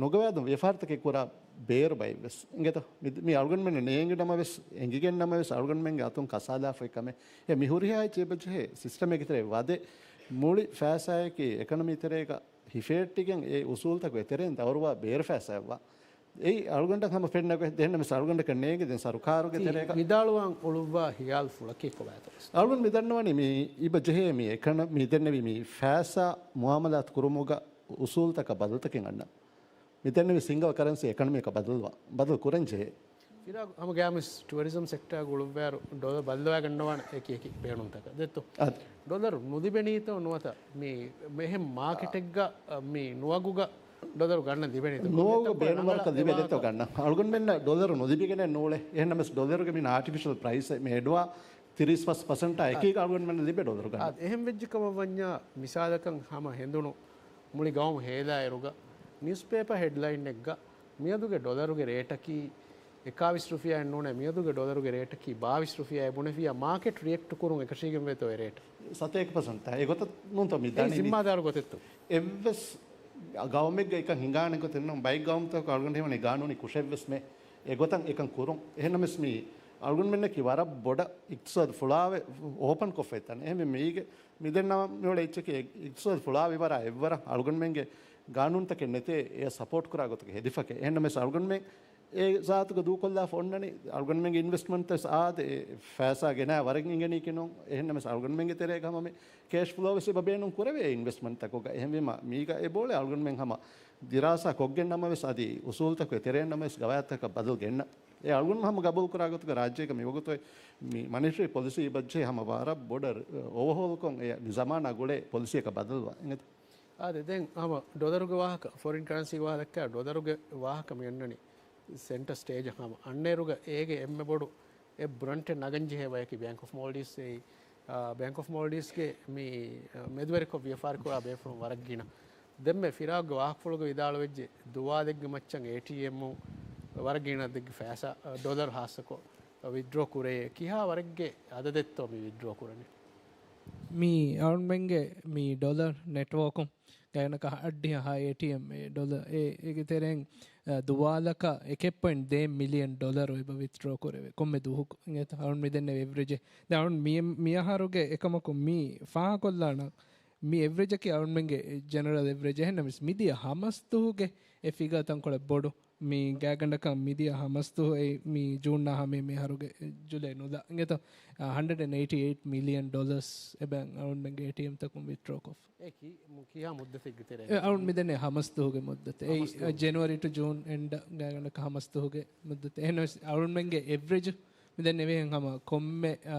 ނުގަވާދުން ވިޔަފާރިތަކެއް ކުރާ ބޭރު ބައެއް ވެސް އިނގޭތޯ. މި، މި އަޅުގަނޑުމެންނަށް ނޭނގި ނަމަވެސް، އެނގިގެން ނަމަވެސް އަޅުގަނޑުމެންގެ އަތުން ކަސާލާފައި ކަމެއް. އެ މި ހުރިހާ އެއްޗެއް އެބަޖެހޭ ސިސްޓަމެއްގެ ތެރޭ ވަދެ މުޅި ފައިސާއަކީ އެކަނަމީ ތެރޭގަ ހިފޭއްޓިގެން އެ އުސޫލުތަކުގެ ތެރެއިން ދައުރުވާ ބޭރު ފައިސާއެއްވާ. އެއީ އަޅުގަނޑަށް ހަމަ ފެންނަ ގޮތް ދެންނަމަވެސް އަޅުގަނޑަކަށް ނޭނގެ ދެން ސަރުކާރުގެ ތި ތެރޭގަ. ވިދާޅުވާން އުޅުއްވާ ހިޔާލު ފުޅަކީ ކޮބާތޯ؟ އަޅުގަނޑު މި ދަންނަވަނީ މި އިބަ ޖެހޭ މި އެކަނަ، މި ދެންނެވި މި ފައިސާ މުއާމަލާތު ކުރުމުގަ އުސޫލުތަކަށް ބަދަލުތަކެއް އަންނަ. މި ދެންނެވި ސިންގަލް ކަރަންސީ އެކަނަމީއަކަށް ބަދަލުވާ، ބަދަލު ކުރަން ޖެހޭ. ފިރާގު ހަމަ ގާމިސް ޓުއަރިޒަމް ސެކްޓާގަ އުޅުއްވާއިރު ޑޮލަރު ބައްލަވާގަންނަވާނެ އެކި އެކި ބޭނުންތަކަށް ދެއްތޯ؟ އާދެ. ޑޮލަރު ނުލިބެނީތޯ ނުވަތަ މި މެހެން މާކެޓެއްގަ، މި ނުވަގުގަ ޑޮލަރު ގަންނަ ލިބެނީތޯ؟ ނުވަގުގަ ބޭނުމަށް ލިބެނީތޯ ގަންނަ. އަޅުގަނޑުމެންނަށް ޑޮލަރު ނުލިބިގެނެއް ނޫޅޭ. އެހެންނަމަވެސް ޑޮލަރުގެ މި އާޓިފިޝަލް ޕްރައިސް މި އެޑުވާ ތިރީސް ފަސް ޕަސެންޓާ އެކީގަ އަޅުގަނޑުމެންނަށް ލިބޭ ޑޮލަރު ގަންނަ. އާދެ، އެހެން ވެއްޖެ ކަމަށް ވަންޏާ މިސާލަކަށް ހަމަ ހެނދުނު މުޅި ގައުމު ހޭލާއިރުގަ ނިއުސްޕޭޕަ ހެޑްލައިންއެއްގަ މިއަދުގެ ޑޮލަރުގެ ރޭޓަކީ އެކާވީސް ރުފިޔާއެއް ނޫނޭ، މިއަދުގެ ޑޮލަރުގެ ރޭޓަކީ ބާވީސް ރުފިޔާއެއް ބުނެފިއްޔާ މާކެޓް ރިއެކްޓް ކުރުން އެކަށީގެންވޭތޯ އެ ރޭޓް؟ ސަތޭކަ ޕަސެންޓް. އެ ގޮތަށް ނޫންތޯ މި އެއީ ދަނީ މި؟ ޒިންމާދާރު ގޮތެއްތޯ؟ އެއްވެސް ގައުމެއްގަ އެކަން ހިނގާނެ ގޮތެއް ނޫން. ބައެއް ގައުމުތަކުގަ އަޅުގަނޑު ހީވަނީ ގާނޫނީ ކުށެއްވެސް މެ އެގޮތަށް އެކަން ކުރުން. އެހެންނަމަވެސް މި އަޅުގަނޑުމެންނަކީ ވަރަށް ބޮޑަށް އިޤްތިޞާދު ފުޅާވެ އޯޕަން ކޮށްފައި ތަނެއް. އެހެންވެ މީގެ މި ދެންނެވި މިއުޅޭ އެއްޗަކީ އިޤްތިޞާދު ފުޅާ ވިވަރާ އެއްވަރަށް އަޅުގަނޑުމެންގެ ގާނޫނުތަކެއް ނެތޭ އެ ސަޕޯޓް ކުރާ ގޮތުގެ ހެދިފަކެއް. އެހެންނަމަވެސް އަޅުގަނޑުމެން އެ ޒާތުގަ ދޫކޮށްލާފަ އޮންނަނީ އަޅުގަނޑުމެންގެ އިންވެސްޓްމަންޓް ވެސް އާދެ، އެ ފައިސާ ގެނާ ވަރަށް އިނގެނީކީ ނޫން. އެހެންނަމަވެސް އަޅުގަނޑުމެންގެ ތެރޭގަ ހަމަ މި ކޭޝް ފްލޯ ވެސް އެބަ ބޭނުން ކުރެވޭ އިންވެސްޓްމަންޓްތަކުގަ. އެހެންވީމަ މީގަ އެބައުޅޭ އަޅުގަނޑުމެން ހަމަ ދިރާސާ ކޮށްގެން ނަމަވެސް އަދި އުސޫލުތަކުގެ ތެރެއިން ނަމަވެސް ގަވާއިދުތަކަށް ބަދަލު ގެންނަ. އެ އަޅުގަނޑު ހަމަ ގަބޫލު ކުރާ ގޮތުގަ ރާއްޖޭގަ މިވަގުތު މި މަނިޓަރީ ޕޮލިސީ އިބަޖެހޭ ހަމަ ވަރަށް ބޮޑަށް އޯވަހޯލްކޮށް އެ މި ޒަމާނާ ގުޅޭ ޕޮލިސީއަކަށް ބަދަލުވާ. އިނގޭތަ؟ އާދެ، ދެން ހަމަ ޑޮލަރުގެ ވާހަކަ، ފޮރިން ކަރަންސީގެ ވާހަކަ ދައްކާ ޑޮލަރުގެ ވާހަކަ މި އަންނަނީ. ސެންޓަ ސްޓޭޖަށް ހަމަ އަންނައިރުގަ އޭގެ އެންމެ ބޮޑު އެއް ބްރަންޓެއް ނަގަން ޖެހޭ ބަޔަކީ ބޭންކް އޮފް މޯލްޑިވްސް. އެއީ، އާ، ބޭންކް އޮފް މޯލްޑިވްސްގެ މި، އާ، މެދުވެރިކޮށް ވިޔަފާރި ކުރާ ބޭފުޅުން ވަރަށް ގިނަ. ދެންމެ ފިރާގްގެ ވާހަކަފުޅުގަ ވިދާޅުވެއްޖެ، ދުވާލެއްގެ މައްޗަށް އޭޓީއެމް ވަރަށް ގިނަ ދެއްގެ ފައިސާ، އާ، ޑޮލަރު ހާއްސަކޮށް ވިތްޑްރޯ ކުރޭ. ކިހާ ވަރެއްގެ އަދަދެއްތޯ މި ވިތްޑްރޯ ކުރަނީ؟ މި އަޅުންމެންގެ މި ޑޮލަރ ނެޓްވޯކުން ގާތްގަނޑަކަށް އައްޑިހަ އޭޓީއެމް ޑޮލަރ އެ، އޭގެ ތެރެއިން، އަ، ދުވާލަކަށް އެކެއް ޕޮއިންޓް ދޭއް މިލިއަން ޑޮލަރު އެބަ ވިތްޑްރޯ ކުރެވޭ ކޮންމެ ދުވަހަކު. އިނގޭތަ؟ އަޅުން މިދެންނެވި އެވްރެޖެއް. ދެން އަޅުން މި، މިއަހަރުގެ އެކަމަކު މި ފާހަގަކޮށްލާނަން. މި އެވްރެޖަކީ އަޅުންމެންގެ ޖެނެރަލް އެވްރެޖެއް. އެހެންނަމަވެސް މިދިޔަ ހަމަސްދުހުގެ އެ ފިގާ ތަންކޮޅެއް ބޮޑު. މި ގާތްގަނޑަކަށް މިދިޔަ ހަމަސްދުހު އެ މި ޖޫންއާ ހަމައަށް މި އަހަރުގެ ޖުލައި ނުލާ. އިނގޭތޯ؟ އަ، ހަންޑްރެޑް އެއިޓީ އެއިޓް މިލިއަން ޑޮލަރސް އެބައި އަޅުންމެންގެ އޭޓީއެމްތަކުން ވިތްޑްރޯ ކޮށްފަ. އެ ކި-، މު-، ކިހާ މުއްދަތެއްގެ ތެރޭ؟ އެ އަޅުން މިދެންނެވި ހަމަސްދުހުގެ މުއްދަތެއް. އެއީ، ހަމަސްދުހު. އަ، ޖެނުއަރީ ޓު ޖޫން އެންޑް ގާތްގަނޑަކަށް ހަމަސްދުހުގެ މުއްދަތެއް. އެހެންނަމަވެސް އަޅުންމެންގެ އެވްރެޖް މިދެންނެވިހެން ހަމަ ކޮންމެ، އާ،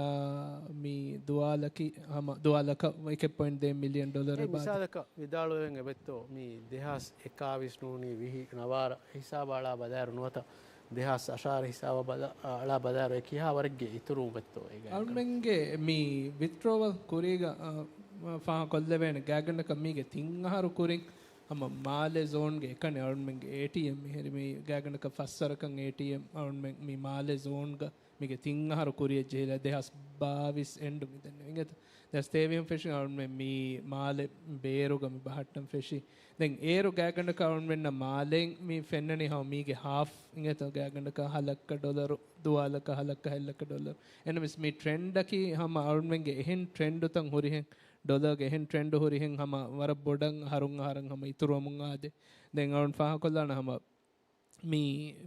މި ދުވާލަކީ ހަމަ ދުވާލަކަށް އެކެއް ޕޮއިންޓް ދޭއް މިލިއަން ޑޮލަރެއް އެ ބާދަ. މިސާލަކަށް ވިދާޅުވެގެން އެބައޮތްތޯ މި ދެހާސް އެކާވީސް ނޫނީ ވިހި ނަވާރަ ހިސާބަށް އަޅާ ބަލާއިރު ނުވަތަ ދެހާސް އަށާރަ ހިސާބަށް ބަލާ-، އަޅާ ބަލާއިރު އެ ކިހާ ވަރެއްގެ އިތުރުވުމެއްތޯ އޭގަ؟ އަޅުމެންގެ މި ވިތްޑްރޯވަލް ކުރީގަ، އާ، ފާހަގަކޮށްލެވޭނެ ގާތްގަނޑަކަށް މީގެ ތިން އަހަރު ކުރިން ހަމަ މާލެ ޒޯންގެ އެކަނި އަޅުމެންގެ އޭޓީއެމް މިހިރީ މި ގާތްގަނޑަކަށް ފަސްވަރަކަށް އޭޓީއެމް އަޅުމެން މި މާލެ ޒޯންގަ މީގެ ތިން އަހަރު ކުރިއަށް ޖެހިލާ ދެހާސް ބާވީސް އެންޑު މިދެންނެވި. އިނގޭތަ؟ ދެހާސް ތޭވީހުން ފެށި އަޅުމެން މި މާލެ ބޭރުގަ މި ބަހައްޓަން ފެށި. ދެން އޭރު ގާތްގަނޑަކަށް އަޅުމެންނަށް މާލެއިން މި ފެންނަނީ ހަމަ މީގެ ހާފް އިނގޭތަ؟ ގާތްގަނޑަކަށް ހަލައްކަ ޑޮލަރު، ދުވާލަކަށް ހަލައްކަ ހަތްލައްކަ ޑޮލަރު. އެހެންނަމަވެސް މި ޓްރެންޑަކީ ހަމަ އަޅުމެންގެ އެހެން ޓްރެންޑުތައް ހުރިހެން، ޑޮލަރގެ އެހެން ޓްރެންޑު ހުރިހެން ހަމަ ވަރަށް ބޮޑަށް އަހަރުން އަހަރަށް ހަމަ އިތުރުވަމުން އާދޭ. ދެން އަޅުން ފާހަގަކޮށްލާނަން ހަމަ މި،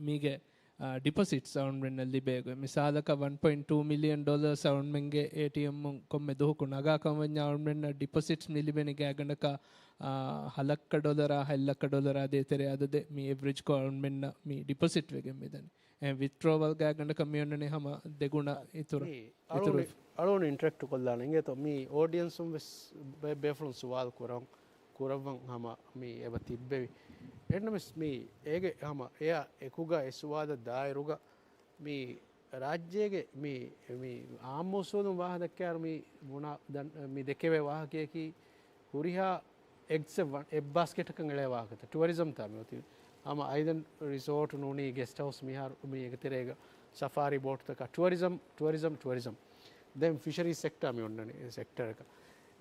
މީގެ، އާ، ޑިޕޮޒިޓްސް އަޅުންމެންނަށް ލިބޭ ގޮތް. މިސާލަކަށް ވަން ޕޮއިންޓް ޓޫ މިލިއަން ޑޮލަރސް އަޅުންމެންގެ އޭޓީއެމްއުން ކޮންމެ ދުވަހަކު ނަގާ ކަމަށް ވަންޏާ އަޅުންމެންނަށް ޑިޕޮޒިޓްސް މި ލިބެނީ ގާތްގަނޑަކަށް، އާ، ހަލައްކަ ޑޮލަރާ، ހަތްލައްކަ ޑޮލަރާ ދޭތެރޭ އަދަދެއް މި އެވްރެޖްކޮށް އަޅުންމެންނަށް މި ޑިޕޮޒިޓް ވެގެން މިދަނީ. އެ ވިތްޑްރޯވަލް ގާތްގަނޑަކަށް މި އޮންނަނީ ހަމަ ދެގުނަ އިތުރު، މި އަޅުގަނޑު، އިތުރު. އަޅުގަނޑު އިންޓަރެކްޓް ކޮށްލާނަން. އިނގޭތޯ މި އޯޑިއެންސުން ވެސް ބެ-، ބޭފުޅުން ސުވާލު ކުރަން، ކުރައްވަން ހަމަ މި އެބަ ތިއްބެވި. އެހެންނަމަވެސް މި އޭގެ ހަމަ އެއާ އެކުގަ އެ ސުވާލަށް ދާއިރުގަ މި ރާއްޖޭގެ މި، މި އާއްމު އުސޫލުން ވާހަކަ ދައްކާއިރު މި ބުނާ ދަން-، މި ދެކެވޭ ވާހަކަޔަކީ ހުރިހާ އެގްސް އެއް ވަ-، އެއް ބާސްކެޓަކަށް އެޅޭ ވާހަކަތައް. ޓުއަރިޒަމް ތާ މި އޮތީ. ހަމަ އައިލެންޑް ރިސޯޓު ނޫނީ ގެސްޓް ހައުސް މިހާރު މި އޭގެ ތެރޭގަ ސަފާރީ ބޯޓުތަކާ ޓުއަރިޒަމް، ޓުއަރިޒަމް، ޓުއަރިޒަމް. ދެން ފިޝަރީ ސެކްޓާ މި އޮންނަނީ ސެކްޓަރަކަށް.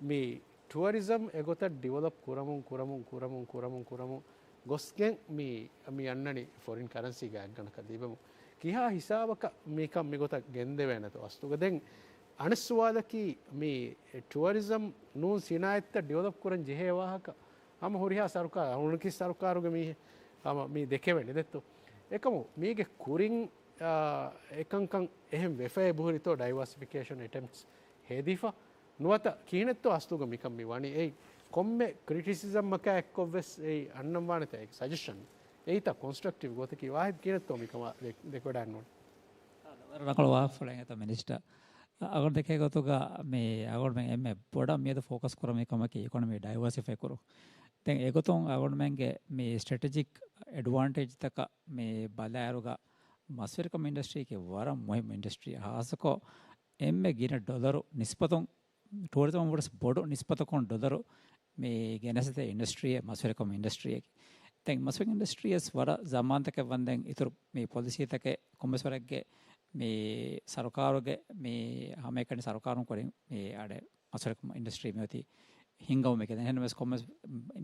މި ޓުއަރިޒަމް އެގޮތަށް ޑިވެލޮޕް ކުރަމުން، ކުރަމުން، ކުރަމުން، ކުރަމުން، ކުރަމުން ގޮސްގެން މި، މި އަންނަނީ ފޮރިން ކަރަންސީ ގާތްގަނޑަކަށް ލިބެމުން. ކިހާ ހިސާބަކަށް މިކަން މިގޮތަށް ގެންދެވޭނެތޯ އަސްލުގަ؟ ދެން އަނެއް ސުވާލަކީ މި ޓުއަރިޒަމް ނޫން ސިނާއަތްތައް ޑިވެލޮޕް ކުރަން ޖެހޭ ވާހަކަ ހަމަ ހުރިހާ ސަރުކާރު، އަޅުގަނޑު ސަރުކާރުގެ މީހެއް ހަމަ މި ދެކެވެނީ ދެއްތޯ. އެކަމު މީގެ ކުރިން، އާ، އެކަންކަން އެހެން ވެފައޭ ބުހުރިތޯ ޑައިވާސިފިކޭޝަން އެޓެމްޕްޓްސް ހެދިފަ ނުވަތަ ކިހިނެއްތޯ އަސްލުގަ މިކަން މި ވަނީ. އެއީ ކޮންމެ ކްރިޓިސިޒަމަކާ އެއްކޮށްވެސް އެއީ އަންނަން ވާނެތާ އެއީ ސަޖެޝަން. އެއީތާ ކޮންސްޓްރަކްޓިވް ގޮތަކީ ވާހިދު ކިހިނެއްތޯ މިކަމާ ދެ-، ދެކެވަޑައިގަންނަވަނީ. ރަނގަޅު ވާހަކަފުޅެއް އެނގޭތޯ މިނިސްޓަރ. އަ-، އަޅުގަނޑު ދެކޭ ގޮތުގަ މި އަޅުގަނޑުމެން އެންމެ ބޮޑަށް މިއަދު ފޯކަސް ކުރަން މި ކަމަކީ އިކޮނޮމީ ޑައިވާސިފައި ކުރުން. ދެން އެގޮތުން އަޅުގަނޑުމެންގެ މި ސްޓްރެޓެޖިކް އެޑްވާންޓޭޖްތަކަށް މި ބަލާއިރުގަ މަސްވެރިކަމު އިންޑަސްޓްރީއަކީ ވަރަށް މުހިއްމު އިންޑަސްޓްރީއެއް. ހާއްސަކޮށް އެންމެ ގިނަ ޑޮލަރު ނިސްބަތުން، ޓޫރިޒަމަށް ވުރެސް ބޮޑު ނިސްބަތަކުން ޑޮލަރު މި ގެނެސްދޭ އިންޑަސްޓްރީއެއް މަސްވެރިކަމު އިންޑަސްޓްރީއަކީ. ދެން މަސްވެރިކަމު އިންޑަސްޓްރީއަސް ވަރަށް ޒަމާންތަކެއް ވަންދެން އިތުރު މި ޕޮލިސީތަކެއް ކޮންމެސް ވަރެއްގެ މި ސަރުކާރުގެ މި ހަމައެކަނި ސަރުކާރުން ކުރިން މި އަޑެއް މަސްވެރިކަމު އިންޑަސްޓްރީ މިއޮތީ ހިންގަމުން މިކަން. އެހެންނަމަވެސް ކޮންމެސް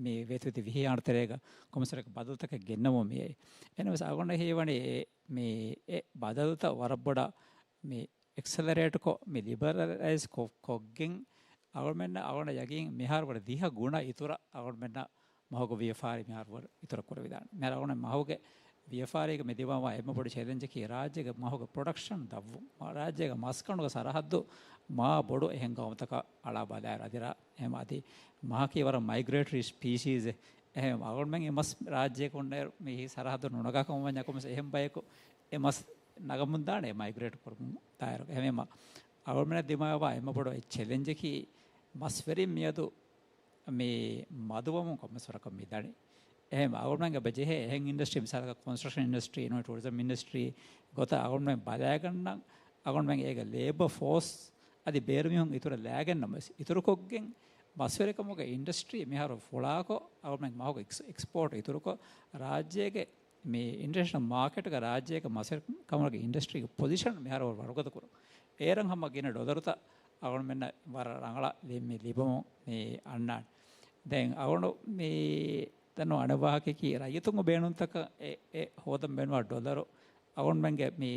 މި ވޭތުވެތި ވިހި އަހަރު ތެރޭގަ ކޮންމެސް ވަރެއްގެ ބަދަލުތަކެއް ގެންނަމުން މިއައީ. އެހެންނަމަވެސް އަޅުގަނޑަށް ހީވަނީ އެ، މި އެ ބަދަލުތައް ވަރަށް ބޮޑަށް މި އެކްސެލަރޭޓްކޮށް، މި ލިބަރަލައިޒް ކޮށް، ކޮށްގެން އަޅުގަނޑުމެންނަށް އަޅުގަނޑަށް ޔަގީން މިހާރު ވަރަށް ދިހަ ގުނަ އިތުރަށް އަޅުގަނޑުމެންނަށް މަހުގެ ވިޔަފާރި މިހާރު ވަރަށް އިތުރަށް ކުރެވިދާނެ. މިހާރު އަޅުގަނޑު މަހުގެ ވިޔަފާރީގެ މި ދިމާވާ އެންމެ ބޮޑު ޗެލެންޖަކީ ރާއްޖޭގެ މަހުގެ ޕްރޮޑަކްޝަން ދަށްވުން. މަ-، ރާއްޖޭގެ މަސްކަނޑުގެ ސަރަހައްދު މާ ބޮޑު އެހެން ގައުމުތަކަށް އަޅާ ބަލާއިރު އަދި ރާ-، އެހެން އަދި މަހަކީ ވަރަށް މައިގްރޭޓަރީ ސްޕީޝީސް. އެހެން އަޅުގަނޑުމެން އެ މަސް ރާއްޖޭގަ އޮންނައިރު މި ސަރަހައްދު ނުނަގާ ކަމަށް ވަންޏާ ކޮންމެސް އެހެން ބަޔަކު އެ މަސް ނަގަމުން ދާނެ މައިގްރޭޓް ކުރުމުން ދާއިރު. އެހެންވީމަ، އަޅުގަނޑުމެންނަށް ދިމާވާ އެންމެ ބޮޑު އެއް ޗެލެންޖަކީ، މަސްވެރިން މިއަދު މި މަދުވަމުން ކޮންމެސް ވަރަކަށް މި ދަނީ. އެހެން އަޅުގަނޑުމެން އެބަ ޖެހޭ އެހެން އިންޑަސްޓްރީ، މިސާލަކަށް ކޮންސްޓްރަކްޝަން އިންޑަސްޓްރީ، ޓޫރިޒަމް އިންޑަސްޓްރީ ގޮތަށް އަޅުގަނޑުމެން ބަލައިގަންނަން. އަޅުގަނޑުމެން އޭގެ ލޭބަ ފޯސް އަދި ބޭރު މީހުން އިތުރަށް ލައިގެން ނަމަވެސް، އިތުރުކޮށްގެން މަސްވެރިކަމުގެ އިންޑަސްޓްރީ މިހާރު ފުޅާކޮށް، އަޅުގަނޑުމެން މަހުގެ އެކްސް-، އެކްސްޕޯޓް އިތުރުކޮށް، ރާއްޖޭގެ މި އިންޓަރނޭޝަނަލް މާކެޓްގަ ރާއްޖޭގެ މަސްވެރިކަމުގެ އިންޑަސްޓްރީގެ ޕޮޒިޝަން މިހާރު ވަރުގަދަ ކުރުން. އޭރަށް ހަމަ ގިނަ ޑޮލަރުތައް އަޅުގަނޑުމެންނަށް ވަރަށް ރަނގަޅަށް ލި-، މި ލިބުމުން މި އަންނާނެ. ދެން އަޅުގަނޑު މި ދަންނަ އަނެއް ވާހަކައަކީ، ރައްޔިތުންގެ ބޭނުންތަކަށް އެ، އެ ހޯދަން ބޭނުންވާ ޑޮލަރު އަޅުގަނޑުމެންގެ މި،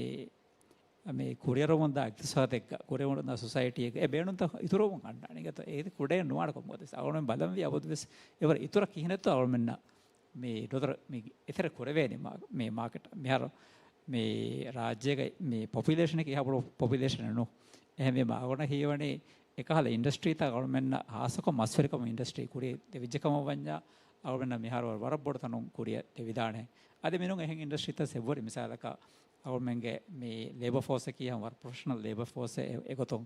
މި ކުރިއަރަމުންދާ އިގްތިސާދެއްގަ، ކުރިއަރަމުންދާ ސޮސައިޓީއެއްގަ އެ ބޭނުންތައް އިތުރުވަމުން އަންނާނެ. އިނގޭތޯ، އޭތި ކުޑައެއް ނުވާނެ ކޮންމެވެސް. އަޅުގަނޑުމެން ބަލަންވީ އަބަދުވެސް އެވަރަށް އިތުރަށް ކިހިނެއްތޯ އަޅުގަނޑުމެންނަށް މި ޑޮލަރު މި އެތެރެ ކުރެވޭނީ މާ-، މި މާކެޓަށް. މިހާރު މި ރާއްޖޭގަ މި ޕޮޕިއުލޭޝަނަކީ އެހާ ބޮޑު ޕޮޕިއުލޭޝަނެއް ނޫން. އެހެންވީމަ އަޅުގަނޑަށް ހީވަނީ އެކަހަލަ އިންޑަސްޓްރީތައް އަޅުގަނޑުމެންނަށް ހާއްސަކޮށް މަސްވެރިކަމު އިންޑަސްޓްރީ ކުރިއަށް ދެވިއްޖެ ކަމަށް ވަންޏާ، އަޅުގަނޑަށް މިހާރު ވަރަށް ބޮޑު ތަނުން ކުރިއަށް ދެވިދާނެ. އަދި މިނޫން އެހެން އިންޑަސްޓްރީތައް ސެއްވޮޑި މިސާލަކަށް އަޅުގަނޑުމެންގެ މި ލޭބަ ފޯސްއަކީ ހަމަ ވަރަށް ޕްރޮފެޝަނަލް ލޭބަ ފޯސްއެއް އެ-، އެގޮތުން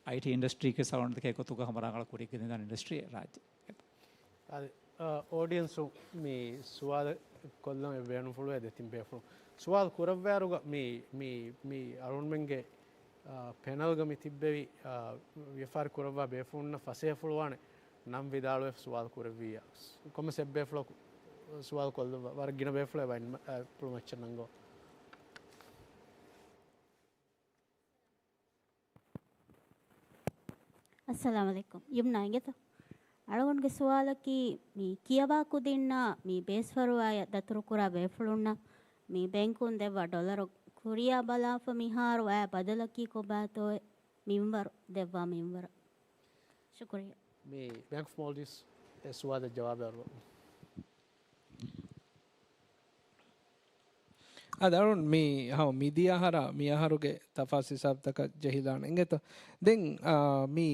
އައިޓީ އިންޑަސްޓްރީގެ ސައުންޑްތަކެއް ގޮތުގަ ހަމަ ރަނގަޅަށް ކުރިއަށް ގެންދާނެ އިންޑަސްޓްރީ ރާއްޖެ. އަދި، އާ، އޯޑިއެންސު މި ސުވާލެއް ކޮށްލަން އެ ބޭނުންފުޅުވޭ ދެތިން ބޭފުޅުން. ސުވާލު ކުރައްވާއިރުގަ މި، މި، މި އަޅުންމެންގެ، އާ، ޕެނަލްގަ މި ތިއްބެވި، އާ، ވިޔަފާރި ކުރައްވާ ބޭފުޅުންނަށް ފަސޭހަފުޅުވާނެ ނަން ވިދާޅުވެފަ ސުވާލު ކުރެއްވިއްޔާ. ކޮންމެސް އެއްބޭފުޅަކު ސުވާލު ކޮށްލައްވާ. ވަރަށް ގިނަ ބޭފުޅެއް ވައިން މަ-، އާ، ޕުޅުމައްޗަށް ނަންގަވާ. އައްސަލާމު ޢަލައިކުމް. ޔުމްނާ އިނގޭތޯ؟ އަޅުގަނޑުގެ ސުވާލަކީ، މި ކިޔަވާ ކުދިންނާ މި ބޭސްފަރުވާޔަށް ދަތުރުކުރާ ބޭފުޅުންނަށް މި ބޭންކުން ދެއްވާ ޑޮލަރު ކުރިއަށް ބަލާފަ މިހާރު އައި ބަދަލަކީ ކޮބާތޯއޭ؟ މިންވަރު ދެއްވާ މިންވަރަށް. ޝުކުރިއްޔާ. މި ބޭންކް އޮފް މޯލްޑިވްސް އެ ސުވާލަށް ޖަވާބެއް އަރުވަމު. އަދި އަޅުން މި ހަމަ މިދިޔަ އަހަރާ މި އަހަރުގެ ތަފާސް ހިސާބުތަކަށް ޖެހިލާނެ އިނގޭތޯ. ދެން، އާ، މި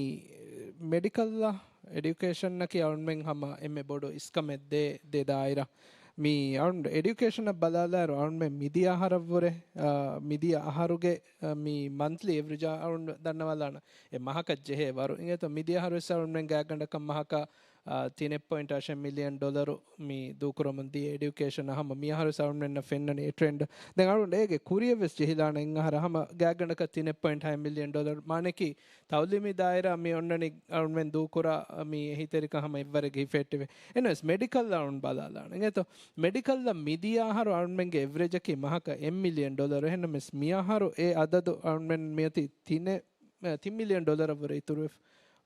މެޑިކަލްއާ އެޑިއުކޭޝަންއަކީ އަޅުންމެން ހަމަ އެންމެ ބޮޑު އިސްކަމެއް ދޭ، ދޭ ދާއިރާ. މި އަޅުން އެޑިއުކޭޝަނަށް ބަލާލާއިރު އަޅުންމެން މިދިޔަ އަހަރަށްވުރެ، އާ، މިދިޔަ އަހަރުގެ، އާ، މި މަންތްލީ އެވްރިޖާ އަޅުން ދަންނަވާލާނަން އެ މަހަކަށް ޖެހޭ ވަރު. އިނގޭތޯ މިދިޔަ އަހަރުވެސް އަޅުންމެން ގާތްގަނޑަކަށް މަހަކަށް އާ، ތިނެއް ޕޮއިންޓް އަށެއް މިލިއަން ޑޮލަރު މި ދޫކުރަމުން ދިޔަ އެޑިއުކޭޝަނަށް ހަމަ މިއަހަރުވެސް އަޅުންމެންނަށް ފެންނަނީ އެ ޓްރެންޑް. ދެން އަޅުން އޭގެ ކުރިއަށްވެސް ޖެހިލާނެ އެއްއަހަރަށް ހަމަ ގާތްގަނޑަކަށް ތިނެއް ޕޮއިންޓް ހައެއް މިލިއަން ޑޮލަރު. މާނައަކީ ތައުލީމީ ދާއިރާ މި އޮންނަނީ އަޅުންމެން ދޫކުރާ މި އެހީތެރިކަން ހަމަ އެއްވަރެއްގެ ހިފެހެއްޓެވެ. އެހެނަސް މެޑިކަލް އަޅުން ބަލާލާނެ. އިނގޭތޯ މެޑިކަލްއަށް މިދިޔަ އަހަރު އަޅުންމެންގެ އެވްރެޖަކީ މަހަކަށް އެއް މިލިއަން ޑޮލަރު. އެހެންނަމަވެސް މިއަހަރު އެ އަދަދު އަޅުންމެން މިއޮތީ ތިނެއް ތިން މިލިއަން ޑޮލަރަށްވުރެ އިތުރުވެފަ.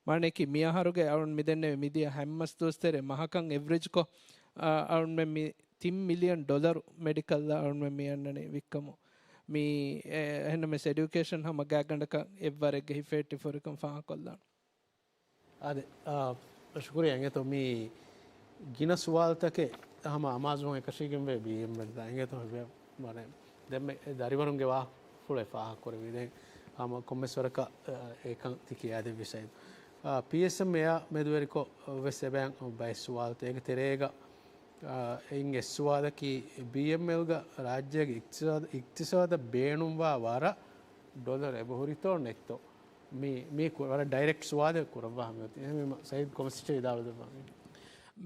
މާނައަކީ މިއަހަރުގެ އަޅުން މިދެންނެވި މިދިޔަ ހަތް މަސް ދުވަސް ތެރޭ މަހަކަށް އެވްރެޖްކޮށް، އާ، އަޅުންމެން މި ތިން މިލިއަން ޑޮލަރު މެޑިކަލްއަށް އަޅުންމެން މި އަންނަނީ ވިއްކަމުން. މި، އެ، އެހެންނަމަވެސް އެޑިއުކޭޝަން ހަމަ ގާތްގަނޑަކަށް އެއްވަރެއްގެ ހިފެހެއްޓި ފުރިކަން ފާހަގަކޮށްލާނަން. އާދެ، އާ، ޝުކުރިއްޔާ. އިނގޭތޯ މި ގިނަ ސުވާލުތަކެއް ހަމަ އަމާޒުވުން އެކަށީގެންވޭ ބީއެމްއެލް ދާ. އިނގޭތޯ މަނެ ދެންމެ ދަރިވަރުންގެ ވާހަކަފުޅެއް ފާހަގަކުރެވި. ދެން ހަމަ ކޮންމެސް ވަރަކަށް، އާ، އެކަން ތި ކިޔާދެއްވި ސައިދު. އާ، ޕީއެސްއެމް އެއާ މެދުވެރިކޮށް ވެސް އެބައިން ބައެއް ސުވާލުތައް. އޭގެ ތެރޭގަ، އާ، އިން އެއް ސުވާލަކީ ބީއެމްއެލްގަ ރާއްޖޭގެ އިޤްތިޞާދަށް، އިޤްތިޞާދަށް ބޭނުންވާ ވަރަށް ޑޮލަރު އެބަހުރިތޯ ނެތްތޯ؟ މި، މީ ކު-، ވަރަށް ޑައިރެކްޓް ސުވާލެއް ކުރައްވާ ހަމަ. އެހެންވީމަ ސައީދު ކޮމެންޓް އެއްޗެއް ވިދާޅުވެދެއްވާ.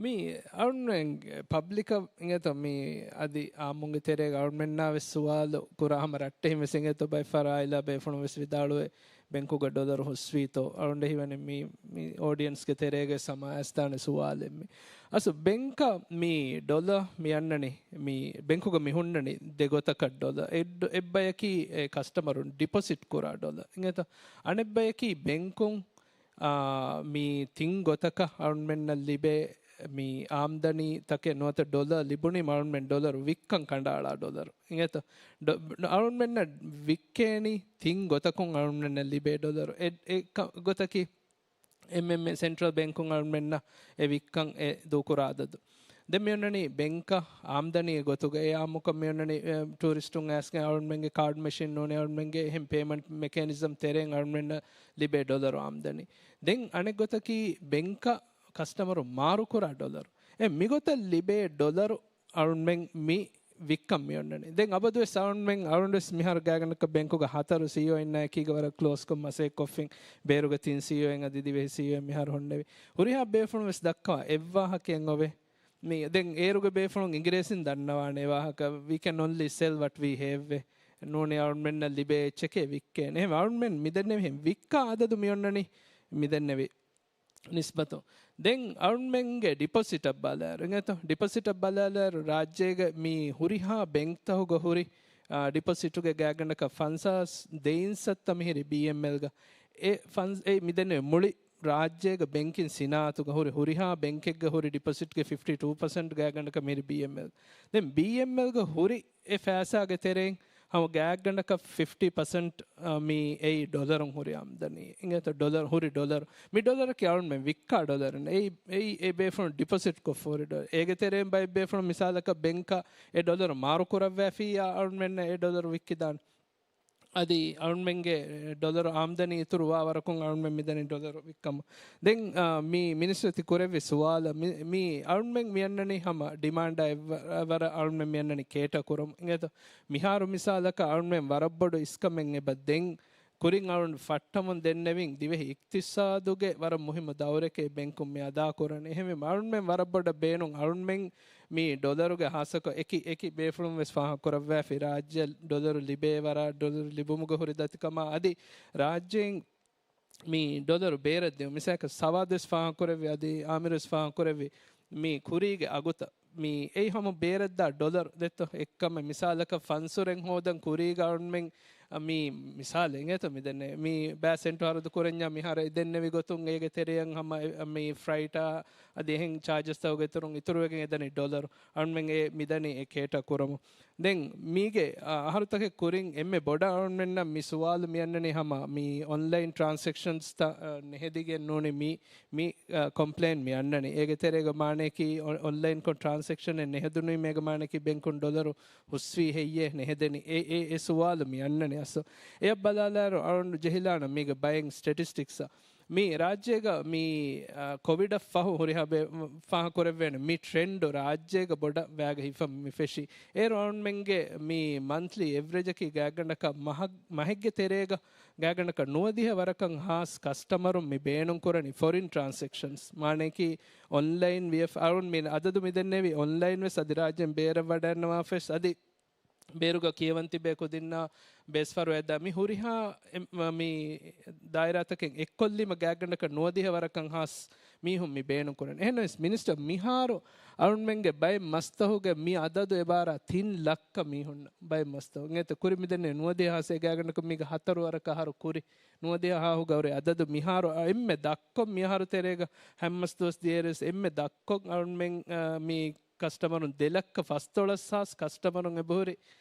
މީ އަޅުންމެން ޕަބްލިކަށް އިނގޭތޯ މީ އަދި އާއްމުންގެ ތެރޭގަ އަޅުންމެންނާ ވެސް ސުވާލު ކުރާ ހަމަ ރައްޓެހިން ވެސް އިނގޭތޯ ބައެއް ފަރާތް އާއިލާ ބޭފުޅުން ވެސް ވިދާޅުވޭ ބެންކުގަ ޑޮލަރު ހުސްވީތޯ. އަޅުން ހީވަނީ މީ، މީ އޯޑިއެންސްގެ ތެރޭގަ ސަމާ އައިސްދާނެ ސުވާލެއް މީ. އަސް ބެންކަށް މި ޑޮލަރ މި އަންނަނީ، މި ބެންކުގަ މި ހުންނަނީ ދެ ގޮތަކަށް ޑޮލަރ. އެއް-، އެއްބަޔަކީ އެ ކަސްޓަމަރުން ޑިޕޮޒިޓް ކުރާ ޑޮލަރ. އިނގޭތޯ؟ އަނެއްބަޔަކީ ބެންކުން، އާ، މި ތިން ގޮތަކަށް އަޅުންމެންނަށް ލިބޭ މި އާމްދަނީ ތަކެއް ނުވަތަ ޑޮލަރ ލިބުނީމަ އަޅުންމެން ޑޮލަރު ވިއްކަން ކަނޑައަޅާ ޑޮލަރު. އިނގޭތޯ؟ ޑޮ-، އަޅުންމެންނަށް ވިއްކޭނީ ތިން ގޮތަކުން އަޅުންމެންނަށް ލިބޭ ޑޮލަރު. އެ، އެ ކަ-، ގޮތަކީ އެމްއެމްއޭ ސެންޓްރަލް ބޭންކުން އަޅުމެންނަށް އެ ވިއްކަން އެ ދޫކުރާ އަދަދު. ދެން މިއޮންނަނީ ބެންކަށް އާމްދަނީ ގޮތުގަ އެ އާއްމުކޮށް މިއޮންނަނީ، އެ، ޓޫރިސްޓުން އައިސްގެން އަޅުމެންގެ ކާޑް މެޝިން ނޫނީ އަޅުމެންގެ އެހެން ޕޭމަންޓް މެކޭނިޒަމް ތެރެއިން އަޅުމެންނަށް ލިބޭ ޑޮލަރު އާމްދަނީ. ދެން އަނެއް ގޮތަކީ ބެންކަށް ކަސްޓަމަރު މާރުކުރާ ޑޮލަރު. އެ މިގޮތަށް ލިބޭ ޑޮލަރު އަޅުންމެން މި ވިއްކަން މިއޮންނަނީ. ދެން އަބަދުވެސް އަޅުންމެން، އަޅުންވެސް މިހާރު ގާތްގަނޑަކަށް ބެންކުގަ ހަތަރު ސީއީއޯއިންނާ އެކީގަ ވަރަށް ކްލޯސްކޮށް މަސައްކަތްކޮށްފިން، ބޭރުގަ ތިން ސީއީއޯއިން އަދި ދިވެހި ސީއީއޯއިން މިހާރު ހުންނެވި. ހުރިހާ ބޭފުޅުން ވެސް ދައްކަވާ އެއްވާހަކައެއް އޮވޭ. މި ދެން އޭރުގެ ބޭފުޅުން އިނގިރޭސިން ދަންނަވާނެ ވާހަކަ، "We can only sell what we have." ނޫނީ އަޅުމެންނަށް ލިބޭ އެއްޗެކޭ ވިއްކޭނެ. އެހެން އަޅުމެން މިދެންނެވިހެން ވިއްކާ އަދަދު މިއޮންނަނީ މިދެންނެވި ނިސްބަތު. ދެން އަޅުމެންގެ ޑިޕޮޒިޓަށް ބަލާއިރު، އިނގޭތޯ؟ ޑިޕޮޒިޓަށް ބަލާލާއިރު ރާއްޖޭގެ މި ހުރިހާ ބެންކްތަހުގަ ހުރި، އާ، ޑިޕޮޒިޓުގެ ގާތްގަނޑަކަށް ފަންސާސް ދެއިން ސައްތަ މިހިރީ ބީއެމްއެލްގަ. އެ ފަންސް، އެ މިދެންނެވި މުޅި ރާއްޖޭގެ ބެންކިން ސިނާއަތުގަ ހުރި ހުރިހާ ބެންކެއްގަ ހުރި ޑިޕޮޒިޓްގެ ފިފްޓީ ޓޫ ޕަސެންޓް ގާތްގަނޑަކަށް މިހިރީ ބީއެމްއެލް. ދެން ބީއެމްއެލްގަ ހުރި އެ ފައިސާގެ ތެރެއިން ހަމަ ގާތްގަނޑަކަށް ފިފްޓީ ޕަސެންޓް، އަ، މި އެއީ ޑޮލަރުން ހުރި އާމްދަނީ. އިނގޭތޯ؟ ޑޮލަރު، ހުރި ޑޮލަރު. މި ޑޮލަރަކީ އަޅުމެން ވިއްކާ ޑޮލަރު. އެއީ، އެއީ އެ ބޭފުޅުން ޑިޕޮޒިޓް ކޮށްފަ ހުރި ޑޮލަރު. އޭގެ ތެރެއިން ބައެއް ބޭފުޅުން މިސާލަކަށް ބެންކަށް އެ ޑޮލަރު މާރު ކުރައްވާފިއްޔާ އަޅުމެންނަށް އެ ޑޮލަރު ވިއްކިދާނެ. އަދި އަޅުމެންގެ ޑޮލަރު އާމްދަނީ އިތުރު ވާ ވަރަކުން އަޅުމެން މިދަނީ ޑޮލަރު ވިއްކަމުން. ދެން، އާ، މި މިނިސްޓަރ ތި ކުރެއްވި ސުވާލަށް މި، މި އަޅުމެން މިއަންނަނީ ހަމަ ޑިމާންޑާ އެއްވަ-، ވަރަށް އަޅުމެން މިއަންނަނީ ކޭޓަ ކުރަމުން. އިނގޭތޯ؟ މިހާރު މިސާލަކަށް އަޅުމެން ވަރަށް ބޮޑު އިސްކަމެއް އެބަ ދެން ކުރިން އަޅުން ފައްޓަމުން ދެންނެވިން ދިވެހި އިޤްތިޞާދުގެ ވަރަށް މުހިއްމު ދައުރެކޭ ބެންކުން މި އަދާ ކުރަނީ. އެހެންވީމަ އަޅުންމެން ވަރަށް ބޮޑަށް ބޭނުން އަޅުންމެން މި ޑޮލަރުގެ ހާއްސަކޮށް އެކި، އެކި ބޭފުޅުން ވެސް ފާހަގަ ކުރައްވާފި ރާއްޖެ ޑޮލަރު ލިބޭ ވަރަށް ޑޮލަރު ލިބުމުގެ ހުރި ދަތިކަމާ އަދި ރާއްޖެއިން މި ޑޮލަރު ބޭރަށް ދިއުން. މިސާލަކަށް ސަވާދު ވެސް ފާހަގަ ކުރެއްވި އަދި އާމިރު ވެސް ފާހަގަ ކުރެއްވި މި ކުރީގެ އަގުތައް މި އެއީ ހަމަ ބޭރަށްދާ ޑޮލަރު ދެއްތޯ؟ އެއްކަމެއް މިސާލަކަށް ފަންސުރެން ހޯދަން ކުރީގަ އަޅުމެން މި މިސާލެއް އިނގޭތޯ މިދެންނެވި މި ބައި ސެންޓު ހަރަދު ކުރަންޏާ މިހާރު އެ ދެންނެވި ގޮތުން އޭގެ ތެރެއަށް ހަމަ އެ، މި ފްރައިޓާ އަދި އެހެން ޗާޖަސްތަކުގެ އިތުރުން އިތުރުވެގެން އެދަނީ ޑޮލަރު. އަޅުމެން އެ މިދަނީ އެ ކޭޓަ ކުރަމުން. ދެން މީގެ، އާ، އަހަރުތަކެއް ކުރިން އެންމެ ބޮޑަށް އަޅުމެންނަށް މި ސުވާލު މި އަންނަނީ ހަމަ މި އޮންލައިން ޓްރާންސެކްޝަންސްތައް، އާ، ނެހެދިގެން ނޫނީ މި، މި، އާ، ކޮމްޕްލޭން މި އަންނަނީ. އޭގެ ތެރޭގަ މާނަޔަކީ އޮ-، އޮންލައިންކޮށް ޓްރާންސެކްޝަނެއް ނެހެދުނުއި މޭގަ މާނަޔަކީ ބެންކުން ޑޮލަރު ހުސްވީ ހެއްޔޭ ނެހެދެނީ؟ އެ، އެ، އެ ސުވާލު މި އަންނަނީ. އަސް އެއަށް ބަލާލާއިރު އަޅުން ޖެހިލާނަ މީގެ ބައެއް ސްޓެޓިސްޓިކްސް. މި ރާއްޖޭގަ މި، އާ، ކޮވިޑަށް ފަހު ހުރިހާ ބޭ-، ފާހަގަކުރެއްވޭނެ މި ޓްރެންޑު ރާއްޖޭގަ ބޮޑަށް ވައިގަ ހިފަން މި ފެށީ. އޭރު އަޅުމެންގެ މި މަންތްލީ އެވްރެޖަކީ ގާތްގަނޑަކަށް މަހަށް، މަހެއްގެ ތެރޭގަ ގާތްގަނޑަކަށް ނުވަދިހަ ވަރަކަށް ހާސް ކަސްޓަމަރުން މި ބޭނުން ކުރަނީ ފޮރިން ޓްރާންސެކްޝަންސް. މާނަޔަކީ އޮންލައިން ވިޔަފާރި އަޅުން މި އަދަދު މި ދެންނެވި އޮންލައިން ވެސް އަދި ރާއްޖޭން ބޭރަށް ވަޑައިންނަވާފަވެސް އަދި ބޭރުގަ ކިޔަވަން ތިބޭ ކުދިންނާ ބޭސްފަރު އެދާ މި ހުރިހާ އެ-، މ-، މި ދާއިރާތަކެއް އެއްކޮށްލީމަ ގާތްގަނޑަކަށް ނުވަދިހަ ވަރަކަށް ހާސް މީހުން މި ބޭނުން ކުރަން. އެހެންނަމަވެސް މިނިސްޓަރ މިހާރު އަޅުންމެންގެ ބައެއް މަސްތަހުގެ މި އަދަދު އެބާރާ ތިން ލައްކަ މީހުން ބައެއް މަސްތަހު. އިނގޭތަ ކުރި މިދެންނެ ނުވަދިހަ ހާސް އެ ގާތްގަނޑަކަށް މީގަ ހަތަރު ވަރަކަށް އަހަރު ކުރި. ނުވަދިހަ ހާހުގަ ހުރި އަދަދު މިހާރު އަ، އެންމެ ދައްކޮށް މިއަހަރު ތެރޭގަ ހަތް މަސް ދުވަސް ދިޔައިރުވެސް އެންމެ ދައްކޮށް އަޅުންމެން، އަ، މި ކަސްޓަމަރުން ދެ ލައްކަ ފަސްދޮޅަސް ހާސް ކަސްޓަމަރުން އެބަހުރި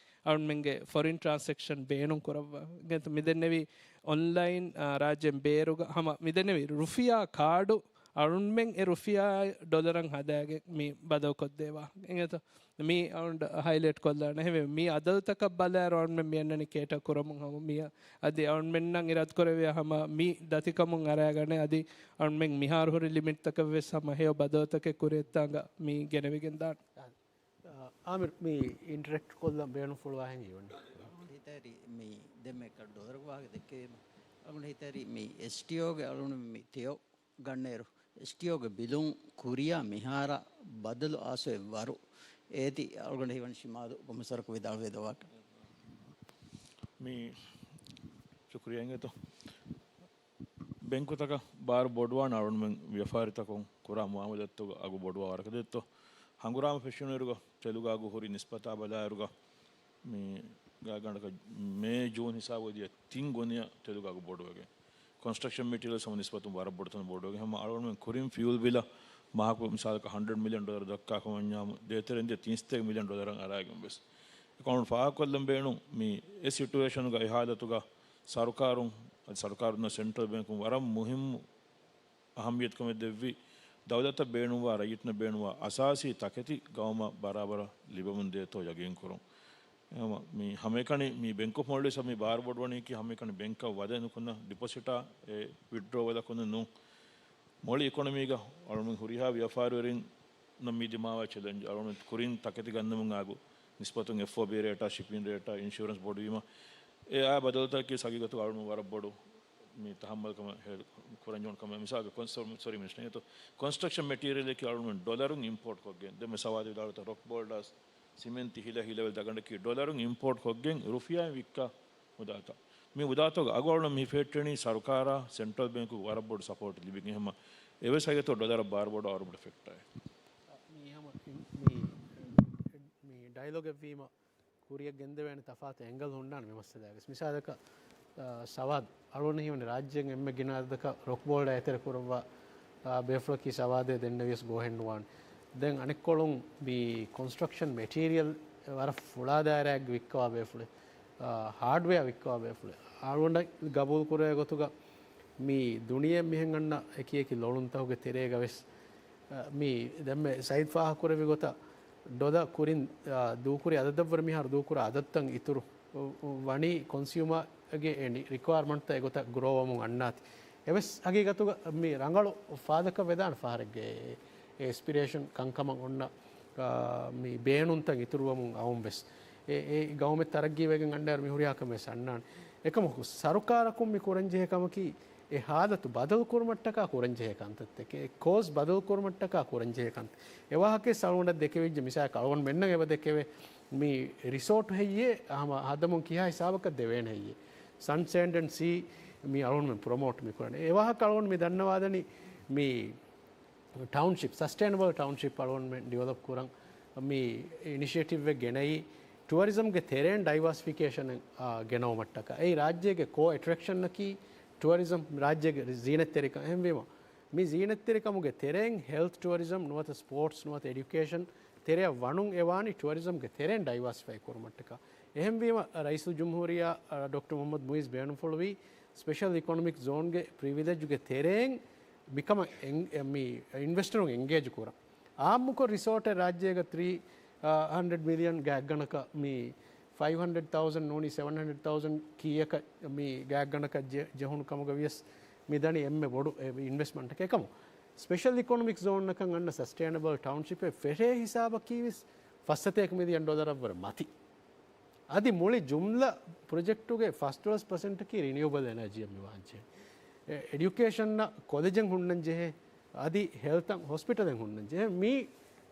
އަޅުމެންގެ ފޮރިން ޓްރާންސެކްޝަން ބޭނުން ކުރައްވާ. އިނގޭތަ މިދެންނެވި އޮންލައިން، އާ، ރާއްޖޭން ބޭރުގަ ހަމަ މިދެންނެވި ރުފިޔާ ކާޑު އަޅުންމެން އެ ރުފިޔާ ޑޮލަރަށް ހަދާގެން މި ބަދަލުކޮށްދޭވާ. އިނގޭތަ މި އަޅުން ހައިލައިޓް ކޮށްލާނެ. އެހެންވެ މި އަދަދުތަކަށް ބަލާއިރު އަޅުމެން މި އަންނަނީ ކޭޓަ ކުރަމުން ހަމަ މި އަދި އަޅުމެންނަށް އިރާދަކުރެއްވިޔާ ހަމަ މި ދަތިކަމުން އަރާގަނެ އަދި އަޅުމެން މިހާރު ހުރި ލިމިޓްތަކަށް ވެސް ހަމަ ހެޔޮ ބަދަލުތަކެއް ކުރިއަށްތާނގަ މި ގެނެވިގެން ދާނެ. އާ، އާމިރު، މި އިންޓަރެކްޓް ކޮށްލަން ބޭނުންފުޅުވާހެން ހީވަނީ. ހިތަރި މި ދެންމެ އެކަ ޑޮލަރު ވާހަކަ ދެއްކެވީމަ. އަޅުގަނޑު ހިތަރި މި އެސްޓީއޯގެ އަޅުގަނޑު މި ތެޔޮ ގަންނައިރު، އެސްޓީއޯގެ ބިލުން ކުރިޔާ މިހާރަށް ބަދަލު އާސޯއެއް ވަރު އޭތި އަޅުގަނޑު ހީވަނީ ޝިމާލު ކޮމިސަރަކު ވިދާޅުވެދެއްވާކަށް. މި ޝުކުރިޔާ އިނގޭތޯ. ބެންކުތަކަށް ބާރު ބޮޑުވާން އަޅުންމެން ވިޔަފާރިތަކުން ކުރާ މުއާމަލާތުގަ އަގު ބޮޑުވާ ވަރަކަށް ދެއްތޯ. ހަނގުރާމަ ފެށުނުއިރުގަ ތެލުގެ އަގު ހުރި ނިސްބަތާ ބަލާއިރުގަ މި ގާތްގަނޑަކަށް މޭ، ޖޫން ހިސާބު ދިޔަ ތިން ގުނައަށް ތެލުގެ އަގު ބޮޑުވެގެން. ކޮންސްޓްރަކްޝަން މެޓީރިއަލްސް ހަމަ ނިސްބަތުން ވަރަށް ބޮޑު ތަނެއް ބޮޑުވެގެން. ހަމަ އަޅުގަނޑުމެން ކުރިން ފިއުލް ބިލަށް މަހަކު މިސާލަކަށް ހަންޑްރެޑް މިލިއަން ޑޮލަރު ދައްކާ ކަމަށް ވަންޏާ ދޭތެރެއިން ދިޔަ ތިން ސަތޭކަ މިލިއަން ޑޮލަރަށް އަރާގެން ވެސް. އެކަމަކު ފާހަގަކޮށްލަން ބޭނުން މި އެ ސިޓުއޭޝަނުގަ އެ ހާލަތުގަ ސަރުކާރުން، އަދި ސަރުކާރުންނާ ސެންޓްރަލް ބޭންކުން ވަރަށް މުހިއްމު އަހައްމިއްޔަތުކަމެއް ދެއްވި، ދައުލަތަށް ބޭނުންވާ، ރައްޔިތުންނަށް ބޭނުންވާ އަސާސީ ތަކެތި ގައުމަށް ބަރާބަރަށް ލިބެމުން ދޭތޯ ޔަގީންކުރުން. އެހެންވީމަ، މި ހަމައެކަނި މި ބެންކް އޮފް މޯލްޑިވްސް މި ބާރު ބޮޑުވަނީކީ ހަމައެކަނި ބެންކަށް ވަދެ ނުކުންނަ ޑިޕޮޒިޓާ އެ ވިތްޑްރޯވަލަކުން ނޫން. މުޅި އިކޮނޮމީގަ އަޅުގަނޑު ހުރިހާ ވިޔަފާރިވެރިންނަށް މި ދިމާވާ ޗެލެންޖް، އަޅުގަނޑު ކުރިން ތަކެތި ގަންނަމުން އާގު ނިސްބަތުން އެފްއޯބީ ރޭޓާ، ޝިޕިން ރޭޓާ، އިންޝުއަރެންސް ބޮޑުވީމަ، އެ އާ ބަދަލުތަކަކީ ހަގީގަތުގަ އަޅުގަނޑު ވަރަށް ބޮޑު މި ތަހައްމަލްކަމަށް ހެ-، ކުރަންޖެހުނު ކަމެއް. މިސާލަކަށް ކޮން-، ސޮ-، ސޮރީ މިނިސްޓަރ، ކޮންސްޓްރަކްޝަން މެޓީރިއަލްއަކީ އަޅުގަނޑު ޑޮލަރުން އިމްޕޯޓް ކޮށްގެން. ދެން މި ސަވާދު ވިދާޅުވި ރޮކް ބޯލްޑާސް، ސިމެންތި، ހިލަ ހިލަވެލި ދަގަނޑަކީ ޑޮލަރުން އިމްޕޯޓް ކޮށްގެން ރުފިޔާއިން ވިއްކާ މުދާތައް. މި މުދާތައް އަގު އަޅުން މި ފެއްޓެނީ ސަރުކާރާ ސެންޓްރަލް ބޭންކު ވަރަށް ބޮޑު ސަޕޯޓް ލިބިގެން. އެހެން އެވެސް ހަގީގަތު ޑޮލަރަށް ބާރު ބޮޑު އަރުބަޑު ފެކްޓާއެއް. މީ ހަމަ މި، މި ޑައިލޮގެއްވީމަ ކުރިއަށް ގެންދެވޭނެ ތަފާތު އެންގަލް ހުންނާނެ މި މައްސަލާގެ. މިސާލަކަށް، އާ، ސަވާދު އަޅުގަނޑު ހީވަނީ ރާއްޖޭގެ އެންމެ ގިނަ އަދަދަކަށް ރޮކް ބޯލްޑާ އެތެރެ ކުރައްވާ، އާ، ބޭފުޅަކީ ސަވާދޭ ދެންނެވިޔަސް ގޯހެއް ނުވާނެ. ދެން އަނެއްކޮޅުން މި ކޮންސްޓްރަކްޝަން މެޓީރިއަލް ވަރަށް ފުޅާ ދާއިރާއެއްގެ ވިއްކަވާ ބޭފުޅެއް، އާ، ހާޑްވެއާ ވިއްކަވާ ބޭފުޅެއް. އަޅުގަނޑަށް ގަބޫލު ކުރެވޭ ގޮތުގަ މި ދުނިޔެ މިހެން އަންނަ އެކި އެކި ލޮޅުންތަކުގެ ތެރޭގަ ވެސް މި ދެންމެ ސައީދް ފާހަގަކުރެއްވި ގޮތަށް ޑޮލަރު ކުރިން، އާ، ދޫކުރި އަދަދަށްވުރެ މިހާރު ދޫކުރާ އަދަދުތައް އިތުރު ވަނީ ކޮންސިއުމާގެ އެ ނި-، ރިކުއަރމަންޓްތައް އެގޮތަށް ގްރޯވަމުން އަންނާތި. އެވެސް ހަގީގަތުގަ މި ރަނގަޅު ފާދަކަށް ވެދާނެ ފަހަރެއްގެ އެ އެސްޕިރޭޝަން ކަންކަމަށް އޮންނަ، އާ، މި ބޭނުންތައް އިތުރުވަމުން އައުން ވެސް އެ، އެ ގައުމެއް ތަރައްގީވެގެން އަންނައިރު މި ހުރިހާ ކަމެއް އަންނާނެ. އެކަމަކު ސަރުކާރަކުން މި ކުރަންޖެހޭ ކަމަކީ އެ ހާލަތު ބަދަލުކުރުމަށްޓަކާ ކުރަންޖެހޭ ކަންތައްތަކެއް، އެ ކޯސް ބަދަލުކުރުމަށްޓަކާ ކުރަންޖެހޭ ކަންތައް. އެ ވާހަކައެއް އަޅުގަނޑަށް ދެކެވިއްޖެ. މިސާލަކަށް އަޅުގަނޑުމެންނަށް އެބަ ދެކެވޭ މި ރިސޯޓު ހެއްޔޭ ހަމަ ހަދަމުން ކިހާ ހިސާބަކަށް ދެވޭނެ ހެއްޔޭ؟ ސަން ސޭންޑް އެންޑް ސީ މި އަޅުގަނޑުމެން ޕްރޮމޯޓް މި ކުރަނީ. އެ ވާހަކަ އަޅުގަނޑު މި ދަންނަވާދަނީ މި ޓައުންޝިޕް، ސަސްޓެއިނަބަލް ޓައުންޝިޕް އަޅުގަނޑުމެން ޑިވެލޮޕް ކުރަން މި އިނިޝިއޭޓިވްއެއް ގެނައީ ޓުއަރިޒަމްގެ ތެރެއިން ޑައިވާސިފިކޭޝަނެއް، އާ، ގެނައުމަށްޓަކާ. އެއީ ރާއްޖޭގެ ކޯ އެޓްރެކްޝަނަކީ ޓުއަރިޒަމް، ރާއްޖޭގެ ޒީނަތްތެރިކަން. އެހެންވީމަ، މި ޒީނަތްތެރިކަމުގެ ތެރެއިން ހެލްތު ޓުއަރިޒަމް ނުވަތަ ސްޕޯޓްސް ނުވަތަ އެޑިއުކޭޝަން ތެރެއަށް ވަނުން އެ ވާނީ ޓުއަރިޒަމްގެ ތެރެއިން ޑައިވާސިފައި ކުރުމަށްޓަކާ. އެހެންވީމަ، ރައީސުލްޖުމްހޫރިއްޔާ، އާ، ޑޮކްޓަރ މުހައްމަދު މުއިއްޒު ބޭނުންފުޅުވީ ސްޕެޝަލް އިކޮނޮމިކް ޒޯންގެ ޕްރިވިލެޖުގެ ތެރެއިން މިކަމަށް އެން-، މި އިންވެސްޓަރުން އެންގޭޖް ކުރަން. އާއްމުކޮށް ރިސޯޓެއް ރާއްޖޭގަ ތްރީ ހަންޑްރެޑް މިލިއަން ގާތްގަނޑަކަށް މި ފައިވް ހަންޑްރެޑް ތައުޒަންޑް ނޫނީ ސެވަން ހަންޑްރެޑް ތައުޒަންޑް ކީއަކަށް މި ގާތްގަނޑަކަށް ޖެ-، ޖެހުނު ކަމުގަ ވިޔަސް މި ދަނީ އެންމެ ބޮޑު އެ އިންވެސްޓްމަންޓަކަށް. އެކަމު ސްޕެޝަލް އިކޮނޮމިކް ޒޯންއަކަށް އަންނަ ސަސްޓެއިނަބަލް ޓައުންޝިޕެއް ފެށޭ ހިސާބަކީ ވެސް ފައްސަތޭކަ މިލިއަން ޑޮލަރަށްވުރެ މަތި. އަދި މުޅި ޖުމްލަ ޕްރޮޖެކްޓުގެ ފަސްދޮޅަސް ޕަސެންޓަކީ ރިނިއުއަބަލް އެނަޖީއަށް މި ވާންޖެހޭ. އެ، އެޑިއުކޭޝަންއަށް ކޮލެޖެއް ހުންނަން ޖެހޭ، އަދި ހެލްތަށް ހޮސްޕިޓަލެއް ހުންނަން ޖެހޭ. މީ،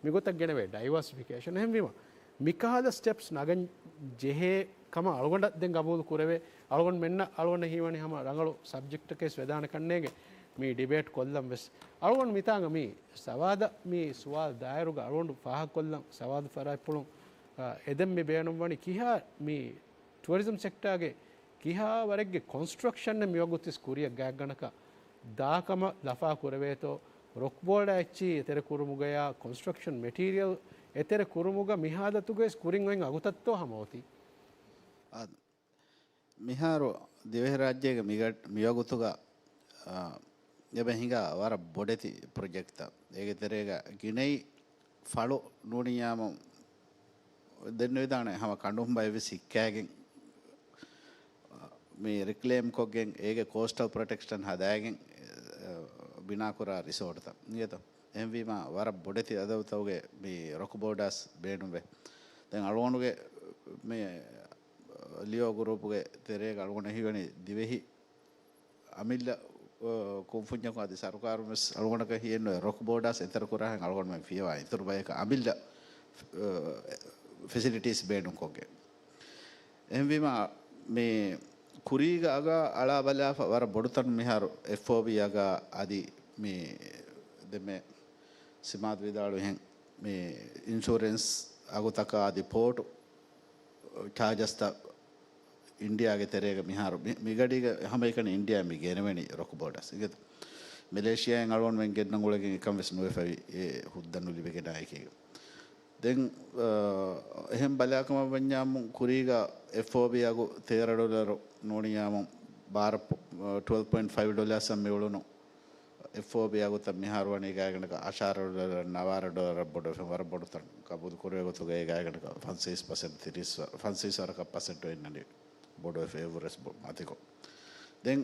މިގޮތަށް ގެނެވޭ ޑައިވާސިފިކޭޝަން. އެހެންވީމަ، މިކަހަލަ ސްޓެޕްސް ނަގަން ޖެހޭ ކަމަށް އަޅުގަނޑަށް ދެން ގަބޫލު ކުރެވޭ. އަޅުގަނޑުމެންނަށް އަޅުގަނޑަށް ހީވަނީ ހަމަ ރަނގަޅު ސަބްޖެކްޓަކެސް ވެދާނެ ކަންނޭނގެ މި ޑިބޭޓް ކޮށްލަން ވެސް. އަޅުގަނޑު މިތާނގަ މި ސަވާދަށް މި ސުވާލު ދާއިރުގަ އަޅުގަނޑު ފާހަގަކޮށްލަން ސަވާދު ފަރާތްޕުޅުން، އާ، އެދެން މި ބޭނުންވަނީ ކިހާ މި ޓުއަރިޒަމް ސެކްޓާގެ ކިހާ ވަރެއްގެ ކޮންސްޓްރަކްޝަނެއް މިވަގުތުވެސް ކުރިއަށް ގާތްގަނޑަކަށް ދާކަމަށް ލަފާ ކުރެވޭތޯ، ރޮކްބޯލްޑާ އެއްޗިހި އެތެރެ ކުރުމުގަޔާ ކޮންސްޓްރަކްޝަން މެޓީރިއަލް އެތެރެ ކުރުމުގަ މިހާލަތުގައި ވެސް ކުރިން އޮތް އަގުތައްތޯ ހަމަ އޮތީ. އާ، މިހާރު ދިވެހިރާއްޖޭގެ މިގަ-، މިވަގުތުގަ، އާ، އެބަ ހިނގާ ވަރަށް ބޮޑެތި ޕްރޮޖެކްޓްތައް. އޭގެ ތެރޭގަ ގިނައި ފަޅު ނޫނިއްޔާމު ދެންނެވިދާނެ ހަމަ ކަނޑުން ބައެއްވެސް ހިއްކާގެން، މި ރިކްލޭމް ކޮށްގެން އޭގެ ކޯސްޓަލް ޕްރޮޓެކްޝަން ހަދާގެން، އެ، ބިނާކުރާ ރިސޯޓްތައް އިނގޭތޯ. އެހެންވީމަ ވަރަށް ބޮޑެތި އަދަދުތަކުގެ މި ރޮކް ބޯޑާސް ބޭނުންވޭ. ދެން އަޅުގަނޑުގެ މި ލިޔޯ ގުރޫޕުގެ ތެރޭގަ އަޅުގަނޑަށް ހީވަނީ ދިވެހި އަމިއްލަ، އަ، ކުންފުންޏަކުން އަދި ސަރުކާރުން ވެސް އަޅުގަނޑަކަށް ހިއެއްނުވޭ ރޮކް ބޯޑާސް އެތެރެ ކުރާހެން އަޅުގަނޑުމެން ފިޔަވާ އިތުރު ބަޔަކަށް އަމިއްލަ، އަ، ފެސިލިޓީސް ބޭނުންކޮށްގެން. އެހެންވީމަ، މި ކުރީގަ އަގާ އަޅާ ބަލާފަ ވަރަށް ބޮޑުތަން މިހާރު އެފްއޯބީ އަގާ އަދި މި ދެންމެ ސިމާދު ވިދާޅުވިހެން މި އިންޝުރެންސް އަގުތަކާ އަދި ޕޯޓު ޗާޖަސްތައް އިންޑިއާގެ ތެރޭގަ މިހާރު މި-، މިގަޑީގަ ހަމައެކަނި އިންޑިއާ މި ގެނެވެނީ ރޮކް ބޯޑާސް އިނގޭތަ؟ މެލޭޝިއާއިން އަޅުގަނޑުމެން ގެންނަން އުޅެގެން އެކަން ވެސް ނުވެފަވި އެ ހުއްދަ ނުލިބިގެނާއެކީގަ. ދެން، އަ، އެހެން ބަލާކަމަށް ވަންޏާމު ކުރީގަ އެފްއޯބީ އަގު ތޭރަ ޑޮލަރު ނޫނިއްޔާމު ބާރަ ޕޮ-، އަ، ޓުވެލްވް ޕޮއިންޓް ފައިވް ޑޮލާސް އަށް މިއުޅުނު އެފްއޯބީ އަގުތައް މިހާރު ވަނީ ގާތްގަނޑަކަށް އަށާރަ ޑޮލަރ، ނަވާރަ ޑޮލަރ ބޮޑުވެފަ ވަރަށް ބޮޑު ތަން ގަބޫލު ކުރެވޭ ގޮތުގައި ގާތްގަނޑަކަށް ފަންސަވީސް ޕަސެންޓް، ތިރީސް، ފަންސަވީސް ވަރަކަށް ޕަސެންޓް އޮތް ނަނީ ބޮޑުވެފަ އެއްވުރެސް މަތިކޮށް. ދެން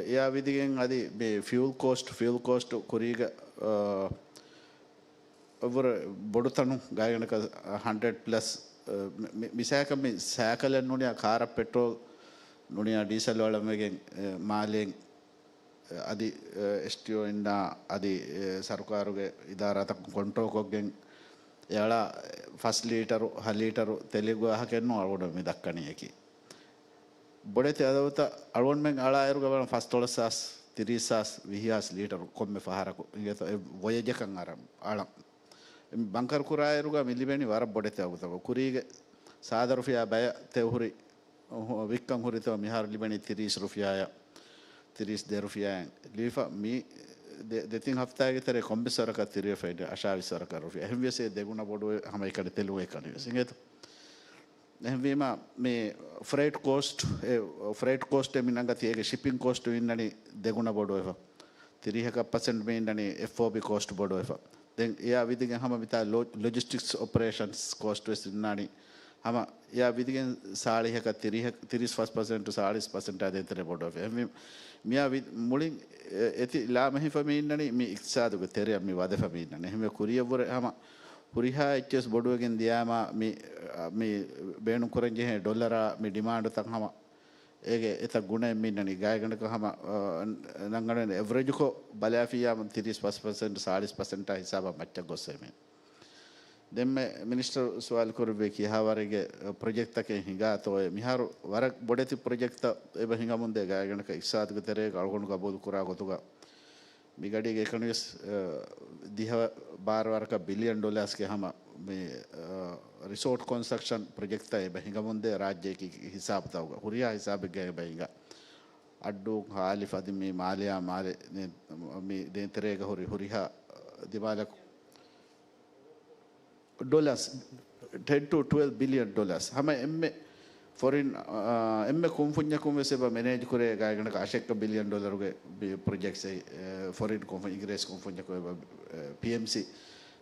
އެއާ ވިދިގެން އަދި މި ފިއުލް ކޯސްޓް، ފިއުލް ކޯސްޓް ކުރީގަ، އަ، އެއްވުރެ ބޮޑު ތަނު ގާތްގަނޑަކަށް ހަންޑްރެޑް ޕްލަސް، އަ، މި-، މި-، މިސާކަށް މި ސައިކަލެއް ނޫނިއްޔާ ކާރަށް ޕެޓްރޯލް ނޫނީ ޑީސަލް އަޅަން ވެގެން، އެ، މާލޭން، އެ، އަދި، އެ، އެސްޓީއޯ އިންނާ އަދި، އެ، ސަރުކާރުގެ އިދާރާތަކުން ކޮންޓްރޯލް ކޮށްގެން އެ އަޅާ ފަސް ލީޓަރު، ހަ ލީޓަރު ތެލެއް ގޮވާ ހަކެއް ނޫން އަޅުގަނޑު މި ދައްކަނީ އެކީ. ބޮޑެތި އަދަދުތައް އަޅުގަނޑުމެން އަޅާއިރުގަ ވަނަ ފަސްދޮޅަސް ހާސް، ތިރީސް ހާސް، ވިހި ހާސް ލީޓަރު ކޮންމެ ފަހަރަކު އިނގޭތޯ އެ ވޮޔެޖަކަށް އަރަން އަޅަން. ބަންކަރު ކުރާއިރުގަ މި ލިބެނީ ވަރަށް ބޮޑެތި އަގުތަކު. ކުރީގެ ސާދަ ރުފިޔާ ބަޔަށް ތެއު ހުރި، ހު-، ވިއްކަން ހުރިތޯ މިހާރު ލިބެނީ ތިރީސް ރުފިޔާއަށް، ތިރީސް ދެ ރުފިޔާއެއް ލިބިފަ. މި ދެ-، ދެތިން ހަފްތާގެ ތެރޭ ކޮންމެސް ވަރަކަށް ތިރިވެފަ އިން އަށާވީސް ވަރަކަށް ރުފިޔާ. އެހެންވިޔަސް އެ ދެގުނަ ބޮޑުވެ ހަމައެކަނި ތެލުން އެކަނި ވެސް އިނގޭތޯ. އެހެންވީމަ، މި ފްރެއްޓް ކޯސްޓް، އެ ފްރެއްޓް ކޯސްޓް މި ނަންގަތީ އޭގެ ޝިޕިން ކޯސްޓް އިންނަނީ ދެގުނަ ބޮޑުވެފަ. ތިރީހަކަށް ޕަސެންޓް މި އިންނަނީ އެފްއޯބީ ކޯސްޓް ބޮޑުވެފަ. ދެން އެއާ ވިދިގެން ހަމަ މިތާ ލޮ-، ލޮޖިސްޓިކްސް އޮޕަރޭޝަންސް ކޯސްޓް ވެސް އިންނާނީ. ހަމަ އެއާ ވިދިގެން ސާޅީހަކަށް ތިރީހަ-، ތިރީސް ފަސް ޕަސެންޓް، ސާޅީސް ޕަސެންޓާ ދޭތެރޭ ބޮޑުވެފަ. އެހެންވީ، މިއާ ވި-، މުޅިން އެ-، އެތި ލާމެހިފަ މި އިންނަނީ މި އިޤްތިޞާދުގެ ތެރެއަށް މި ވަދެފަ މި އިންނަނީ. އެހެންވެ ކުރިޔަށްވުރެ ހަމަ ހުރިހާ އެއްޗެސް ބޮޑުވެގެން ދިޔާމާ މި، މި ބޭނުންކުރަން ޖެހޭ ޑޮލަރާ މި ޑިމާންޑުތައް ހަމަ އޭގެ އެތައް ގުނައެއް މި އިންނަނީ. ގާތްގަނޑަކަށް ހަމަ، އަ، ނަންގަނޑު އެވްރެޖުކޮށް ބަލާފިއްޔާ ތިރީސް ފަސް ޕަސެންޓް، ސާޅީސް ޕަސެންޓާ ހިސާބަށް މައްޗަށް ގޮއްސޭ މި. ދެންމެ މިނިސްޓަރު ސުވާލު ކުރެއްވި ކިހާވަރެއްގެ ޕްރޮޖެކްޓްތަކެއް ހިނގާތޯއޭ؟ މިހާރު ވަރަށް ބޮޑެތި ޕްރޮޖެކްޓްތައް އެބަ ހިނގަމުންދޭ. ގާތްގަނޑަކަށް އިޤްތިޞާދުގެ ތެރޭގަ އަޅުގަނޑު ގަބޫލު ކުރާ ގޮތުގަ މި ގަޑީގެ އެކަނިވެސް، އަ، ދިހަ ބާރަ ވަރަކަށް ބިލިއަން ޑޮލާސްގެ ހަމަ މި، އަ، ރިސޯޓް ކޮންސްޓްރަކްޝަން ޕްރޮޖެކްޓްތައް އެބަ ހިނގަމުންދޭ ރާއްޖެއަކީ ހިސާބުތަކުގަ. ހުރިހާ ހިސާބެއްގަ އެބަ ހިނގާ. އައްޑޫ ހާލި ފަދި މި މާލެއާ މާލެ ދޭ-، މި ދޭތެރޭގަ ހުރި ހުރިހާ ދިމާލަކު ޑޮލާސް، ޓެން ޓު ޓްވެލްވް ބިލިއަން ޑޮލާސް. ހަމަ އެންމެ ފޮރިން، އާ، އެންމެ ކުންފުންޏަކުން ވެސް އެބަ މެނޭޖް ކުރޭ ގާތްގަނޑަކަށް އަށެއްކަ ބިލިއަން ޑޮލަރުގެ ބި-، ޕްރޮޖެކްޓްސް، އެ، ފޮރިން ކުންފުން، އިނގިރޭސި ކުންފުންޏަކު އެބަ، އެ، ޕީއެމްސީ،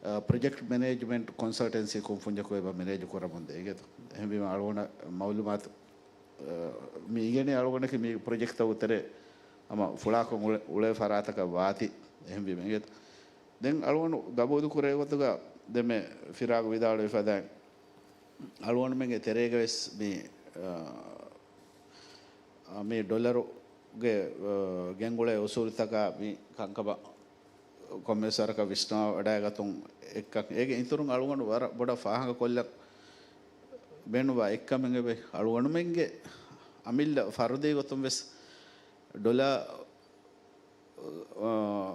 އާ، ޕްރޮޖެކްޓް މެނޭޖްމަންޓް ކޮންސަލްޓެންސީ ކުންފުންޏަކު އެބަ މެނޭޖް ކުރަމުންދޭ. އިނގޭތޯ؟ އެހެންވީމަ އަޅުގަނޑަށް މައުލޫމާތު، އަ، މި އިނގެނީ އަޅުގަނޑަކީ މި ޕްރޮޖެކްޓްތައް ތެރޭ ހަމަ ފުޅާކޮށް އުޅެ-، އުޅޭ ފަރާތަކަށް ވާތީ. އެހެންވީމަ އިނގޭތޯ؟ ދެން އަޅުގަނޑު ގަބޫލު ކުރޭ ގޮތުގަ ދެންމެ ފިރާގު ވިދާޅުވި ފަދައިން، އަޅުގަނޑުމެންގެ ތެރޭގަ ވެސް މި، އާ، މި ޑޮލަރުގެ، އާ، ގެންގުޅޭ އުސޫލުތަކާ މި ކަންކަމަށް ކޮންމެސް ވަރަކަށް ވިސްނާވަޑައިގަތުން އެއްކަން. އޭގެ އިތުރުން އަޅުގަނޑު ވަރަށް ބޮޑަށް ފާހަގަކޮށްލަން ބޭނުންވާ އެއްކަމެއް އެބަ އަޅުގަނޑުމެންގެ އަމިއްލަ ފަރުދީ ގޮތުން ވެސް ޑޮލާ، އާ،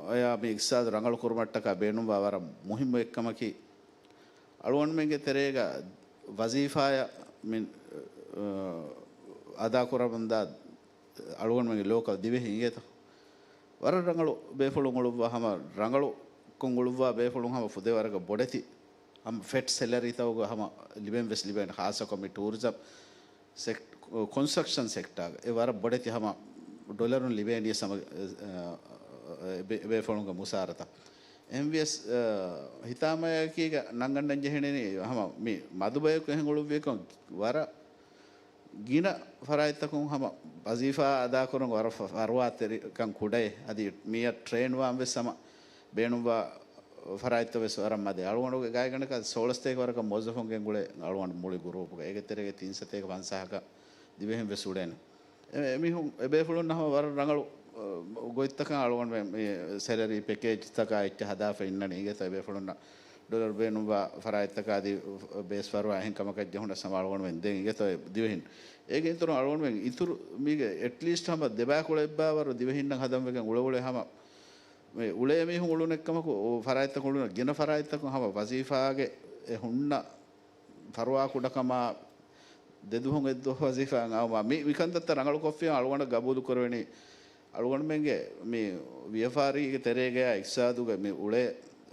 އެޔާ މި އިޤްތިޞާދު ރަނގަޅު ކުރުމަށްޓަކާ ބޭނުންވާ ވަރަށް މުހިއްމު އެއްކަމަކީ، އަޅުގަނޑުމެންގެ ތެރޭގަ ވަޒީފާއަށް މި، އާ، އަދާކުރަމުންދާ އަޅުގަނޑުމެންގެ ލޯކަލް ދިވެހި އިނގޭތޯ. ވަރަށް ރަނގަޅު ބޭފުޅުން އުޅުއްވާ ހަމަ ރަނގަޅު ކޮށް އުޅުއްވާ ބޭފުޅުން ހަމަ ފުދޭ ވަރަކަށް ބޮޑެތި ހަމަ ފެޓް ސެލަރީތަކުގަ ހަމަ ލިބެން ވެސް ލިބޭނެ. ޚާއްޞަކޮށް މި ޓޫރިޒަމް ސެކް-، ކޮންސްޓްރަކްޝަން ސެކްޓާގަ އެ ވަރަށް ބޮޑެތި ހަމަ ޑޮލަރުން ލިބޭނީ ހަމަ، އެ، އެ، ބޭ-، ބޭފުޅުންގެ މުސާރަތައް. އެހެންވިޔަސް، އަ، ހިތާމަޔަކީގަ ނަންގަންނަން ޖެހެނީ ހަމަ މި މަދުބަޔަކު އެހެން އުޅުއްވިއެކޮށް ވަރަށް ގިނަ ފަރާތްތަކުން ހަމަ ވަޒީފާ އަދާކުރަން ވަރަށް ފަ-، ފަރުވާތެރިކަން ކުޑައޭ. އަދި މިއަށް ޓްރޭން ވާން ވެސް ހަމަ ބޭނުންވާ ފަރާތްތައް ވެސް ވަރަށް މަދެ. އަޅުގަނޑުގެ ގާތްގަނޑަކަށް ސޯޅަސްތޭކަ ވަރަކަށް މުވައްޒަފުން ގެންގުޅޭ އަޅުގަނޑު މުޅި ގުރޫޕުގަ. އޭގެ ތެރޭގަ ތިން ސަތޭކަ ފަންސާހަކަށް ދިވެހިން ވެސް އުޅޭނެ. އެ-، އެމީހުން، އެބޭފުޅުންނަށް ހަމަ ވަރަށް ރަނގަޅު، އަ، ގޮތްތަކަށް އަޅުގަނޑުމެން މި ސެލަރީ ޕެކޭޖްތަކާ އެއްޗެއް ހަދާފަ އިންނަނީ. އިނގޭތޯ އެބޭފުޅުންނަށް ޑޮލަރު ބޭނުންވާ ފަރާތްތަކާ އަދި ބޭސް ފަރުވާ އެހެން ކަމަކަށް ޖެހުނަސް ހަމަ އަޅުގަނޑުމެން ދޭން. އިނގޭތޯ ދިވެހިން. އޭގެ އިތުރު އަޅުގަނޑުމެން އިތުރު މީގެ އެޓްލީސްޓް ހަމަ ދެބައިކުޅަ އެއްބާވަރު ދިވެހިންނަށް ހަދަން ވެގެން އުޅެ އުޅެ ހަމަ މި އުޅޭ މީހުން އުޅުނެއްކަމަކު، އު، ފަރާތްތަކުން އުޅުނު ގިނަ ފަރާތްތަކުން ހަމަ ވަޒީފާގެ އެ ހުންނަ ފަރުވާ ކުޑަކަމާ، ދެދުވަހުން އެއްދުވަހު ވަޒީފާއަށް އައުމާ، މި، މިކަންތައްތައް ރަނގަޅު ކޮށްފިޔާ އަޅުގަނޑަށް ގަބޫލު ކުރެވެނީ، އަޅުގަނޑުމެންގެ މި ވިޔަފާރީގެ ތެރޭގަޔާ އިޤްތިޞާދުގެ މި އުޅޭ،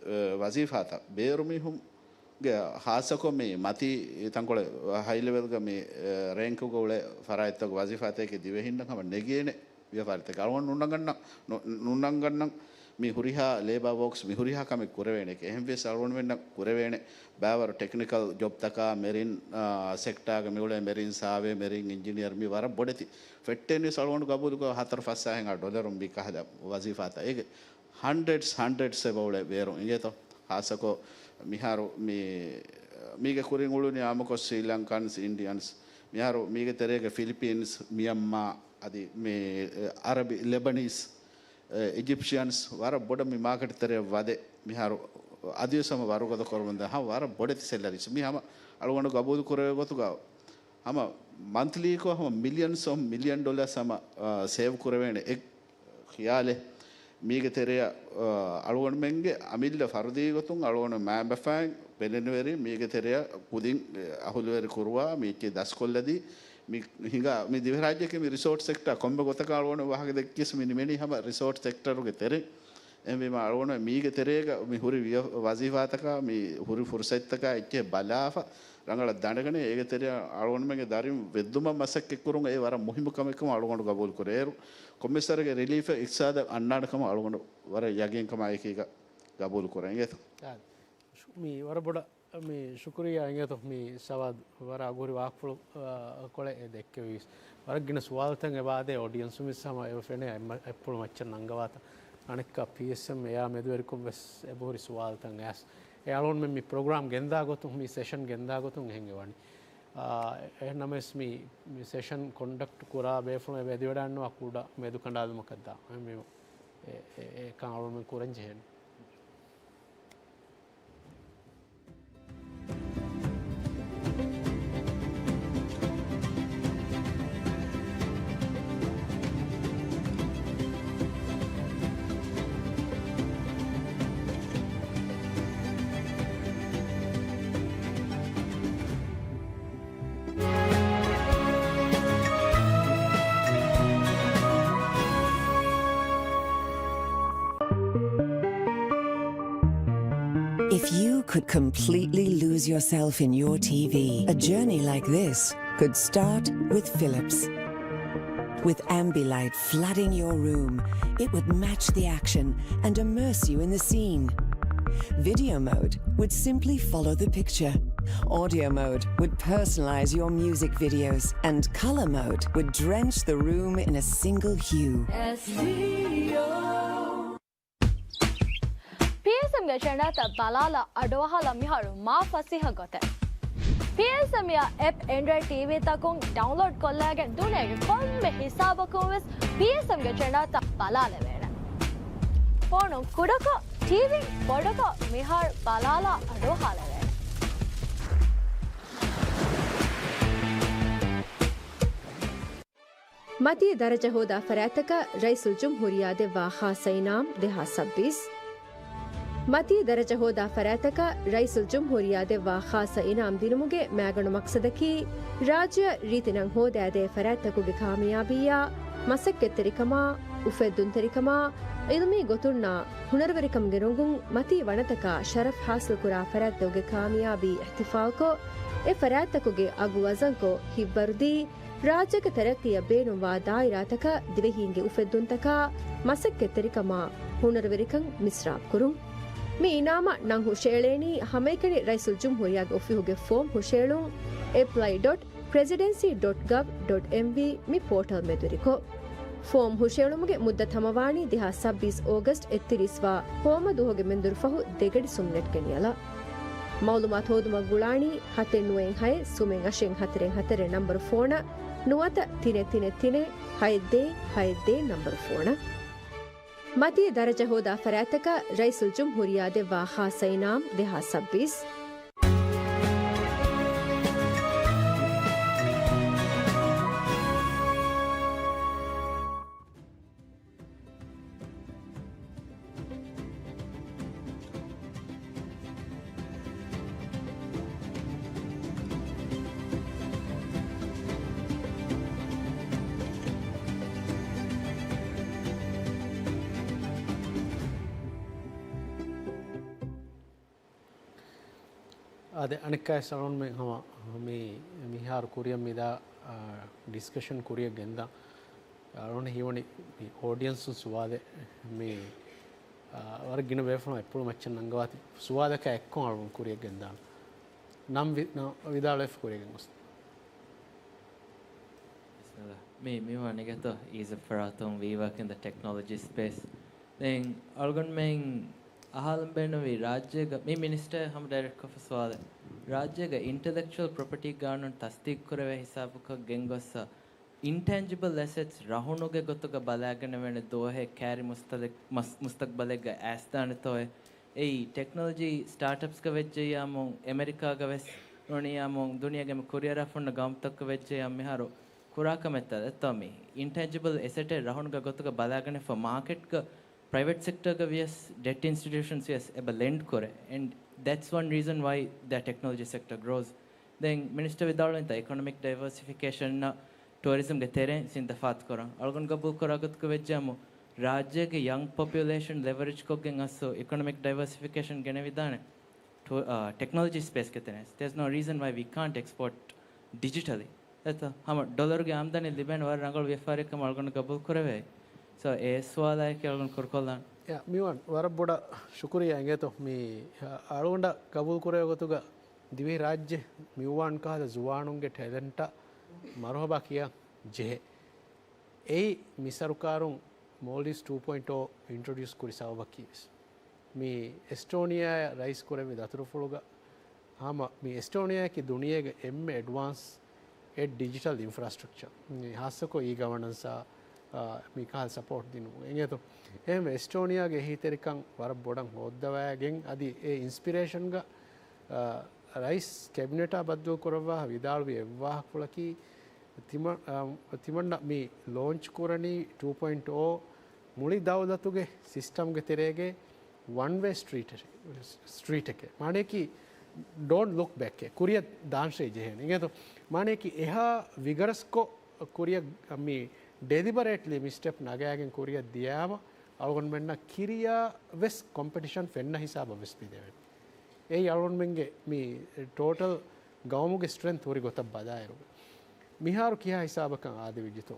އެ، ވަޒީފާތައް ބޭރު މީހުންގެ ޚާއްޞަކޮށް މި މަތީ ތަންކޮޅެއް ހައި ލެވެލްގަ މި، އެ، ރޭންކުގަ އުޅޭ ފަރާތްތަކުގެ ވަޒީފާތަކެއް ދިވެހިންނަށް ހަމަ ނެގޭނެ. ވިޔަފާރިތަކެއް އަޅުގަނޑު ނުނަންގަންނަ-، ނު-، ނުނަންގަންނަން މި ހުރިހާ ލޭބާ ވޯކްސް މި ހުރިހާ ކަމެއް ކުރެވޭނެ. އެހެންވިޔަސް އަޅުގަނޑުމެންނަށް ކުރެވޭނެ ބާވަރު ޓެކްނިކަލް ޖޮބްތަކާ މެރިން، އާ، ސެކްޓާގަ މިއުޅޭ މެރިން ސާވޭ، މެރިން އިންޖިނިއަރ މި ވަރަށް ބޮޑެތި. ފެއްޓެންވިޔަސް އަޅުގަނޑު ގަބޫލުކޮށް ހަތަރު ފަސް ހާހެއް ޑޮލަރުން މި ކަހަލަ ވަޒީފާތައް. އޭގެ ހަންޑްރެޑްސް، ހަންޑްރެޑްސް އެބަ އުޅޭ ބޭރު އިނގޭތޯ. ޚާއްޞަކޮށް މިހާރު މި-، މީގެ ކުރިން އުޅުނީ އާއްމުކޮށް ސްރީލަންކާންސް، އިންޑިއަންސް، މިހާރު މީގެ ތެރޭގަ ފިލިޕީންސް، މިޔަންމާ، އަދި މި، އެ، އަރަބި، ލެބަނީސް، އެ، އިޖިޕްޝިއަންސް ވަރަށް ބޮޑަށް މި މާކެޓް ތެރެއަށް ވަދެ. މިހާރު އަދިވެސް ހަމަ ވަރުގަދަ ކުރަމުންދާ ހަމަ ވަރަށް ބޮޑެތި ސެލަރީސް. މި ހަމަ އަޅުގަނޑު ގަބޫލު ކުރެވޭ ގޮތުގަ ހަމަ މަންތްލީކޮށް ހަމަ މިލިއަންސް އޮފް މިލިއަން ޑޮލާސް ހަމަ، އާ، ސޭވް ކުރެވޭނެ އެ ޚިޔާލެއް. މީގެ ތެރެއަށް، އާ، އަޅުގަނޑުމެންގެ އަމިއްލަ ފަރުދީ ގޮތުން އަޅުގަނޑު މައިންބަފައިން ބެލެނިވެރި މީގެ ތެރެއަށް ކުދިން، އެ، އަހުލުވެރި ކުރުވާ މީ އެއްޗެއް ދަސްކޮށްލަދީ. މި ހިނގާ، މި ދިވެހިރާއްޖެއަކީ މި ރިސޯޓް ސެކްޓާ ކޮންމެ ގޮތަކަށް އަޅުގަނޑު ވާހަކަ ދެއްކިޔަސް މި ނިމެނީ ހަމަ ރިސޯޓް ސެކްޓަރުގެ ތެރެ. އެހެންވީމަ އަޅުގަނޑު މީގެ ތެރޭގަ މި ހުރި ވިޔަ-، ވަޒީފާތަކާ، މި ހުރި ފުރުސަތްތަކާ އެއްޗެހި ބަލާފަ، ރަނގަޅަށް ދަނެގަނެ، އޭގެ ތެރެއަށް އަޅުގަނޑުމެންގެ ދަރިން ވެއްދުމަށް މަސައްކަތްކުރުން އެ ވަރަށް މުހިއްމު ކަމެއްކަމަށް އަޅުގަނޑު ގަބޫލުކުރޭ. އޭރު ކޮންމެސަރގެ ރިލީފެއް އިޤްތިޞާދަށް އަންނާނެ ކަމަށް އަޅުގަނޑު ވަރަށް ޔަގީންކަމާއެކީގަ ގަބޫލުކުރަން އިނގޭތޯ. އާ، މި ވަރަށް ބޮޑަށް މި ޝުކުރިއްޔާ އިނގޭތޯ މި ސަވާދު ވަރަށް އަގުހުރި ވާހަކަފުޅު، އާ، ކޮޅެއް އެ ދެއްކެވީސް. ވަރަށް ގިނަ ސުވާލުތައް އެބަ އާދޭ އޮޑިއެންސުން ވެސް ހަމަ އެބަ ފެނޭ އެއްމަ-، އެއްޕުޅު މައްޗަށް ނަންގަވާތަން. އަނެއްކާ ޕީއެސްއެމް އެއާ މެދުވެރިކޮށް ވެސް އެބަހުރި ސުވާލުތައް އައިސް. އެ އަޅުގަނޑުމެން މި ޕްރޮގްރާމް ގެންދާ ގޮތުން، މި ސެޝަން ގެންދާ ގޮތުން އެހެން އެވަނީ. އާ، އެހެން ނަމަވެސް މި، މި ސެޝަން ކޮންޑަކްޓް ކުރާ ބޭފުޅުން އެބަ އެދިވަޑައިންނަވާ ކުޑަ މެދުކަނޑާލުމަކަށް ދާ. އެ، އެ، އެ، އެކަން އަޅުގަނޑުމެން ކުރަން ޖެހޭނެ. If you could completely lose yourself in your T V, a journey like this could start with Philips. With Ambilight flooding your room, it would match the action and immerse you in the scene. Video mode would simply follow the picture. Audio mode would personalize your music videos, and color mode would drench the room in a single hue. ޕީއެސްއެމްގެ ޗެނަލްތައް ބަލާލާ އަޑުއަހާލަން މިހާރު މާ ފަސޭހަ ގޮތެއް. ޕީއެސްއެމް އެޕް އެންޑްރޮއިޑް ޓީވީތަކުން ޑައުންލޯޑް ކޮށްލައިގެން ދުނިޔޭގެ ކޮންމެ ހިސާބަކުން ވެސް ޕީއެސްއެމްގެ ޗެނަލްތައް ބަލާލެވޭނެ. ފޯނުން ކުޑަކޮށް، ޓީވީން ބޮޑުކޮށް މިހާރު ބަލާލާ އަޑުއަހާލެވޭނެ. މަތީ ދަރަޖަ ހޯދާ ފަރާތްތަކަށް ރައީސުލްޖުމްހޫރިއްޔާ ދެއްވާ ޚާއްޞަ އިނާމް ދެހާސް ސައްބީސް. މަތީ ދަރަޖަ ހޯދާ ފަރާތްތަކަށް ރައީސުލްޖުމްހޫރިއްޔާ ދެއްވާ ޚާއްޞަ އިނާމް ދިނުމުގެ މައިގަނޑު މަޤްޞަދަކީ، ރާއްޖެއަށް ރީތި ނަން ހޯދައިދޭ ފަރާތްތަކުގެ ކާމިޔާބީއާ، މަސައްކަތްތެރިކަމާ، އުފެއްދުންތެރިކަމާ، ޢިލްމީ ގޮތުންނާ، ހުނަރުވެރިކަމުގެ ރޮނގުން މަތީ ވަނަތަކާ ޝަރަފް ޙާޞިލްކުރާ ފަރާތްތަކުގެ ކާމިޔާބީ އިޙްތިފާލްކޮށް، އެ ފަރާތްތަކުގެ އަގު ވަޒަންކޮށް ހިތްވަރުދީ، ރާއްޖޭގެ ތަރައްޤީއަށް ބޭނުންވާ ދާއިރާތަކަށް ދިވެހީންގެ އުފެއްދުންތަކާ މަސައްކަތްތެރިކަމާ ހުނަރުވެރިކަން މިސްރާބްކުރުން. މި އިނާމަށް ނަން ހުށައެޅޭނީ ހަމައެކަނި ރައީސުލްޖުމްހޫރިއްޔާގެ އޮފީހުގެ ފޯމް ހުށައެޅުން، އެޕްލައި ޑޮޓް ޕްރެޒިޑެންސީ ޑޮޓް ގަވް ޑޮޓް އެމްވީ މި ޕޯޓަލް މެދުވެރިކޮށް. ފޯމް ހުށައެޅުމުގެ މުއްދަތު ހަމަވާނީ ދެހާސް ސައްބީސް އޯގަސްޓް އެއްތިރީސް ވާ ހޯމަ ދުވަހުގެ މެންދުރު ފަހު ދެގަޑި ސުންނައްޓަށް ގެންނަޔަލަށް. މައުލޫމާތު ހޯދުމަށް ގުޅާނީ ހަތެއް ނުވައެއް ހައެއް ސުމެއް އަށެއް ހަތަރެއް ހަތަރެއް ނަންބަރު ފޯނަށް ނުވަތަ ތިނެއް ތިނެއް ތިނެއް ހައެއް ދޭއް ހައެއް ދޭއް ނަންބަރު ފޯނަށް. މަތީ ދަރަޖަ ހޯދާ ފަރާތްތަކަށް ރައީސުލްޖުމްހޫރިއްޔާ ދެއްވާ ޚާއްޞަ އިނާމް ދެހާސް ސައްބީސް. އާދެ، އަނެއްކާވެސް އަޅުގަނޑުމެން ހަމަ މި، މިހާރު ކުރިއަށް މިދާ، އާ، ޑިސްކަޝަން ކުރިއަށް ގެންދާ. އަޅުގަނޑު ހީވަނީ މި އޯޑިއެންސުން ސުވާލެއް މި، އާ، ވަރަށް ގިނަ ބޭފުޅުން އެއްޕުޅު މައްޗަށް ނަންގަވާތި ސުވާލަކާ އެއްކޮށް އަޅުގަނޑު ކުރިއަށް ގެންދާނަން. ނަން ވި-، ނަ-، ވިދާޅުވެފަ ކުރިއަށް ގެންގޮސް. ބިސްމިއްލާ. މި، މި ވަނީ ގޮތަށް އީޒް އަޕް ފަރާތުން ވީވާކް އިން ދަ ޓެކްނޮލޮޖީ ސްޕޭސް. ދެން އަޅުގަނޑުމެން އަހާލަން ބޭނުންވީ ރާއްޖޭގަ މި މިނިސްޓަރ ހަމަ ޑައިރެކްޓްކޮށްފަ ސުވާލެއް. ރާއްޖޭގެ އިންޓެލެކްޗުއަލް ޕްރޮޕަޓީ ގާނޫނު ތަސްދީޤުކުރެވޭ ހިސާބަކަށް ގެންގޮއްސަ، އިންޓެންޖިބަލް އެސެޓްސް ރަހުނުގެ ގޮތުގަ ބަލާގަނެވޭނެ ދުވަހެއް ކާރި މުސްތަލި-، މަސް-، މުސްތަޤްބަލެއްގަ އައިސްދާނެތޯއޭ؟ އެއީ، ޓެކްނޮލޮޖީ ސްޓާޓަޕްސްގަ ވެއްޖެއްޔާމު، އެމެރިކާގަ ވެސް ނޫނިއްޔާމު، ދުނިޔޭގެ އެންމެ ކުރިއަރާ ފުންނަ ގައުމުތަކުގަ ވެއްޖެއްޔާ މިހާރު ކުރާ ކަމެއްތަ ދެއްތޯ މީ؟ އިންޓެންޖިބަލް އެސެޓެއް ރަހުނުގެ ގޮތުގަ ބަލާގަނެފަ މާކެޓްގަ ޕްރައިވެޓް ސެކްޓަރގަ ވިޔަސް ޑެޓް އިންސްޓިޓިއުޝަންސް ވިޔަސް އެބަ ލެންޑް ކުރޭ. And that's one reason why the technology sector grows. ދެން މިނިސްޓަރ ވިދާޅުވިންތަ އިކޮނޮމިކް ޑައިވަރސިފިކޭޝަންއަށް ޓޫރިޒަމްގެ ތެރެއިން ސިންދަ ފާތުކުރަން. އަޅުގަނޑު ގަބޫލުކުރާ ގޮތުގަ ވެއްޖާމު، ރާއްޖޭގެ ޔަންގް ޕޮޕިއުލޭޝަން ލެވަރެޖްކޮށްގެން އަސްލު އިކޮނޮމިކް ޑައިވަރސިފިކޭޝަން ގެނެވިދާނެ. ޓު-، އާ، ޓެކްނޮލޮޖީ ސްޕޭސްގެ ތެރެއިން. There's no reason why we can't export digitally. އެތަ؟ ހަމަ ޑޮލަރުގެ އާމްދަނީ ލިބޭނެ ވަރަށް ރަނގަޅު ވިޔަފާރިއެއްކަމަށް އަޅުގަނޑު ގަބޫލުކުރެވޭ. ސޯ، އެ ސުވާލާއެކީ އަޅުގަނޑު ކުރުކޮށްލާން. ޔާ، މީވާން ވަރަށް ބޮޑަށް ޝުކުރިއްޔާ އިނގޭތޯ. މި އަޅުގަނޑަށް ގަބޫލުކުރެވޭ ގޮތުގަ ދިވެހި ރާއްޖެ މިއުވާން ކަހަލަ ޒުވާނުންގެ ޓެލެންޓަށް މަރުހަބާ ކިޔަން ޖެހޭ. އެއީ މި ސަރުކާރުން މޯލްޑިވްސް ޓޫ ޕޮއިންޓް އޯ އިންޓްރޮޑިއުސް ކުރި ސަބަބަކީ ވެސް. މި އެސްޓޯނިއާއަށް ރައީސް ކުރެއްވި ދަތުރުފުޅުގަ ހަމަ މި އެސްޓޯނިއާއަކީ ދުނިޔޭގެ އެންމެ އެޑްވާންސް އެ ޑިޖިޓަލް އިންފްރާސްޓްރަކްޗަ. މި ހާއްސަކޮށް އީ ގަވަނަންސާ، އާ، މި ކަހަލަ ސަޕޯޓް ދިނުމުން. އެނގޭތޯ؟ އެހެންވެ އެސްޓޯނިއާގެ އެހީތެރިކަން ވަރަށް ބޮޑަށް ހޯއްދަވައިގެން އަދި އެ އިންސްޕިރޭޝަންގަ، އާ، ރައީސް ކެބިނެޓާ ބައްދަލު ކުރައްވާ ވިދާޅުވި އެއްވާހަކަފުޅަކީ ތިމަ-، އާ، ތިމަންނަ މި ލޯންޗް ކުރަނީ ޓޫ ޕޮއިންޓް އޯ މުޅި ދައުލަތުގެ ސިސްޓަމްގެ ތެރޭގެ ވަން ވޭ ސްޓްރީޓެއް، ސްޓްރީޓެކޭ. މާނަޔަކީ ޑޯންޓް ލުކް ބެކޭ. ކުރިއަށް ދާންށޭ ޖެހޭނެ. އިނގޭތޯ؟ މާނަޔަކީ އެހާ ވިގަރަސްކޮށް ކުރިއަށް މި ޑެލިބަރޭޓްލީ މި ސްޓެޕް ނަގައިގެން ކުރިއަށް ދިޔާމަ އަޅުގަނޑުމެންނަށް ކިރިޔާ ވެސް ކޮމްޕެޓިޝަން ފެންނަ ހިސާބަށް ވެސް މި ދެވޭނެ. އެއީ އަޅުގަނޑުމެންގެ މި ޓޯޓަލް ގައުމުގެ ސްޓްރެންތް ހުރި ގޮތަށް ބަލާއިރު، މިހާރު ކިހާ ހިސާބަކަށް އާދެވިއްޖެތޯ؟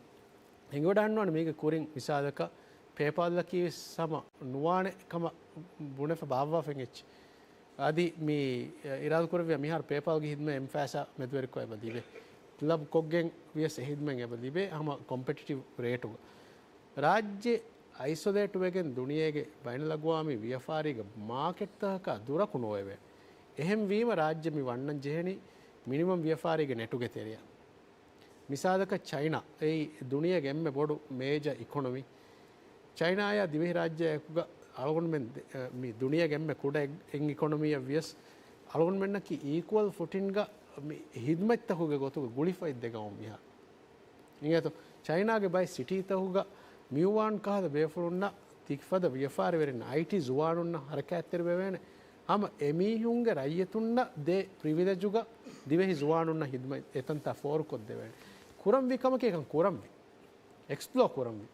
އެނގިވަޑައިގަންނަވާނެ މީގެ ކުރިން މިސާލަކަށް ޕޭޕާލްއަކީ ވެސް ހަމަ ނުވާނެ ކަމަށް ބުނެފަ ބާއްވާފައި އެއްޗެއް. އަދި މި އިރާދަކުރެއްވިޔާ މިހާރު ޕޭޕާލްގެ ހިދުމަތް އެމް-ފާސްއާ މެދުވެރިކޮށް އެބަ ލިބޭ. ކްލަބް ކޮށްގެން ވިޔަސް އެ ހިދުމަތް އެބަ ލިބޭ ހަމަ ކޮމްޕެޓިޓިވް ރޭޓުގަ. ރާއްޖެ އައިސޮލޭޓް ވެގެން ދުނިޔޭގެ ބައިނަލްއަގްވާމީ ވިޔަފާރީގެ މާކެޓްތަކަކާ ދުރަކު ނޯވެވޭނެ. އެހެންވީމަ ރާއްޖެ މި ވަންނަން ޖެހެނީ މިނިމަމް ވިޔަފާރީގެ ނެޓުގެ ތެރެއަށް. މިސާލަކަށް ޗައިނާ، އެއީ ދުނިޔޭގެ އެންމެ ބޮޑު މޭޖަ އިކޮނޮމީ. ޗައިނާއާ ދިވެހިރާއްޖެ އެކުގަ އަޅުގަނޑުމެން ދެ-، މި ދުނިޔޭގެ އެންމެ ކުޑަ އެއް-، އެއް އިކޮނޮމީއަށް ވިޔަސް އަޅުގަނޑުމެންނަކީ އީކުއަލް ފުޓިންގ މި ހިދުމަތްތަކުގެ ގޮތުގަ ގުޅިފައި ދެ ގައުމު މިހާރު. އިނގޭތޯ؟ ޗައިނާގެ ބައެއް ސިޓީތަކުގަ މިއުވާން ކަހަލަ ބޭފުޅުންނަށް ތިކިފަދަ ވިޔަފާރިވެރިން އައިޓީ ޒުވާނުންނަށް ހަރަކާތްތެރިވެވޭނެ. ހަމަ އެމީހުންގެ ރައްޔިތުންނަށް ދޭ ޕްރިވިލެޖުގަ ދިވެހި ޒުވާނުންނަށް ހިދުމަތް އެތަންތާ ފޯރުކޮށްދެވޭނެ. ކުރަންވީ ކަމަކީ އެކަން ކުރަންވީ. އެކްސްޕްލޯ ކުރަންވީ.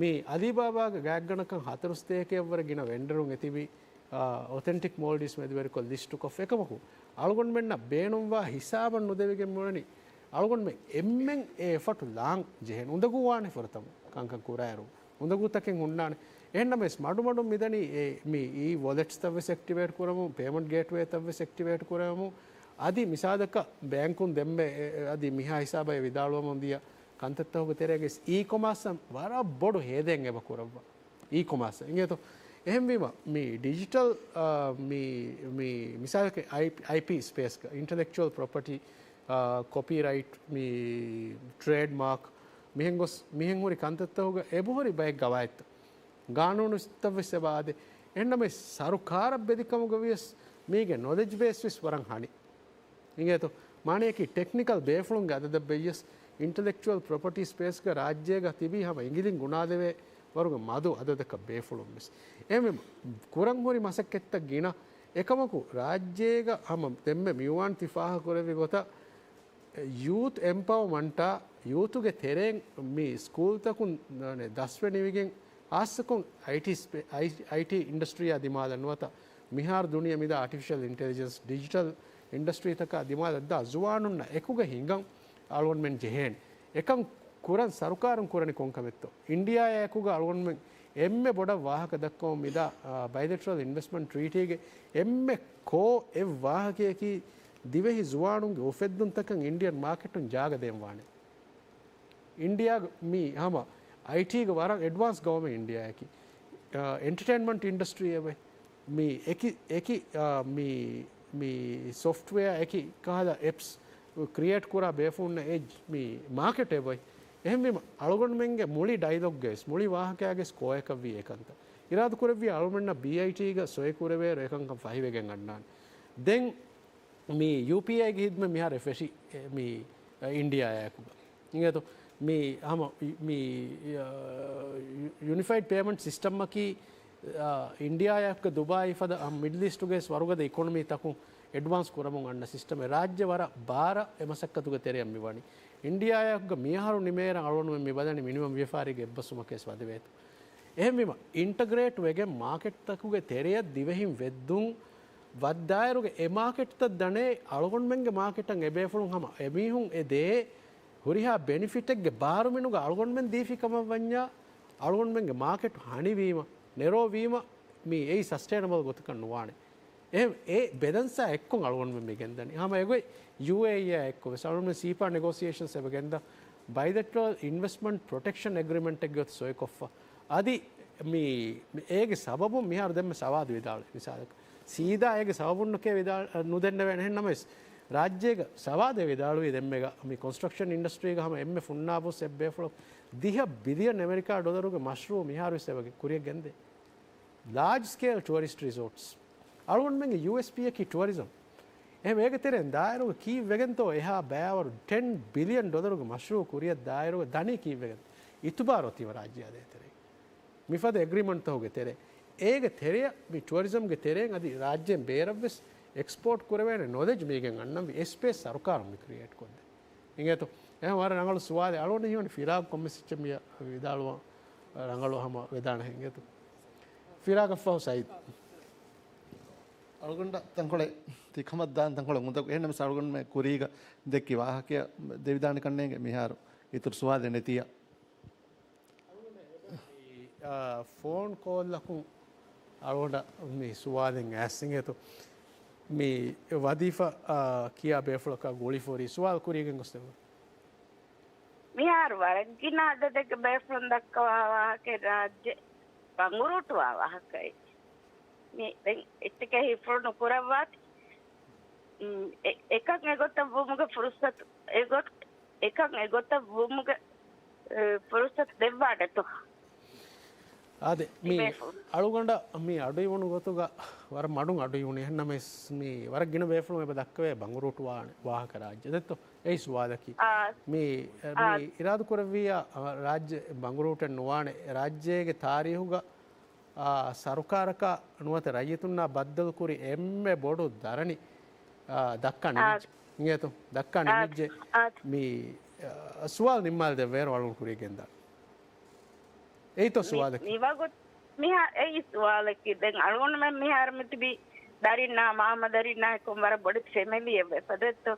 މި އަލީބާބާގެ ގާތްގަނޑަކަށް ހަތަރު ސްޓޭކެއް ވަރަށް ގިނަ ވެންޑަރުން އެތިބި، އާ، އޮތެންޓިކް މޯލްޑިވްސް މެދުވެރިކޮށް ލިސްޓުކޮށްފަ އެކަމަކު، އަޅުގަނޑުމެންނަށް ބޭނުންވާ ހިސާބަށް ނުދެވިގެން މިއުޅެނީ. އަޅުގަނޑުމެން އެންމެން އެ އެފަޓު ލާން ޖެހޭނެ. އުނދަގޫ ވާނެ ފުރަތަމަ ކަންކަން ކުރާއިރު. އުނދަގޫތަކެއް ހުންނާނެ. އެހެންނަމަވެސް މަޑުމަޑުން މިދަނީ އެ، މި އީ ވޮލެޓްސްތައް ވެސް އެކްޓިވޭޓް ކުރަމުން، ޕޭމަންޓް ގޭޓްވޭތައް ވެސް އެކްޓިވޭޓް ކުރަމުން، އަދި މިސާލަކަށް ބޭންކުން ދެންމެ އެ، އެ، އަދި މިހާ ހިސާބަށް ވިދާޅުވަމުން ދިޔަ ކަންތައްތަކުގެ ތެރޭގައި އީ ކޮމާސްއަށް ވަރަށް ބޮޑު ހޭދައެއް އެބަ ކުރައްވާ. އީ ކޮމާސް އިނގޭތޯ؟ އެހެންވީމަ، މި ޑިޖިޓަލް، އާ، މި، މި މިސާލަކަށް އައި-، އައިޕީ ސްޕޭސްގަ، އިންޓެލެކްޗުއަލް ޕްރޮޕަޓީ، އާ، ކޮޕީރައިޓް، މި ޓްރޭޑްމާކް، މިހެން ގޮސް، މިހެން ހުރި ކަންތައްތަކުގަ އެބަހުރި ބައެއް ގަވާއިދުތައް، ގާނޫނުތައް ވެސް އެބަ އާދޭ. އެހެންނަމަވެސް، ސަރުކާރަށް ބެލިކަމުގަ ވިޔަސް މީގެ ނޮލެޖް ބޭސް ވެސް ވަރަށް ހަނި. އިނގޭތޯ؟ މާނަޔަކީ ޓެކްނިކަލް ބޭފުޅުންގެ އަދަދަށް ބެއްޔަސް، އިންޓެލެކްޗުއަލް ޕްރޮޕަޓީ ސްޕޭސްގަ ރާއްޖޭގަ ތިބީ ހަމަ އިނގިލިން ގުނާލެވޭ ވަރުގެ މަދު އަދަދަކަށް ބޭފުޅުން ވެސް. އެހެންވީމަ، ކުރަން ހުރި މަސައްކަތްތައް ގިނަ. އެކަމަކު، ރާއްޖޭގަ ހަމަ ދެންމެ މިއުވާން ތި ފާހަގަކުރެއްވި ގޮތަށް، ޔޫތު އެމްޕަވަމަންޓާ، ޔޫތުގެ ތެރެއިން މި ސްކޫލްތަކުން ދަސްވެ ނިވިގެން، ހާއްސަކޮށް އައިޓީ ސްޕޭ-، އައި-، އައިޓީ އިންޑަސްޓްރީއާ ދިމާލަށް ނުވަތަ މިހާރު ދުނިޔެ މިދާ އާޓިފިޝަލް އިންޓެލިޖެންސް، ޑިޖިޓަލް އިންޑަސްޓްރީތަކާ ދިމާލަށްދާ ޒުވާނުންނަށް އެކުގަ ހިނގަން އަޅުގަނޑުމެން ޖެހޭނެ. އެކަން ކުރަން ސަރުކާރުން ކުރަނީ ކޮންކަމެއްތޯ؟ އިންޑިއާއާ އެކުގަ އަޅުގަނޑުމެން އެންމެ ބޮޑަށް ވާހަކަ ދައްކަމުން މިދާ، އާ، ބައިލެޓްރަލް އިންވެސްޓްމަންޓް ޓްރީޓީގެ އެންމެ ކޯ އެއް ވާހަކަޔަކީ ދިވެހި ޒުވާނުންގެ އުފެއްދުންތަކަށް އިންޑިއަން މާކެޓުން ޖާގަ ދޭން ވާނެ. އިންޑިއާގެ މީ ހަމަ އައިޓީގެ ވަރަށް އެޑްވާންސް ގައުމެއް އިންޑިއާއަކީ. އާ، އެންޓަޓެއިންމަންޓް އިންޑަސްޓްރީ އެބަ މީ އެކި، އެކި، އާ، މީ މި ސޮފްޓްވެއާ އެކި ކަހަލަ އެޕްސް ކްރިއޭޓް ކުރާ ބޭފުޅުންނަށް އެ މި މާކެޓް އެބައޮތް. އެހެންވީމަ، އަޅުގަނޑުމެންގެ މުޅި ޑައިލޮގްގައި ވެސް، މުޅި ވާހަކައިގެ ވެސް ކޯއަކަށްވީ އެކަންތައް. އިރާދަ ކުރެއްވިއްޔާ އަޅުމެންނަށް ބީއައިޓީގަ ސޮއި ކުރެވޭއިރު އެކަންކަން ފަހިވެގެން އަންނާނެ. ދެން މި ޔޫޕީއައިގެ ހިދްމަތް މިހާރު ފެށި، އެ، މި، އެ، އިންޑިއާއާއެކުގަ. އިނގޭތޯ؟ މި ހަމަ މި، އަ، ޔު-، ޔުނިފައިޑް ޕޭމަންޓް ސިސްޓަމަކީ، އަ، އިންޑިއާއާއެކުގަ ދުބާއީ ފަދަ، އަ، މިޑްލް އީސްޓުގެ ވަރުގަދަ އިކޮނޮމީ ތަކުން އެޑްވާންސް ކުރަމުން އަންނަ ސިސްޓަމެއް. ރާއްޖެ ވަރަށް ބާރަށް އެ މަސައްކަތުގެ ތެރެއަށް މި ވަނީ. އިންޑިއާއާއެކުގަ މިއަހަރު ނިމޭއިރަށް އަޅުގަނޑުމެން މި ބަލަނީ މިނިމަމް ވިޔަފާރީގެ އެއްބަސްވުމަކަށް ވެސް ވަދެވޭތޯ. އެހެންވީމަ، އިންޓަގްރޭޓް ވެގެން މާކެޓްތަކުގެ ތެރެއަށް ދިވެހިން ވެއްދުން ވައްދާއިރުގަ އެ މާކެޓްތައް ދަނޭ އަޅުގަނޑުމެންގެ މާކެޓަށް އެބޭފުޅުން ހަމަ އެމީހުން އެ ދޭ ހުރިހާ ބެނިފިޓެއްގެ ބާރުމިނުގަ އަޅުގަނޑުމެން ދީފި ކަމަށް ވަންޏާ، އަޅުގަނޑުމެންގެ މާކެޓް ހަނިވީމަ، ނެރޯވީމަ، މީ އެއީ ސަސްޓެއިނަބަލް ގޮތަކަށް ނުވާނެ. އެހެން އެ ބެލެންސާ އެއްކޮށް އަޅުގަނޑުމެން މި ގެންދަނީ. ހަމަ އެގޮތް ޔޫއޭއީއާ އެއްކޮށް ވެސް އަޅުގަނޑުމެން ސީޕާ ނެގޯސިއޭޝަންސް އެބަ ގެންދާ، ބައިލެޓްރަލް އިންވެސްޓްމަންޓް ޕްރޮޓެކްޝަން އެގްރިމެންޓެއްގެ ގޮތަށް ސޮއިކޮށްފަ. އަދި މި، މި އޭގެ ސަބަބުން މިހާރު ދެންމެ ސަވާދު ވިދާޅުވި މިސާލަކަށް. ސީދާ އޭގެ ސަބަބުންނެކޭ ވިދާ-، ނުދެންނެވޭނެ. އެހެން ނަމަވެސް، ރާއްޖޭގަ ސަވާދޭ ވިދާޅުވީ ދެންމެގަ މި ކޮންސްޓްރަކްޝަން އިންޑަސްޓްރީގަ ހަމަ އެންމެ ފުންނާބުސް އެއްބޭފުޅަކު ދިހަ ބިލިއަން އެމެރިކާ ޑޮލަރުގެ މަޝްރޫއު މިހާރު ވެސް އެބަ ކުރިއަށް ގެންދޭ. ލާޖް ސްކޭލް ޓުއަރިސްޓް ރިސޯޓްސް. އަޅުގަނޑުމެންގެ ޔޫއެސްޕީއަކީ ޓުއަރިޒަމް. އެހެން އޭގެ ތެރެއިން ދާއިރުގަ ކީއްވެގެންތޯ އެހާ ބައިވަރު ޓެން ބިލިއަން ޑޮލަރުގެ މަޝްރޫއު ކުރިއަށް ދާއިރުގަ ދަނީ ކީއްވެގެން؟ އިތުބާރު އޮތީމަ ރާއްޖެ އާދޭ ތެރެއިން. މިފަދަ އެގްރިމަންޓްތަކުގެ ތެރޭ. އޭގެ ތެރެއަށް މި ޓުއަރިޒަމްގެ ތެރެއިން އަދި ރާއްޖޭން ބޭރަށްވެސް އެކްސްޕޯޓް ކުރެވޭނެ ނޮލެޖް މީގެން އަންނަންވީ އެ ސްޕޭސް ސަރުކާރުން މި ކްރިއޭޓް ކޮށްދޭ. އިނގޭތޯ؟ އެހެން ވަރަށް ރަނގަޅު ސުވާލެއް. އަޅުގަނޑަށް ހީވަނީ ފިރާގް ކޮންމެސް އެއްޗެއް މިއަށް ވިދާޅުވާން ރަނގަޅު ހަމަ ވެދާނެ އިނގޭތޯ؟ ފިރާގަށްފަހު ސައީދް. އަޅުގަނޑަށް ތަންކޮޅެއް ތިކަމަށް ދާން ތަންކޮޅެއް އުނދަގޫ. އެހެންނަމަވެސް އަޅުގަނޑުމެ ކުރީގަ ދެއްކި ވާހަކަޔަށް ދެވިދާނެ ކަންނޭނގެ މިހާރު އިތުރު ސުވާލެއް ނެތިއްޔާ. އާ، ފޯން ކޯލްއަކުން އަޅުގަނޑަށް މި ސުވާލެއް އައިސް އިނގޭތޯ. މި ވަޒީފާ، އާ، ކިޔާ ބޭފުޅަކާ ގުޅިފަ ހުރި ސުވާލު ކުރިއަށް ގެންގޮސްދެއްވާ. މިހާރު ވަރަށް ގިނަ އަދަދެއްގެ ބޭފުޅުން ދައްކަވާ ވާހަކައެއް ރާއްޖެ ބަނގުރޫޓުވާ ވާހަކައެއް. މި ދެން އެއްޗެކޭ ހިފުރު ނުކުރައްވާތި. އެ-، އެކަން އެގޮތަށް ވުމުގެ ފުރުސަތު، އެގޮތް-، އެކަން އެގޮތަށް ވުމުގެ، އެ، ފުރުސަތު ދެއްވާނެތޯ؟ އާދެ، މި އަޅުގަނޑަށް މި އަޑުއިވުނު ގޮތުގަ ވަރަށް މަޑުން އަޑުއިވުނު. އެހެންނަމަވެސް، މި ވަރަށް ގިނަ ބޭފުޅުން އެބަ ދައްކަވޭ ބަނގުރޫޓުވާނެ ވާހަކަ ރާއްޖެ ދެއްތޯ؟ އެއީ ސުވާލަކީ. މި، މި އިރާދަ ކުރެއްވިއްޔާ، ރާއްޖެ ބަނގުރޫޓެއް ނުވާނެ. ރާއްޖޭގެ ތާރީހުގަ އާ، ސަރުކާރަކާ ނުވަތަ ރައްޔިތުންނާ ބައްދަލުކުރި އެންމެ ބޮޑު ދަރަނި، އާ، ދައްކާ ނިމިއްޖެ. އިނގޭތޯ؟ ދައްކާ ނިމިއްޖެ. މި، އާ، ސުވާލު ނިންމާލަދެއްވޭއިރު އަޅުގަނޑު ކުރިއަށް ގެންދާނެ. އެއީތޯ ސުވާލަކީ؟ މި ވަގުތު މިހާ އެއީ ސުވާލަކީ. ދެން އަޅުގަނޑުމެން މިހާރު މިތިބީ ދަރިންނާ މާމަ ދަރިންނާ އެކު ވަރަށް ބޮޑެތި ފެމިލީއެއް ވެފަ ދެއްތޯ؟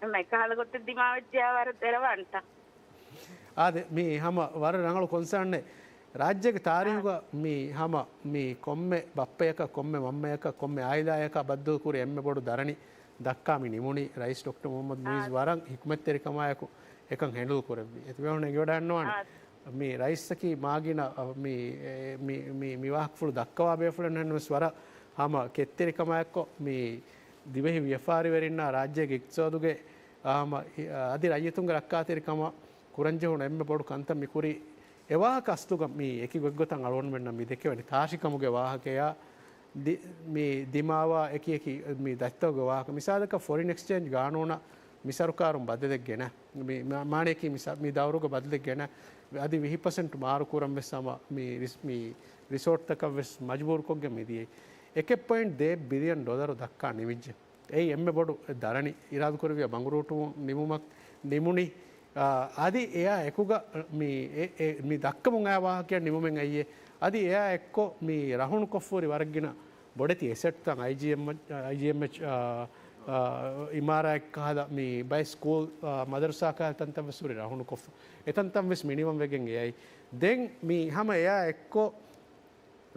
އެމަ އެކަހަލަ ގޮތެއް ދިމާވެއްޖެޔާ ވަރަށް ދެރަވާންތަ؟ އާދެ، މީ ހަމަ ވަރަށް ރަނގަޅު ކޮންސާންއެއް. ރާއްޖޭގެ ތާރީހުގަ މީ ހަމަ މީ ކޮންމެ ބައްޕަޔަކަށް، ކޮންމެ މަންމަޔަކަށް، ކޮންމެ އާއިލާޔަކަށް ބައްދަލުކުރި އެންމެ ބޮޑު ދަރަނި ދައްކާ މި ނިމުނީ. ރައީސް ޑޮކްޓަރ މުހައްމަދު މުއިއްޒު ވަރަށް ހިކުމަތްތެރިކަމާއެކު އެކަން ހެންޑުލް ކުރެއްވި. އެތިބޭފުޅުން އެނގިވަޑައިގަންނަވާނެ. މި ރައީސަކީ މާގިނަ، މި، މި، މި، މި ވާހަކަފުޅު ދައްކަވާ ބޭފުޅެއް ނަމަވެސް ވަރަށް ހަމަ ކެތްތެރިކަމާއެކު މި ދިވެހި ވިޔަފާރިވެރިންނާ ރާއްޖޭގެ އިޤްތިޞާދުގެ ހަމަ އަދި ރައްޔިތުންގެ ރައްކާތެރިކަމަށް ކުރަންޖެހުނު އެންމެ ބޮޑު ކަންތައް މި ކުރީ. އެ ވާހަކަ އަސްލުގަ މި އެކި ގޮތްގޮތަށް އަޅުގަނޑުމެންނަށް މި ދެކެވެނީ ތާށިކަމުގެ ވާހަކަޔާ ދި-، މި ދިމާވާ އެކި އެކި މި ދަތިތަކުގެ ވާހަކަ. މިސާލަކަށް ފޮރިން އެކްސްޗޭންޖް ގާނޫނަށް މި ސަރުކާރުން ބަދަލެއް ގެނަ، މި މާ-، މާނަޔަކީ މި ސަ-، މި ދައުރުގަ ބަދަލެއް ގެނަ، އަދި ވިހި ޕަސެންޓް މާރު ކުރަން ވެސް ހަމަ މި ރިސް-، މި ރިސޯޓްތަކަށް ވެސް މަޖުބޫރުކޮށްގެން މި ދިޔައީ. އެކެއް ޕޮއިންޓް ދޭއް ބިލިއަން ޑޮލަރު ދައްކާ ނިމިއްޖެ. އެއީ އެންމެ ބޮޑު ދަރަނި. އިރާދަކުރެއްވިޔާ ބަނގުރޫޓުވުން ނިމުމަށް ނިމުނީ. އާ، އަދި އެއާ އެކުގަ މި އެ-، އެ-، މި ދައްކަމުން އައި ވާހަކައަށް ނިމުމެއް އައިއޭ. އަދި އެއާ އެއްކޮށް މި ރަހުނުކޮށްފަހުރި ވަރަށްގިނަ ބޮޑެތި އެސެޓްތައް އައިޖީއެމް-، އައިޖީއެމްއެޗް، އާ، އާ، އިމާރާތް ކަހަލަ މި ބައެއް ސްކޫލް، އާ، މަދަރުސާ ކަހަލަ ތަންތަން ވެސް ހުރި ރަހުނުކޮށްފަ. އެތަންތަން ވެސް މިނިވަން ވެގެން އެއައީ. ދެން މި ހަމަ އެއާ އެއްކޮށް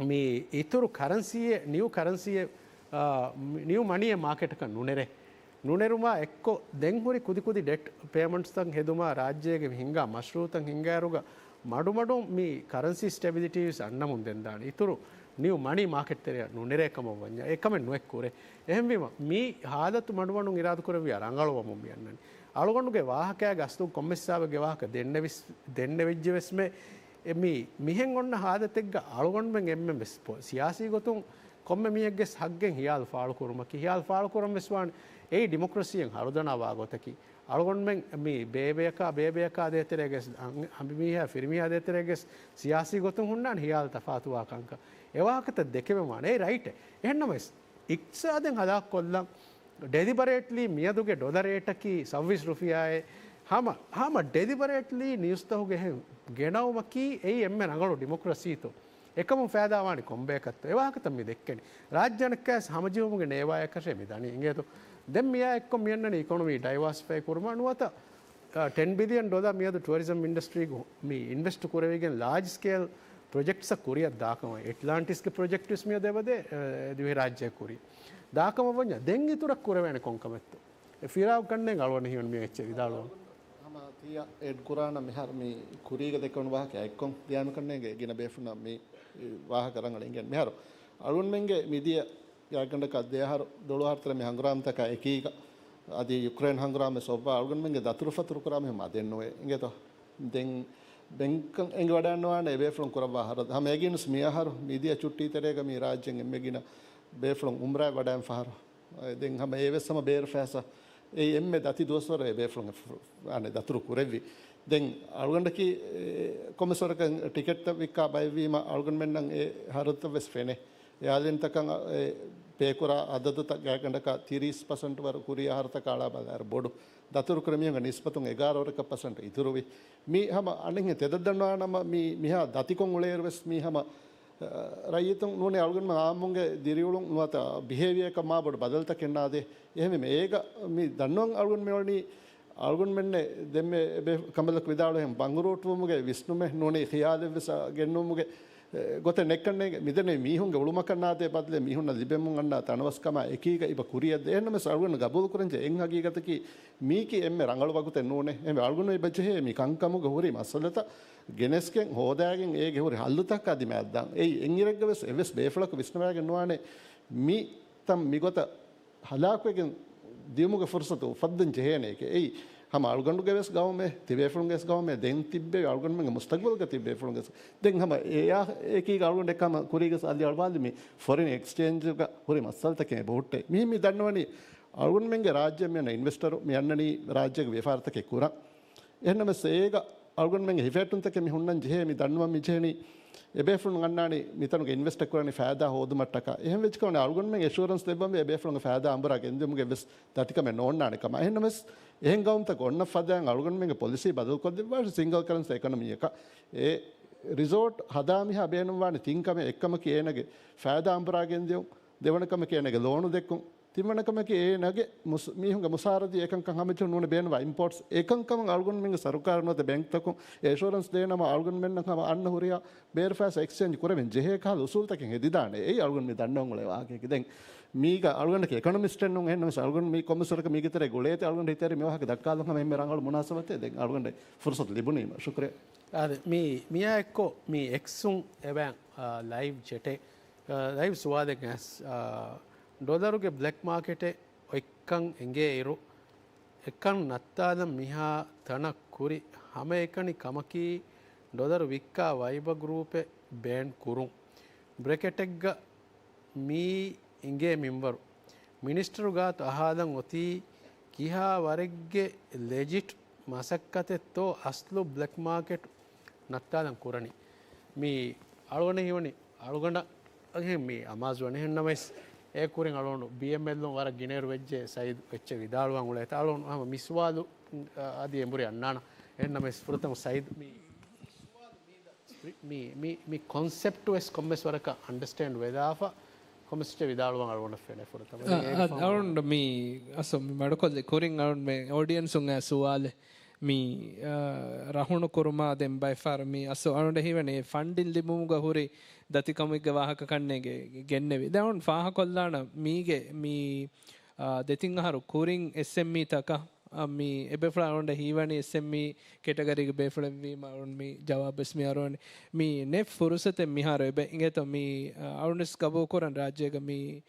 މި އިތުރު ކަރަންސީއެއް، ނިއު ކަރަންސީއެއް، އާ، ނިއު މަނީއެއް މާކެޓަކަށް ނުނެރޭ. ނުނެރުމާ އެއްކޮށް، ދެން ހުރި ކުދި ކުދި ޑެޓް ޕޭމަންޓްސްތައް ހެދުމާ، ރާއްޖޭގެ ހިންގާ މަޝްރޫއުތައް ހިންގާއިރުގަ މަޑުމަޑުން މި ކަރަންސީ ސްޓެބިލިޓީ ވެސް އަންނަމުން ދެންދާނެ. އިތުރު ނިއު މަނީ މާކެޓް ތެރެއަށް ނުނެރޭ ކަމަށް ވަންޏާ، އެކަމެއް ނުއެއް ކުރޭ. އެހެންވީމަ، މި ހާލަތު މަޑުމަޑުން އިރާދަކުރެއްވިޔާ ރަނގަޅުވަމުން މި އަންނަނީ. އަޅުގަނޑުގެ ވާހަކައިގެ އަސްލު ކޮންމެސް ހިސާބެއްގެ ވާހަކަ ދެންނެވިސް، ދެންނެވިއްޖެވެސްމެ، އެ މި، މިހެން އޮންނަ ހާލަތެއްގަ އަޅުގަނޑުމެން އެންމެން ވެސް ޕޮ-، ސިޔާސީ ގޮތުން ކޮންމެ މީހެއްގެ ހައްގެއް ހިޔާލު ފާޅުކުރުމަކީ، ހިޔާލު ފާޅުކުރަން ވެސް ވާނެ. އެއީ ޑިމޮކްރަސީއެއް ހަރުދަނާ ވާ ގޮތަކީ. އަޅުގަނޑުމެން މި ބޭބެޔަކާ، ބޭބެޔަކާ ދޭތެރޭގެ އަން-، އަނބިމީހާ، ފިރިމީހާ ދޭތެރޭގެ ސިޔާސީ ގޮތުން ހުންނާނެ ހިޔާލު ތަފާތުވާ ކަންކަން. އެ ވާހަކަތައް ދެކެވެން ވާނެ. އެއީ ރައިޓެއް. އެހެންނަމަވެސް، އިޤްތިޞާދެއް ހަލާކުކޮށްލަން، ޑެލިބަރޭޓްލީ މިއަދުގެ ޑޮލަރ ރޭޓަކީ ސައުވީސް ރުފިޔާއޭ، ހަމަ، ހަމަ ޑެލިބަރޭޓްލީ ނިއުސްތަހުގެ ހެން ގެނައުމަކީ އެއީ އެންމެ ރަނގަޅު ޑިމޮކްރަސީތޯ؟ އެކަމުން ފައިދާވާނީ ކޮންބަޔަކަށްތޯ؟ އެ ވާހަކަތައް މި ދެއްކެނީ. ރާއްޖެ އަނެއްކާވެސް ހަމަޖެހުމުގެ ނޭވާޔަކަށޭ މި ދަނީ އިނގޭތޯ؟ ދެން މިއާ އެއްކޮށް މިއަންނަނީ އިކޮނޮމީ ޑައިވާސިފައި ކުރުމަށް ނުވަތަ، އާ، ޓެން ބިލިއަން ޑޮލަރ މިއަދު ޓުއަރިޒަމް އިންޑަސްޓްރީގަ މި އިންވެސްޓް ކުރެވިގެން ލާޖް ސްކޭލް ޕްރޮޖެކްޓްސްއަށް ކުރިއަށް ދާކަމަށް، އެޓްލާންޓިސްގެ ޕްރޮޖެކްޓްވެސް މިއަދު އެބަދޭ، އެ، ދިވެހިރާއްޖެއަށް ކުރި ދާކަމަށް ވަންޏާ، ދެން އިތުރަށް ކުރެވޭނެ ކޮންކަމެއްތޯ؟ އެ ފިރާގު ކަންނޭނގެ އަޅުގަނޑަށް ހީވަނީ މި އެއްޗެއް ވިދާޅުވަން. ހަމަ ތިޔަ އެޑް ކުރާނަ މިހާރު މި ކުރީގަ ދެކެވުނު ވާހަކަ އެއްކޮން ދިޔާމި ކަންނޭނގެ ގިނަ ބޭފުންނަށް މި ވާހަކަ ރަނގަޅަށް އިނގޭނެ. މިހާރު އަޅުގަނޑުމެންގެ މިދިޔަ ގާތްގަނޑަކަށް ދެ އަހަރު ދޮޅު އަހަރު ތެރޭ މި ހަނގުރާމަތަކާ އެކީގަ އަދި ޔުކްރޭން ހަނގުރާމަ ސޮއްވާ އަޅުގަނޑުމެންގެ ދަތުރުފަތުރު ކުރާ މީހުން މަދެއް ނުވޭ އިނގޭތޯ؟ ދެން ބެންކަށް އެނގިވަޑައިންނަވާނެ އެބޭފުޅުން ކުރައްވާ ހަރަދު. ހަމައެގެންވެސް މި އަހަރު މިދިޔަ ޗުއްޓީ ތެރޭގަ މި ރާއްޖޭން އެންމެ ގިނަ ބޭފުޅުން އުމްރާއަށް ވަޑައިން ފަހަރު. ދެން ހަމަ އެވެސް ހަމަ ބޭރު ފައިސާ. އެއީ އެންމެ ދަތި ދުވަސްވަރު އެބޭފުޅުން އަނެއް ދަތުރު ކުރެއްވި. ދެން އަޅުގަނޑަކީ، އެ، ކޮންމެސް ވަރަކަށް ޓިކެޓްތައް ވިއްކާ ބައެއްވީމަ އަޅުގަނޑުމެންނަށް އެ ހަރަދުތައް ވެސް ފެނޭ. އެ އާލިންތަކަށް، އެ، ޕޭކުރާ އަދަދުތައް ގާތްގަނޑަކަށް ތިރީސް ޕަސެންޓް ވަރު ކުރީ އަހަރުތަކާ އަޅާ ބަލާއިރު ބޮޑު. ދަތުރު ކުރި މީހުންގެ ނިސްބަތުން އެގާރަ ވަރަކަށް ޕަސެންޓް އިތުރުވި. މީ ހަމަ އަނެއްހެން ތެދަށް ދަންނަވާނަމަ މީ މިހާ ދަތިކޮށް އުޅޭއިރު ވެސް މީ ހަމަ، އަ، ރައްޔިތުން ނޫނީ އަޅުގަނޑުމެން އާއްމުންގެ ދިރިއުޅުން ނުވަތަ ބިހޭވިއަރ އަކަށް މާ ބޮޑު ބަދަލުތަކެއް ނާދޭ. އެހެންވީމަ އޭގަ މި ދަންނަވަން އަޅުގަނޑު މިވަނީ އަޅުގަނޑުމެންނެއް ދެންމެ އެބޭ ކަނބަލަކު ވިދާޅުވިހެން ބަނގުރޫޓުވުމުގެ ވިސްނުމެއް ނޫނީ ޚިޔާލެއްވެސް ގެންނުވުމުގެ، އެ، ގޮތެއް ނެއްކަންނޭނގެ. މިދެންނެވި މީހުންގެ އުޅުމަކަށް ނާދޭ ބަދަލެއް މީހުންނަށް ލިބެމުން އަންނާ ތަނަވަސްކަމާ އެކީގަ އިބަ ކުރިއަށް ދޭ. އެހެންނަމަވެސް އަޅުގަނޑު ގަބޫލު ކުރަންޖެހޭ އެއް ހަގީގަތަކީ މީކީ އެންމެ ރަނގަޅު ވަގުތެއް ނޫނޭ. އެހެންވެ އަޅުގަނޑު އެބަ ޖެހޭ މި ކަންކަމުގަ ހުރި މައްސަލަތައް ގެނެސްގެން ހޯދާގެން އޭގެ ހުރި ހައްލުތަކަށް އަދި މާތްދާން. އެއީ އެއްއިރެއްގަވެސް އެއްވެސް ބޭފުޅަކު ވިސްނަވާގެން ނުވާނެ މި ތަން މިގޮތަށް ހަލާކުވެގެން ދިޔުމުގެ ފުރުސަތު އުފައްދަން ޖެހޭނެ އެކޭ. އެއީ ހަމަ އަޅުގަނޑުގެ ވެސް ގައުމެއް، ތިބޭފުޅުންގެ ވެސް ގައުމެއް، ދެން ތިއްބެވި އަޅުގަނޑުމެންގެ މުސްތަގްބަލުގެ ތިބޭފުޅުންގެ ވެސް. ދެން ހަމަ އެއާ އެކީގަ އަޅުގަނޑު އެކަމަށް ކުރީގަސް އަލި އަޅުވާލި މި ފޮރިން އެކްސްޗޭންޖުގަ ހުރި މައްސަލަތަކެއް އެބަހުއްޓޭ. މިހިން މި ދަންނަވަނީ އަޅުގަނޑުމެންގެ ރާއްޖެ މިއަންނަ އިންވެސްޓަރު މި އަންނަނީ ރާއްޖޭގެ ވިޔަފާރިތަކެއް ކުރަން. އެހެންނަމަވެސް އޭގަ އަޅުގަނޑުމެންގެ ހިފޭއްޓުންތަކެއް މި ހުންނަން ޖެހޭ، މި ދަންނަވަން މި ޖެހެނީ، އެބޭފުޅުން އަންނާނީ މިތަނުގެ އިންވެސްޓަށް ކުރަނީ ފައިދާ ހޯދުމަށްޓަކާ. އެހެން ވެއްޖެ ކަމަށް އަޅުގަނޑުމެން އެޝުއަރެންސް ދެއްވަންވީ އެބޭފުޅުންގެ ފައިދާ އަނބުރާ ގެންދިއުމުގެ ވެސް ދަތިކަމެއް ނޯންނާނެ ކަމަށް. އެހެންނަމަވެސް، އެހެން ގައުމުތަކަށް އޮންނަ ފަދައިން އަޅުގަނޑުމެންގެ ޕޮލިސީ ބަދަލުކޮށްދެއްވާށި ސިންގަލް ކަރެންސީ އިކޮނޮމީއަކަށް. އެ ރިސޯޓް ހަދާ މިހާ ބޭނުންވާނެ ތިން ކަމެއް. އެއްކަމަކީ އޭނަގެ ފައިދާ އަނބުރާ ގެންދިއުން، ދެވަނަ ކަމަކީ އޭނަގެ ލޯނު ދެއްކުން، ތިންވަނަ ކަމަކީ އޭނަގެ މުސް-، މީހުންގެ މުސާރަދީ އެކަންކަން ހަމަޖެހުން ނޫނީ ބޭނުންވާ އިމްޕޯޓްސް. އެކަންކަމަށް އަޅުގަނޑުމެންގެ ސަރުކާރު ނުވަތަ ބޭންކްތަކުން އެ އެޝުއަރެންސް ދޭނަމަ އަޅުގަނޑުމެންނަށް ހަމަ އަންނަ ހުރިހާ ބޭރު ފައިސާ އެކްސްޗޭންޖް ކުރެވެން ޖެހޭ ކަހަލަ އުސޫލުތަކެއް ހެދިދާނެ. އެއީ އަޅުގަނޑު މި ދަންނަވަން އުޅޭ ވާހަކައަކީ. ދެން މީގަ އަޅުގަނޑަކީ އެކޮނޮމިސްޓެއް ނޫން. އެހެންނަމަވެސް އަޅުގަނޑު މި ކޮންމެސް ވަރަކަށް މީގެ ތެރޭ ގުޅޭތީ އަޅުގަނޑު ހިތަށް އެރި މި ވާހަކަ ދައްކާލަން ހަމަ އެންމެ ރަނގަޅު މުނާސަބަތެއް. ދެން އަޅުގަނޑަށް ފުރުސަތު ލިބުނީމަ. ޝުކުރިއްޔާ. އާދެ، މި، މިއާ އެއްކޮށް މި އެކްސުން އެބައި، އާ، ލައިވް ޗެޓެއް، އާ، ލައިވް ސުވާލެއް އައިސް، އާ، ޑޮލަރުގެ ބްލެކް މާކެޓެއް އޮތްކަން އެނގޭ އިރު، އެކަން ނައްތާލަން މިހާ ތަނަށް ކުރި ހަމައެކަނި ކަމަކީ ޑޮލަރު ވިއްކާ ވައިބަ ގްރޫޕެއް ބޭން ކުރުން. ބްރެކެޓެއްގަ މީ އިނގޭ މިންވަރު. މިނިސްޓަރު ގާތު އަހާލަން އޮތީ ކިހާ ވަރެއްގެ ލެޖިޓް މަސައްކަތެއްތޯ އަސްލު ބްލެކް މާކެޓް ނައްތާލަން ކުރަނީ. މީ އަޅުގަނޑަށް ހީވަނީ އަޅުގަނޑަށް އެހެން މީ އަމާޒުވަނީ. އެހެންނަމަވެސް އެ ކުރިން އަޅުގަނޑު ބީއެމްއެލުން ވަރަށް ގިނައިރު ވެއްޖެ ސައީދު އެއްޗެއް ވިދާޅުވާން އުޅޭތާ އަޅުގަނޑު ހަމަ މި ސުވާލު، އަ، އަދި އެނބުރި އަންނާނަ. އެހެންނަމަވެސް ފުރަތަމަ ސައީދު މީ މި، މި، މި ކޮންސެޕްޓް ވެސް ކޮންމެސް ވަރަކަށް އަންޑަސްޓޭންޑް ވެލާފަ، ކޮންމެސް ވެއްޗެއް ވިދާޅުވާން އަޅުގަނޑަށް ފެނޭ ފުރަތަމަ. އަ، ދެން އޭގެ އަ، ފަހުން އަޅުގަނޑު މި އަސް މި މަޑުކޮށްލި ކުރިން އަޅުގަނޑު މި އޯޑިއެންސުން އައި ސުވާލެއް މި، އަ، ރަހުނު ކުރުމާ ދެން ބައެއް ފަހަރު މި އަސް އަޅުގަނޑަށް ހީވަނީ ފަންޑިން ލިބުމުގަ ހުރި ދަތިކަމެއްގެ ވާހަކަ ކަންނޭނގެ ގެންނެވި. ދެން އަޅުގަނޑު ފާހަކޮށްލާނަ މީގެ މި، އަ، ދެތިން އަހަރު ކުރިން އެސްއެމްއީ ތަކަށް މި އެބޭފުޅާ އަޅުގަނޑަށް ހީވަނީ އެސްއެމްއީ ކެޓަގަރީގެ ބޭފުޅެއްވީމަ އަޅުން މި ޖަވާބެސް މި އަރުވަނީ. މި ނެޓް ފުރުސަތެއް މިހާރު އެބަ އިނގޭތޯ މި އަޅުންވެސް ގަބޫލުކުރަން ރާއްޖޭގަ މި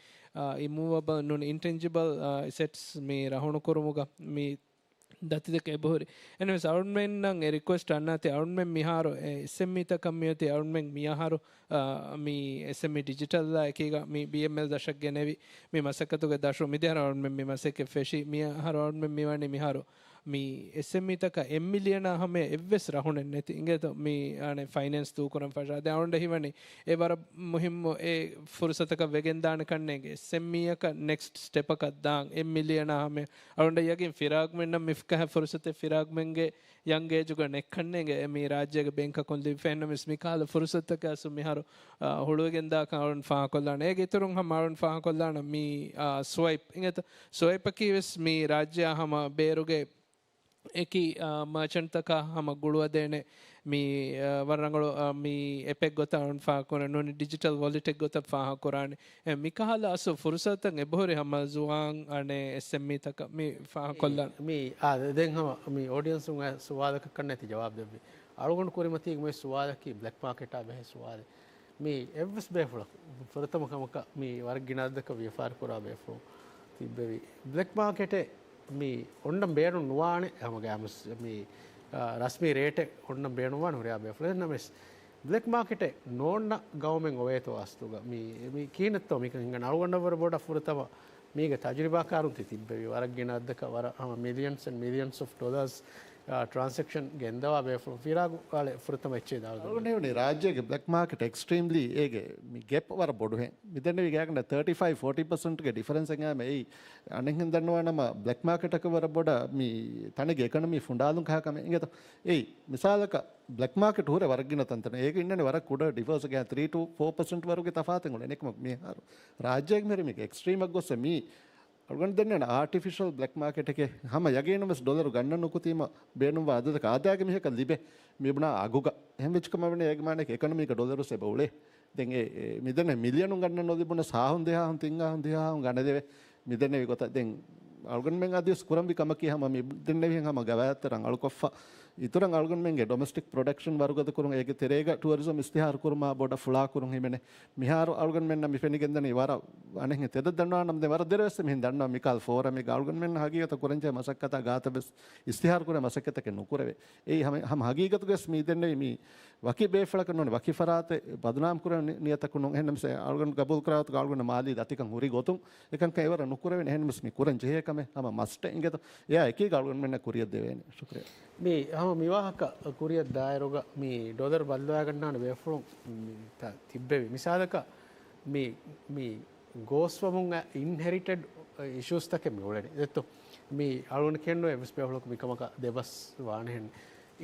އިމޫވަބަލް ނޫން އިންޓެންޖިބަލް އެސެޓްސް މި ރަހުނުކުރުމުގަ މި ދަތިތަކެއް އެބަހުރި. އެންވެސް އަޅުންމެންނަށް އެ ރިކުއެސްޓް އަންނާތީ އަޅުންމެން މިހާރު އެ އެސްއެމްއީތަކަށް މިއޮތީ އަޅުންމެން މިއަހަރު އާ، މި އެސްއެމްއީ ޑިޖިޓަލްއާ އެކީގަ މި ބީއެމްއެލް ދަށަށް ގެނެވި މި މަސައްކަތުގެ ދަށު މިދިހަރު އަޅުންމެން މި މަސައްކަތް ފެށީ. މިއަހަރު އަޅުންމެން މިވަނީ މިހާރު މި އެސްއެމްއީތަކަށް އެއް މިލިއަނާ ހަމަޔަށް އެއްވެސް ރަހުނެއް ނެތި. އިނގޭތޯ މި އަނެއް ފައިނޭންސް ދޫކުރަން ފަށާ. ދެން އަޅުގަނޑަށް ހީވަނީ އެ ވަރަށް މުހިއްމު އެ ފުރުސަތަކަށް ވެގެންދާނެ ކަންނޭނގެ އެސްއެމްއީއަކަށް ނެކްސްޓް ސްޓެޕަކަށް ދާން އެއް މިލިއަނާ ހަމަޔަށް. އަޅުގަނޑަށް ޔަގީން ފިރާގްމެންނަށް މިފަހަ ފުރުސަތެއް ފިރާގްމެންގެ ޔަންގް އޭޖުގަ ނެއްކަންނޭނގެ މި ރާއްޖޭގެ ބޭންކަކުން ލިބިފަ. އެހެންނަމަވެސް މިކަހަލަ ފުރުސަތަކަށް އަސް މިހާރު، އާ، ހުޅުވިގެންދާކަން އަޅުން ފާހަގަކޮށްލާނެ. އޭގެ އިތުރުން ހަމަ އަޅުން ފާހަގަކޮށްލާނަން މި، އާ، ސްވައިޕް އިނގޭތަ؟ ސްވައިޕަކީ ވެސް މި ރާއްޖެއާ ހަމަ ބޭރުގެ އެކި، އާ، މާޗަންޓްތަކާ ހަމަ ގުޅުވަދޭނެ މި، އާ، ވަރަށް ރަނގަޅު، އާ، މި އެޕެއް ގޮތަށް އަޅުން ފާހަގަކުރަން ނޫނީ ޑިޖިޓަލް ވޮލެޓެއް ގޮތަށް ފާހަގަކުރާނެ. އެ، މިކަހަލަ އަސް ފުރުސަތަށް އެބަހުރި ހަމަ ޒުވާން އަނެއް އެސްއެމްއީތަކަށް މި ފާހަގަކޮށްލާން. މި، އާ، ދެން ހަމަ މި އޯޑިއެންސުން އައި ސުވާލަކަށް ކަންނޭތި ޖަވާބު ދެއްވި. އަޅުގަނޑު ކުރިމަތީގެ މި ސުވާލަކީ ބްލެކް މާކެޓާ ބެހޭ ސުވާލެއް. މި އެއްވެސް ބޭފުޅަކު ފުރަތަމަ ކަމަކަށް މި ވަރަށް ގިނަ އަދަދަކަށް ވިޔަފާރި ކުރާ ބޭފުޅުން ތިއްބެވި. ބްލެކް މާކެޓެއް މި އޮންނަން ބޭނުން ނުވާނެ ހަމަ ގައިމުވެސް މި، އާ، ރަސްމީ ރޭޓެއް އޮންނަން ބޭނުންވާނެ ހުރިހާ ބޭފުޅެއް. ނަމަވެސް ބްލެކް މާކެޓެއް ނޯންނަ ގައުމެއް އޮވޭތޯ އަސްލުގަ؟ މި، މި ކިހިނެއްތޯ މިކަން ހިނގަން؟ އަޅުގަނޑަށްވުރެ ބޮޑަށް ފުރަތަމަ މީގެ ތަޖުރިބާކާރުން ތި ތިއްބެވި. ވަރަށް ގިނަ އަދަދަކަށް ވަރަށް ހަމަ މިލިއަންސް އެންޑް މިލިއަންސް އޮފް ޑޮލާސް، އާ، ޓްރާންސެކްޝަން ގެންދަވާ ބޭފުޅުން. ފިރާގު އާޅެ ފުރަތަމަ އެއްޗެއް ދާޅު. އަޅުގަނޑު ހީވަނީ ރާއްޖޭގެ ބްލެކް މާކެޓް އެކްސްޓްރީމްލީ އޭގެ މި ގެޕް ވަރަށް ބޮޑުހެން. މިދެންނެވި ގާތްގަނޑަށް ތާޓީ ފައިވް ފޯޓީ ޕަސެންޓްގެ ޑިފަރެންސް އެނގާމެ އެއީ. އަނެއްހެން ދަންނަވާނަމަ ބްލެކް މާކެޓަކަށް ވަރަށް ބޮޑަށް މި ތަނެއްގެ އެކަނޮމީ ފުނޑާލުން ކަހާ ކަމެއް އިނގޭތޯ. އެއީ މިސާލަކަށް ބްލެކް މާކެޓް ހުރެ ވަރަށް ގިނަ ތަންތަނެއް. އޭގެ އިންނަނީ ވަރަށް ކުޑަ ޑިފަރެންސް ގާތް ތްރީ ޓު ފޯ ޕަސެންޓް ވަރުގެ ތަފާތެއް އުޅެނީ. އެކަމަކު މިހާރު ރާއްޖޭގެ މިހިރީ މީގެ އެކްސްޓްރީމަށް ގޮއްސަ މީ އަޅުގަނޑު ދެންނެވި އާޓިފިޝަލް ބްލެކް މާކެޓެކޭ. ހަމަ ޔަގީނުން ވެސް ޑޮލަރު ގަންނަން ނުކުތީމަ ބޭނުންވާ އަދަދަކަށް އާދައިގެ މީހަކަށް ލިބޭ މި ބުނާ އަގުގަ. އެހެން ވެއްޖެ ކަމަށް ވަނީ އޭގެ މާނައަކީ އެކަނޮމީގަ ޑޮލަރު ވެސް އެބަ އުޅޭ. ދެން އެ، އެ، މިދެންނެވި މިލިއަނުން ގަންނަން ނުލިބުނަސް ހާހުން ދިހާހުން ތިން ހާހުން ދިހާހުން ގަނެދެވޭ. މިދެންނެވި ގޮތަށް ދެން އަޅުގަނޑުމެން އަދިވެސް ކުރަންވީ ކަމަކީ ހަމަ މި ދެންނެވިހެން ހަމަ ގަވާއިދުތައް ރަނގަޅުކޮށްފަ އިތުރަށް އަޅުގަނޑުމެންގެ ޑޮމެސްޓިކް ޕްރޮޑަކްޝަން ވަރުގަދަ ކުރުން އޭގެ ތެރޭގަ ޓުއަރިޒަމް އިސްތިހާރު ކުރުމާ ބޮޑަށް ފުޅާ ކުރުން ހިމެނޭ. މިހާރު އަޅުގަނޑުމެންނަށް މި ފެނިގެންދަނީ ވަރަށް އަނެއްހެން ތެދަށް ދަންނަވާނަމަ ދެން ވަރަށް ދެރަވެސް މިހެން ދަންނަވާ މިކަހަލަ ފޯރަމެއްގަ އަޅުގަނޑުމެންނަށް ހަގީގަތަށް ކުރަންޖެހޭ މަސައްކަތާ ގާތަށް ވެސް އިސްތިހާރު ކުރޭ މަސައްކަތަކެއް ނުކުރެވޭ. އެއީ ހަމަ، ހަމަ ހަގީގަތުގަސް މި ދެންނެވި މި ވަކި ބޭފުޅަކަށް ނޫން ވަކި ފަރާތެއް ބަދުނާމް ކުރެވޭ ނި-، ނިޔަތަކުން ނޫން. އެހެންނަމަސް އަޅުގަނޑު ގަބޫލު ކުރާ ގޮތުގަ އަޅުގަނޑަށް މާލީ ދަތިކަން ހުރި ގޮތުން އެކަންކަން އެވަރަށް ނުކުރެވޭނެ. އެހެންނަމަސް މި ކުރަން ޖެހޭ ކަމެއް ހަމަ މަސްޓެއް އިނގޭތޯ. އެއާ އެކީގަ އަޅުގަނޑުމެންނަށް ކުރިއަށް ދެވޭނެ. ޝުކުރިއްޔާ. މި ހަމަ މިވާހަކަ ކުރިއަށް ދާއިރުގަ މި ޑޮލަރު ބައްލަވާގަންނާނެ ބޭފުޅުން މި ތަ-، ތިއްބެވި. މިސާލަކަށް މި، މި ގޯސްވަމުން އިންހެރިޓެޑް އިޝޫސްތަކެއް މި އުޅެނީ. ދެއްތޯ؟ މި އަޅުގަނޑު ކެނޑު އެއްވެސް ބޭފުޅަކު މިކަމަކަށް ދެބަސް ވާނެހެން.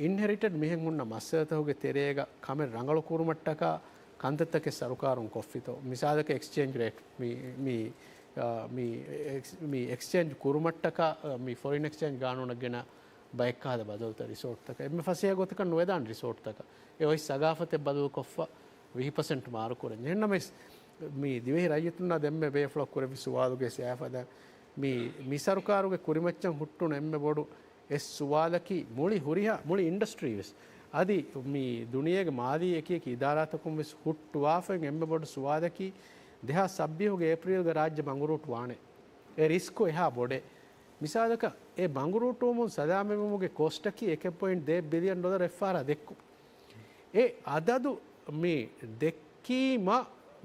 އިންހެރިޓެޑް މިހެން ހުންނަ މައްސަލަތަކުގެ ތެރޭގަ ކަމެއް ރަނގަޅު ކުރުމަށްޓަކާ ކަންތައްތަކެއް ސަރުކާރުން ކޮށްފިތޯ؟ މިސާލަކަށް އެކްސްޗޭންޖް ރޭޓް މި، މި، އާ، މި އެކްސް-، މި އެކްސްޗޭންޖް ކުރުމަށްޓަކާ، އާ، މި ފޮރިން އެކްސްޗޭންޖް ގާނޫނަށް ގެނަ ބައެއްކަހަލަ ބަދަލުތައް ރިސޯޓްތަކަށް އެންމެ ފަސޭހަ ގޮތަކަށް ނުވެދާނެ ރިސޯޓްތަކަށް. އެ އޮތް ސަގާފަތެއް ބަދަލުކޮށްފަ ވިހި ޕަސެންޓް މާރުކުރަން. އެހެންނަމަވެސް، މި ދިވެހި ރައްޔިތުންނާ ދެންމެ ބޭފުޅަކު ކުރެއްވި ސުވާލުގެ ސިޔާފަދަ މި، މި ސަރުކާރުގެ ކުރިމައްޗަށް ހުއްޓުނު އެންމެ ބޮޑު އެއް ސުވާލަކީ، މުޅި ހުރިހާ، މުޅި އިންޑަސްޓްރީ ވެސް އަދި މި ދުނިޔޭގެ މާލީ އެކި އެކި އިދާރާތަކުން ވެސް ހުއްޓުވާފައި އެންމެ ބޮޑު ސުވާލަކީ، ދެހާސް ސައްބީހުގެ އޭޕްރީލްގަ ރާއްޖެ ބަނގުރޫޓް ވާނެ. އެ ރިސްކު އެހާ ބޮޑޭ. މިސާލަކަށް، އެ ބަނގުރޫޓުވުމުން ސަލާމަތްވުމުގެ ކޮސްޓަކީ އެކެއް ޕޮއިންޓް ދޭއް ބިލިއަން ޑޮލަރ އެއްފަހަރާ ދެއްކު. އެ އަދަދު މި ދެއްކީމަ،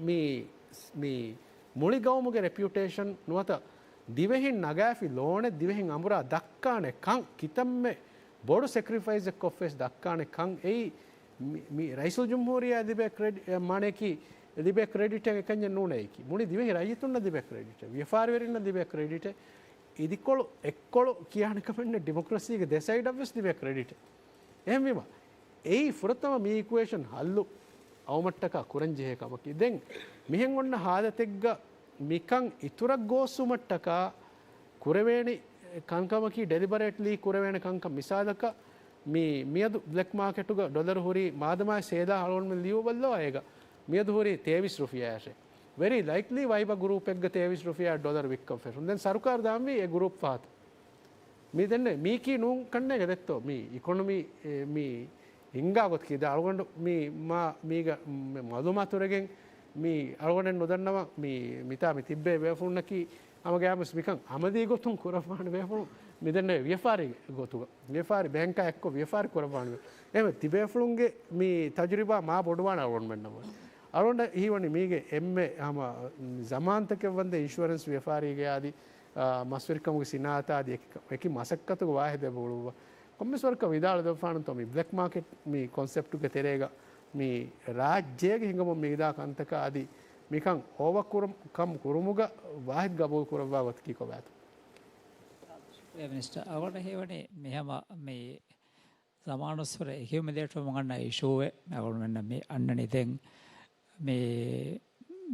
މި، މި މުޅި ގައުމުގެ ރެޕިއުޓޭޝަން ނުވަތަ ދިވެހިން ނަގާފި ލޯނެއް ދިވެހިން އަނބުރާ ދައްކާނެ ކަން، ކިތަންމެ ބޮޑު ސެކްރިފައިސްއެއް ކޮށްފައިސް ދައްކާނެ ކަން އެއީ މި، މި ރައީސުލްޖުމްހޫރިއްޔާ ލިބޭ ކްރެޑި-، އެ، މާނަޔަކީ ލިބޭ ކްރެޑިޓެއް އެކަންޏެއް ނޫނޭ އެކީ. މުޅި ދިވެހި ރައްޔިތުންނަށް ލިބޭ ކްރެޑިޓެއް، ވިޔަފާރިވެރިންނަށް ލިބޭ ކްރެޑިޓެއް، އިދިކޮޅު އެއްކޮޅު ކިޔާނެ ކަމެއް ނެތް، ޑިމޮކްރަސީގެ ދެ ސައިޑަށް ވެސް ލިބޭ ކްރެޑިޓެއް. އެހެންވީމަ، އެއީ ފުރަތަމަ މި އިކުއޭޝަން ހައްލު އައުމަށްޓަކާ ކުރަން ޖެހޭ ކަމަކީ. ދެން މިހެން އޮންނަ ހާލަތެއްގަ މިކަން އިތުރަށް ގޯސްވުމަށްޓަކާ ކުރެވޭނެ ކަންކަމަކީ، ޑެލިބަރޭޓްލީ ކުރެވޭނެ ކަންކަން. މިސާލަކަށް، މި މިއަދު ބްލެކް މާކެޓުގަ ޑޮލަރު ހުރީ މާދަމާއި ސޭލާ އަޅުގަނޑުމެން ލިޔުއްވައްލަވާ އޭގަ މިއަދު ހުރީ ތޭވީސް ރުފިޔާއަށޭ. ވެރީ ލައިކްލީ ވައިބަ ގްރޫޕެއްގަ ތޭވީސް ރުފިޔާ ޑޮލަރު ވިއްކަން ފެށުން. ދެން ސަރުކާރު ދާންވީ އެ ގްރޫޕް ފަހަތު. މި ދެންނެ މީކީ ނޫން ކަންނޭގެ ދެއްތޯ؟ މި އިކޮނޮމީ، އެ، މި ހިންގާ ގޮތަކީ ދާ އަޅުގަނޑު މި މާ މީގަ މަ-، މައުލޫމާތު ރެގެން މި އަޅުގަނޑެއް ނުދަންނަވަން މި މިތާ މި ތިއްބޭ ބޭފުޅުންނަކީ ހަމަ ގާމުސް މިކަން އަމަލީ ގޮތުން ކުރައްވާނެ ބޭފުޅުން މި ދެންނެ ވިޔަފާރި ގޮތުގަ، ވިޔަފާރި ބޭންކާ އެއްކޮށް ވިޔަފާރި ކުރައްވާނެ. އެހެން ތި ބޭފުޅުންގެ މި ތަޖުރިބާ މާ ބޮޑުވާނެ އަޅުގަނޑުމެންނަށް. އަޅުގަނޑަށް ހީވަނީ މީގެ އެންމެ ހަމަ ޒަމާންތަކެއް ވަންދެން އިންޝުއަރެންސް ވިޔަފާރީގެ އާދި، އާ، މަސްވެރިކަމުގެ ސިނާއަތާ އާދި އެކި، އެކި މަސައްކަތުގެ ވާހިދެއް ބޮޑުވާ. ކޮންމެސް ވަރަކަށް ވިދާޅުވެފާނަންތޯ މި ބްލެކް މާކެޓް މި ކޮންސެޕްޓުގެ ތެރޭގަ މި ރާއްޖޭގެ ހިނގަމުން މި ވިދާ ކަންތަކާ އަދި މިކަން އޯވަކުރު-، ކަމް ކުރުމުގަ ވާހިދު ގަބޫލު ކުރައްވާ ގޮތަކީ ކޮބާތޯ؟ އެ މިނިސްޓަރ، އަޅުގަނޑަށް ހީވަނީ މި ހަމަ މި ޒަމާނުއްސުރެ އެކިއުމިލޭޓްވުމުން އަންނަ އިޝޫއެއް އަޅުގަނޑުމެންނަށް މި އަންނަނީ ދެން މި،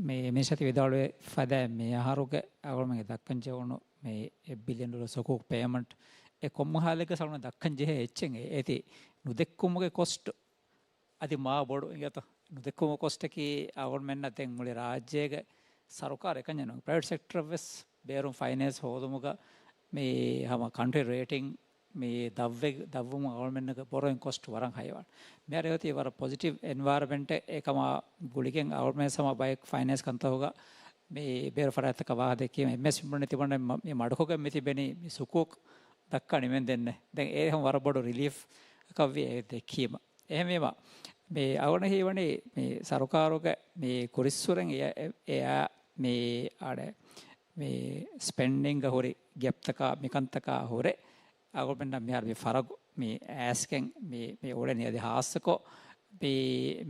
މި މިނިސްޓަރ ވިދާޅުވި ފަދައިން މި އަހަރުގެ އަޅުގަނޑުމެންގެ ދައްކަން ޖެހުނު މި އެއް ބިލިއަން ޑޮލަރ ސުކޫކް ޕޭމަންޓް އެ ކޮންމެ ހާލެއްގަ ސަޅުން ދައްކަން ޖެހޭ އެއްޗެއް އެ-، އޭތި ނުދެއްކުމުގެ ކޮސްޓް އަދި މާ ބޮޑު އިނގޭތަ؟ ނުދެއްކުމު ކޮސްޓަކީ އަޅުގަނޑުމެންނަށް ދެން މުޅި ރާއްޖޭގެ ސަރުކާރު އެކަންޏެއް ނޫން. ޕްރައިވެޓް ސެކްޓަރަށް ވެސް ބޭރުން ފައިނޭންސް ހޯދުމުގަ މި ހަމަ ކަންޓްރީ ރޭޓިން މި ދަށްވެ-، ދަށްވުމުން އަޅުގަނޑުމެންނަށް ބޮރޯއިން ކޮސްޓް ވަރަށް ހައިވާން. މިހާރު އެ އޮތީ ވަރަށް ޕޮޒިޓިވް އެންވަޔަރަމެންޓެއް. އެކަމާ ގުޅިގެން އަޅުގަނޑުމެން ހަމަ ބައެއް ފައިނޭންސް ކަންތަކުގަ މި ބޭރު ފަރާތްތަކަށް ވާހަކަ ދެއްކީމަ އެމްއެސް މި ތިބަން މަ-، މި މަޑުކޮށްގެން މި ތިބެނީ މި ސުކޫކް ދައްކާ ނިމެން ދެންނެ. ދެން އޭ ހަމަ ވަރަށް ބޮޑު ރިލީފް އަކަށްވި އެ ދެއްކީމަ. އެހެންވީމަ، މި އަޅުގަނޑަށް ހީވަނީ މި ސަރުކާރުގެ މި ކުރިއްސުރެން އެ-، އެ-، އެއާ މި އަޑެ މި ސްޕެންޑިންގ ހުރި ގެޕްތަކާ މިކަންތަކާ ހުރެ، އަޅުގަނޑުމެންނަށް މިހާރު މި ފަރަގު މި އައިސްގެން މި، މި އުޅެނީ. އަދި ހާއްސަކޮށް މި،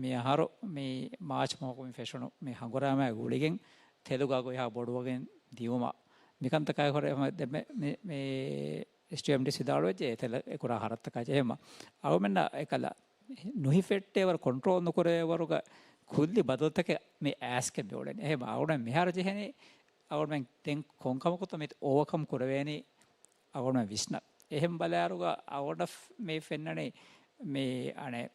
މި އަހަރު މި މާޗް މަހުގަ މި ފެށުނު މި ހަނގުރާމައި ގުޅިގެން ތެލުގަ ގޮތް ހާ ބޮޑުވަގެން ދިއުމަށް މިކަންތަކާ ހުރެ މި، މި، މި އެސްޓީއެމްޑީސީ ވިދާޅުވެއްޖެ އެތެލަ އެކުރާ ހަރަދުތަކާ ޖެހެމަ އަޅުމެންނަށް އެކަލަ ނުހިފެއްޓޭވަރު ކޮންޓްރޯލް ނުކުރޭވަރުގަ ކުއްލި ބަދަލުތަކެއް މި އައިސްގެން މި އުޅެނީ. އެހެމަ އަޅުމެން މިހާރު ޖެހެނީ އަޅުމެން ދެން ކޮންކަމަކުތަ މި އޯވަކަމް ކުރެވޭނީ އަޅުމެން ވިސްނަ. އެހެން ބަލާއިރުގަ އަޅުގަނޑަށް މި ފެންނަނީ މި އަނެއް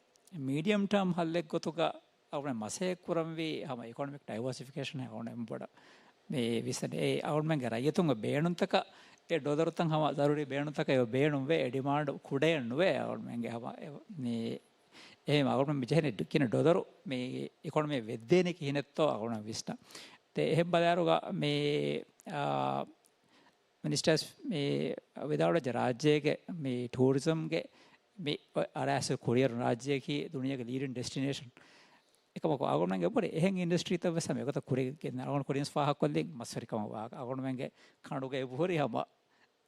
މީޑިއަމް ޓާމް ހައްލެއްގޮތުގަ އަޅުގަނޑު މަސައްކަތް ކުރަންވީ ހަމަ އިކޮނޮމިކް ޑައިވާސިފިކޭޝަން އަޅުގަނޑު ބޮޑަށް މި ވިސްނަން. އެ އަޅުގަނޑުމެންގެ ރައްޔިތުންގެ ބޭނުންތަކަށް އެ ޑޮލަރުތައް ހަމަ ޒަރޫރީ ބޭނުންތަކަށް އެ ބޭނުންވޭ، އެ ޑިމާންޑް ކުޑައެއް ނުވޭ އަޅުގަނޑުމެންގެ ހަމަ އެ މި އެހެން އަޅުގަނޑުމެން މި ޖެހެނީ ޑޮ-، ކިނަ ޑޮލަރު މި އިކޮނޮމީ ވެއްދޭނީ ކިހިނެއްތޯ އަޅުގަނޑު ވިސްނަން. ދެ އެހެން ބަލާއިރުގަ މި، އާ، މިނިސްޓަރސް މި ވިދާޅުވެއްޖެ ރާއްޖޭގެ މި ޓޫރިޒަމްގެ މި އަރާސް ކުރިއަރު ރާއްޖެއަކީ ދުނިޔޭގެ ލީޑިން ޑެސްޓިނޭޝަން. އެކަމަކު އަޅުގަނޑުމެންގެ އެބަހުރި އެހެން އިންޑަސްޓްރީތައް ވެސް ހަމަ އެގޮތަށް ކުރިގެން އަޅުގަނޑު ކުރިން ފާހަގަކޮށްލިން މަސްވެރިކަމަށް ވާ އަޅުގަނޑުމެންގެ ކަނޑުގަ އެބަހުރި ހަމަ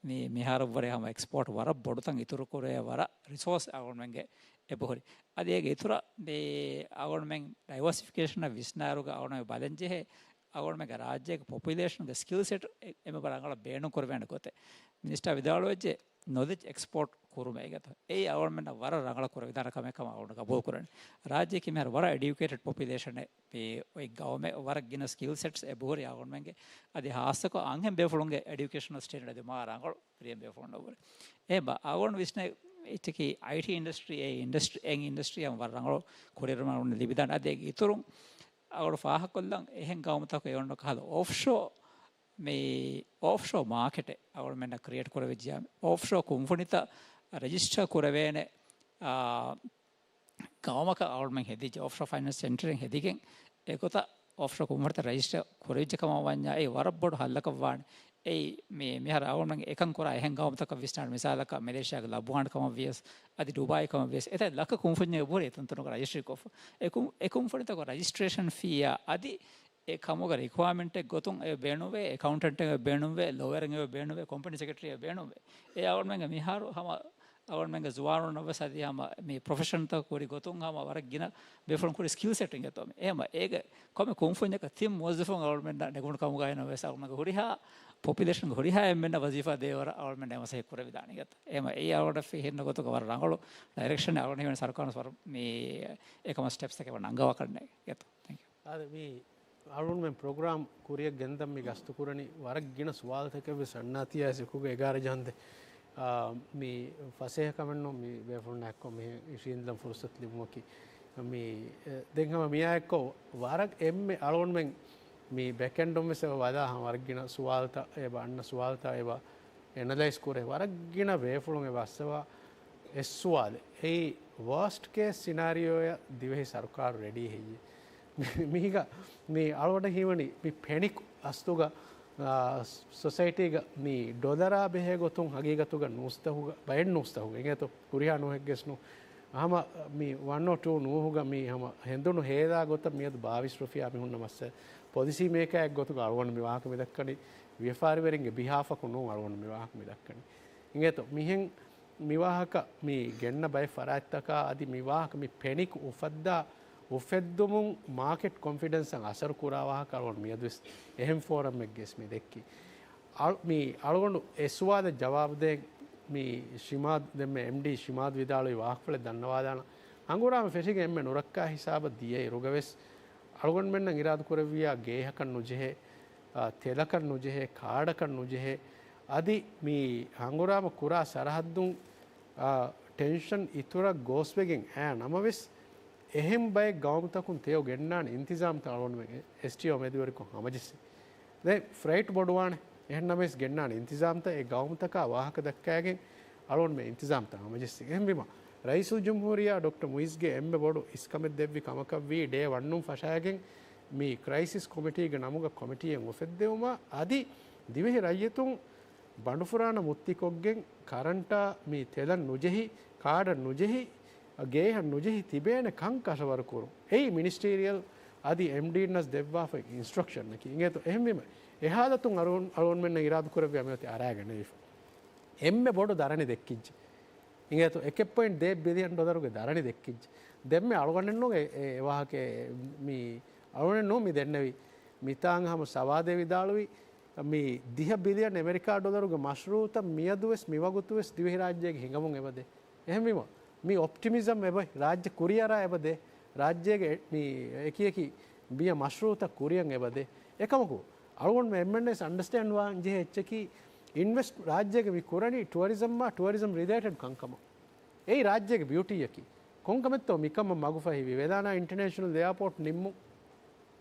މި މިހާރަށް ވުރެ ހަމަ އެކްސްޕޯޓް ވަރަށް ބޮޑުތަން އިތުރު ކުރޭ ވަރަށް ރިސޯސް އަޅުގަނޑުމެންގެ އެބަހުރި. އަދި އޭގެ އިތުރަށް މި އަޅުގަނޑުމެން ޑައިވާސިފިކޭޝަނަށް ވިސްނާއިރުގަ އަޅުގަނޑުމެން ބަލަންޖެހޭ އަޅުގަނޑުމެންގެ ރާއްޖޭގެ ޕޮޕިއުލޭޝަންގެ ސްކިލް ސެޓް އެ-، އެންމެ ރަނގަޅަށް ބޭނުން ކުރެވޭނެ ގޮތެއް. މިނިސްޓާ ވިދާޅުވެއްޖެ ނޮލެޖް އެކްސްޕޯޓް ކުރުމޭ އިނގޭތޯ. އެއީ އަޅުގަނޑުމެންނަށް ވަރަށް ރަނގަޅަށް ކުރެވިދާނެ ކަމެއް ކަމަށް އަޅުގަނޑު ގަބޫލު ކުރަނީ. ރާއްޖެއަކީ މިހާރު ވަރަށް އެޑިއުކޭޓެޑް ޕޮޕިއުލޭޝަނެއް. މި އޮތް ގައުމެއް ވަރަށް ގިނަ ސްކިލް ސެޓްސް އެބަހުރި އަޅުގަނޑުމެންގެ. އަދި ހާއްސަކޮށް އަންހެން ބޭފުޅުންގެ އެޑިއުކޭޝަނަލް ސްޓޭންޑަޑް އަދި މާ ރަނގަޅު ކުރިއަށް ބޭފުޅުންނަށް ވުރެ. އެ ބަ-، އަޅުގަނޑު ވިސްނޭ އެއްޗަކީ އައިޓީ އިންޑަސްޓްރީ، އެ އިންޑަސްޓްރީ، އެ އިންޑަސްޓްރީ ހަމަ ވަރަށް ރަނގަޅު ކުރިއެރުމަށް އަޅުގަނޑު ލިބިދާނެ. އަދި އޭގެ އިތުރުން އަޅުގަނޑު ފާހަގަކޮށްލަން އެހެން ގައުމުތަކުގެ އޮންނަ ކަހަލަ އޮފްޝޯ މި އޮފްޝޯ މާކެޓެއް އަޅުގަނޑުމެންނަށް ކްރިއޭޓް ކުރެވިއްޖެ. އޮފްޝޯ ކުންފުނިތައް ރަޖިސްޓަރ ކުރެވޭނެ، އާ، ގައުމަކަށް އަޅުގަނޑުމެން ހެދިއްޖެ. އޮފްޝޯ ފައިނޭންސް ސެންޓަރެއް ހެދިގެން އެގޮތަށް އޮފްޝޯ ކުންފުނިތައް ރަޖިސްޓަރ ކުރެވިއްޖެ ކަމަށް ވަންޏާ އެ ވަރަށް ބޮޑު ހައްލަކަށް ވާނެ. އެއީ މި-، މިހާރު އަޅުގަނޑުމެން އެކަން ކުރާ އެހެން ގައުމުތަކަށް ވިސްނާލަކަށް މެލޭޝިޔާގެ ލަބުވާން ކަމަށް ވިޔަސް އަދި ޑުބާއި ކަމަށް ވިޔަސް އެތައް ލަކަ ކުންފުންޏެއް އެބަހުރި އެތަންތަނުގަ ރަޖިސްޓްރީ ކޮށްފަ. އެ ކުން-، އެ ކުންފުނިތަކުގެ ރަޖިސްޓްރޭޝަން ފީއާ އަދި އެ ކަމުގެ ރިކުއަރމަންޓެއް ގޮތުން އެ ބޭނުންވޭ، އެކައުންޓެންޓެއް އެ ބޭނުންވޭ، ލޯޔަރެއް އެ ބޭނުންވޭ، ކޮމްޕެނީ ސެކްރެޓަރީ އެ ބޭނުންވޭ. އެ އަޅުގަނޑުމެންގެ މިހާރު ހަމަ އަޅުގަނޑުމެންގެ ޒުވާނުންނަށް ވެސް އަދި ހަމަ މި ޕްރޮފެޝަންތައް ކުރި ގޮތުން ހަމަ ވަރަށް ގިނަ ބޭފުޅުން ކުރި ސްކިލް ސެޓް އިނގޭތޯ މި. އެހެމަ އޭގެ ކޮންމެ ކުންފުންޏަކަށް ތިން މުވައްޒަފުން އަޅުގަނޑުމެންނަށް ނެގުނު ކަމުގައި ނަމަވެސް އަޅުގަނޑުމެންގެ ހުރިހާ ޕޮޕިއުލޭޝަންގެ ހުރިހާ އެންމެންނަށް ވަޒީފާ ދޭވަރަށް އަޅުގަނޑުމެން މަސައްކަތް ކުރެވިދާނެ އިނގޭތޯ. އެހެމަ އެއީ އަޅުގަނޑަށް ހިންނަ ގޮތުގަ ވަރަށް ރަނގަޅު ޑައިރެކްޝަނެއް އަޅުގަނޑު ހީވަނީ ސަރުކާރުން ވަރަށް މި އެކަމަށް ސްޓެޕްސްތަކެއް ނަންގަވާކަށް ނޭނގޭތޯ. ތެންކް ޔޫ. އާދެ، މި އަޅުގަނޑުމެން ޕްރޮގްރާމް ކުރިއަށް ގެންދަން މި ގަސްތުކުރަނީ ވަރަށް ގިނަ ސުވާލުތަކެއް ވެސް އަންނާތީ އައިސް އެކުގަ އެގާރަ ޖަހަންދެ. އާ، މި ފަސޭހަ ކަމެއްނު މި ބޭފުޅުންނާ އެއްކޮށް މިހެން އިށީނދިލަން ފުރުސަތު ލިބުމަކީ. މި، އެ، ދެން ހަމަ މިއާ އެއްކޮށް ވަރަށް އެންމެ އަޅުގަނޑުމެން މި ބެކެންޑުން ވެސް އެބަ ވަދާ ހަމަ ވަރަށް ގިނަ ސުވާލުތައް އެބަ އަންނަ ސުވާލުތައް އެބަ އެނަލައިޒް ކުރޭ ވަރަށް ގިނަ ވޭފުޅުން އެބަ އައްސަވާ އެއް ސުވާލެއް. އެއީ ވާސްޓް ކޭސް ސިނާރިއޯއަށް ދިވެހި ސަރުކާރު ރެޑީ ހެއްޔޭ؟ މީގަ މި އަޅުގަނޑަށް ހީވަނީ މި ޕެނިކް އަސްލުގަ، އާ، ސޮސައިޓީގަ މި ޑޮލަރާ ބެހޭ ގޮތުން ހަގީގަތުގަ ނޫސްތަހުގަ، ބައެއް ނޫސްތަހުގަ އިނގޭތޯ، ހުރިހާ ނޫހެއްގެސް ނޫ. ހަމަ މި ވަން އޯ ޓޫ ނޫހުގަ މި ހަމަ ހެނދުނު ހޭލާ ގޮތަށް މިއަދު ބާވީސް ރުފިޔާ މި ހުންނަ މައްސަލަ. ޕޮލިސީ މޭކާއެއް ގޮތުގަ އަޅުގަނޑު މި ވާހަކަ މި ދައްކަނީ ވިޔަފާރިވެރިންގެ ބިހާފަކު ނޫން އަޅުގަނޑު މި ވާހަކަ މި ދައްކަނީ. އިނގޭތޯ، މިހެން މި ވާހަކަ މި ގެންނަ ބައެއް ފަރާތްތަކާ އަދި މި ވާހަކަ މި ޕެނިކް އުފައްދާ އުފެއްދުމުން މާކެޓް ކޮންފިޑެންސަށް އަސަރު ކުރާ ވާހަކަ އަޅުގަނޑު މިއަދުވެސް އެހެން ފޯރަމެއްގެސް މި ދެއްކީ. އަޅު-، މި އަޅުގަނޑު އެ ސުވާލަށް ޖަވާބު ދޭން މި ޝިމާދު، ދެންމެ އެމްޑީ ޝިމާދު ވިދާޅުވި ވާހަކަފުޅެއް ދަންނަވާލާނަން. ހަނގުރާމަ ފެށިގެން އެންމެ ނުރައްކާ ހިސާބަށް ދިޔައިރުގަވެސް އަޅުގަނޑުމެންނަށް އިރާދަކުރެއްވިއްޔާ ގޭހަކަށް ނުޖެހޭ، އާ، ތެލަކަށް ނުޖެހޭ، ކާޑަކަށް ނުޖެހޭ، އަދި މި ހަނގުރާމަ ކުރާ ސަރަހައްދުން، އާ، ޓެންޝަން އިތުރަށް ގޯސްވެގެން އައި ނަމަވެސް، އެހެން ބައެއް ގައުމުތަކުން ތެޔޮ ގެންނާނެ އިންތިޒާމްތައް އަޅުގަނޑުމެން އެސްޓީއޯ މެދުވެރިކޮށް ހަމަޖެއްސި. ދެން ފްރައިޓް ބޮޑުވާނެ. އެހެން ނަމަވެސް ގެންނާނެ އިންތިޒާމްތައް އެ ގައުމުތަކާ ވާހަކަ ދައްކައިގެން އަޅުގަނޑުމެން އިންތިޒާމްތައް ހަމަޖެއްސި. އެހެންވީމަ، ރައީސުލްޖުމްހޫރިއްޔާ ޑޮކްޓަރ މުއިޒްގެ އެންމެ ބޮޑު އިސްކަމެއް ދެއްވި ކަމަކަށްވީ ޑޭ ވަންނުން ފަށާގެން މި ކްރައިސިސް ކޮމިޓީގެ ނަމުގަ ކޮމިޓީއެއް އުފެއްދެވުމަށް އަދި ދިވެހި ރައްޔިތުން ބަނޑުފުރާނަ މުއްތިކޮށްގެން ކަރަންޓާ މި ތެލަށް ނުޖެހި، ކާޑަށް ނުޖެހި، ގޭހަށް ނުޖެހި ތިބޭނެ ކަން ކަށަވަރުކުރުން. އެއީ މިނިސްޓީރިއަލް އަދި އެމްޑީންނަސް ދެއްވާފައި އިންސްޓްރަކްޝަންއަކީ. އިނގޭތޯ އެހެންވީމަ، އެ ހާލަތުން އަޅު-، އަޅުގަނޑުމެންނަށް އިރާދަކުރެއްވިޔާ މިއޮތީ އަރާގެންނެވިފަ. އެންމެ ބޮޑު ދަރަނި ދެއްކިއްޖެ. އިނގޭތޯ އެކެއް ޕޮއިންޓް ދޭއް ބިލިއަން ޑޮލަރުގެ ދަރަނި ދެއްކިއްޖެ. ދެންމެ އަޅުގަނޑެއްނޫން އެ، އެ ވާހަކަ މި އަޅުގަނޑެއްނޫން މި ދެންނެވީ. މިތާނގަ ހަމަ ސަވާދޭ ވިދާޅުވީ، މި ދިހަ ބިލިއަން އެމެރިކާ ޑޮލަރުގެ މަޝްރޫއުތައް މިއަދުވެސް މިވަގުތުވެސް ދިވެހިރާއްޖޭގެ ހިނގަމުން އެބަދޭ. އެހެންވީމަ، މި އޮޕްޓިމިޒަމް އެބަ ރާއްޖެ ކުރިއަރާ އެބަދޭ. ރާއްޖޭގެ މި އެކި އެކި ބިޔަ މަޝްރޫއުތައް ކުރިއަށް އެބަދޭ. އެކަމަކު، އަޅުގަނޑު އެންމެންވެސް އަންޑަސްޓޭންޑް ވާން ޖެހޭ އެއްޗަކީ، އިންވެސްޓް ރާއްޖޭގެ މި ކުރަނީ ޓުއަރިޒަމްއާ ޓުއަރިޒަމް ރިލޭޓެޑް ކަންކަމަށް. އެއީ ރާއްޖޭގެ ބިއުޓީއަކީ. ކޮންކަމެއްތޯ މިކަމަށް މަގުފަހިވީ؟ ވެލާނާ އިންޓަނޭޝަނަލް އެއާޕޯޓް ނިންމުން.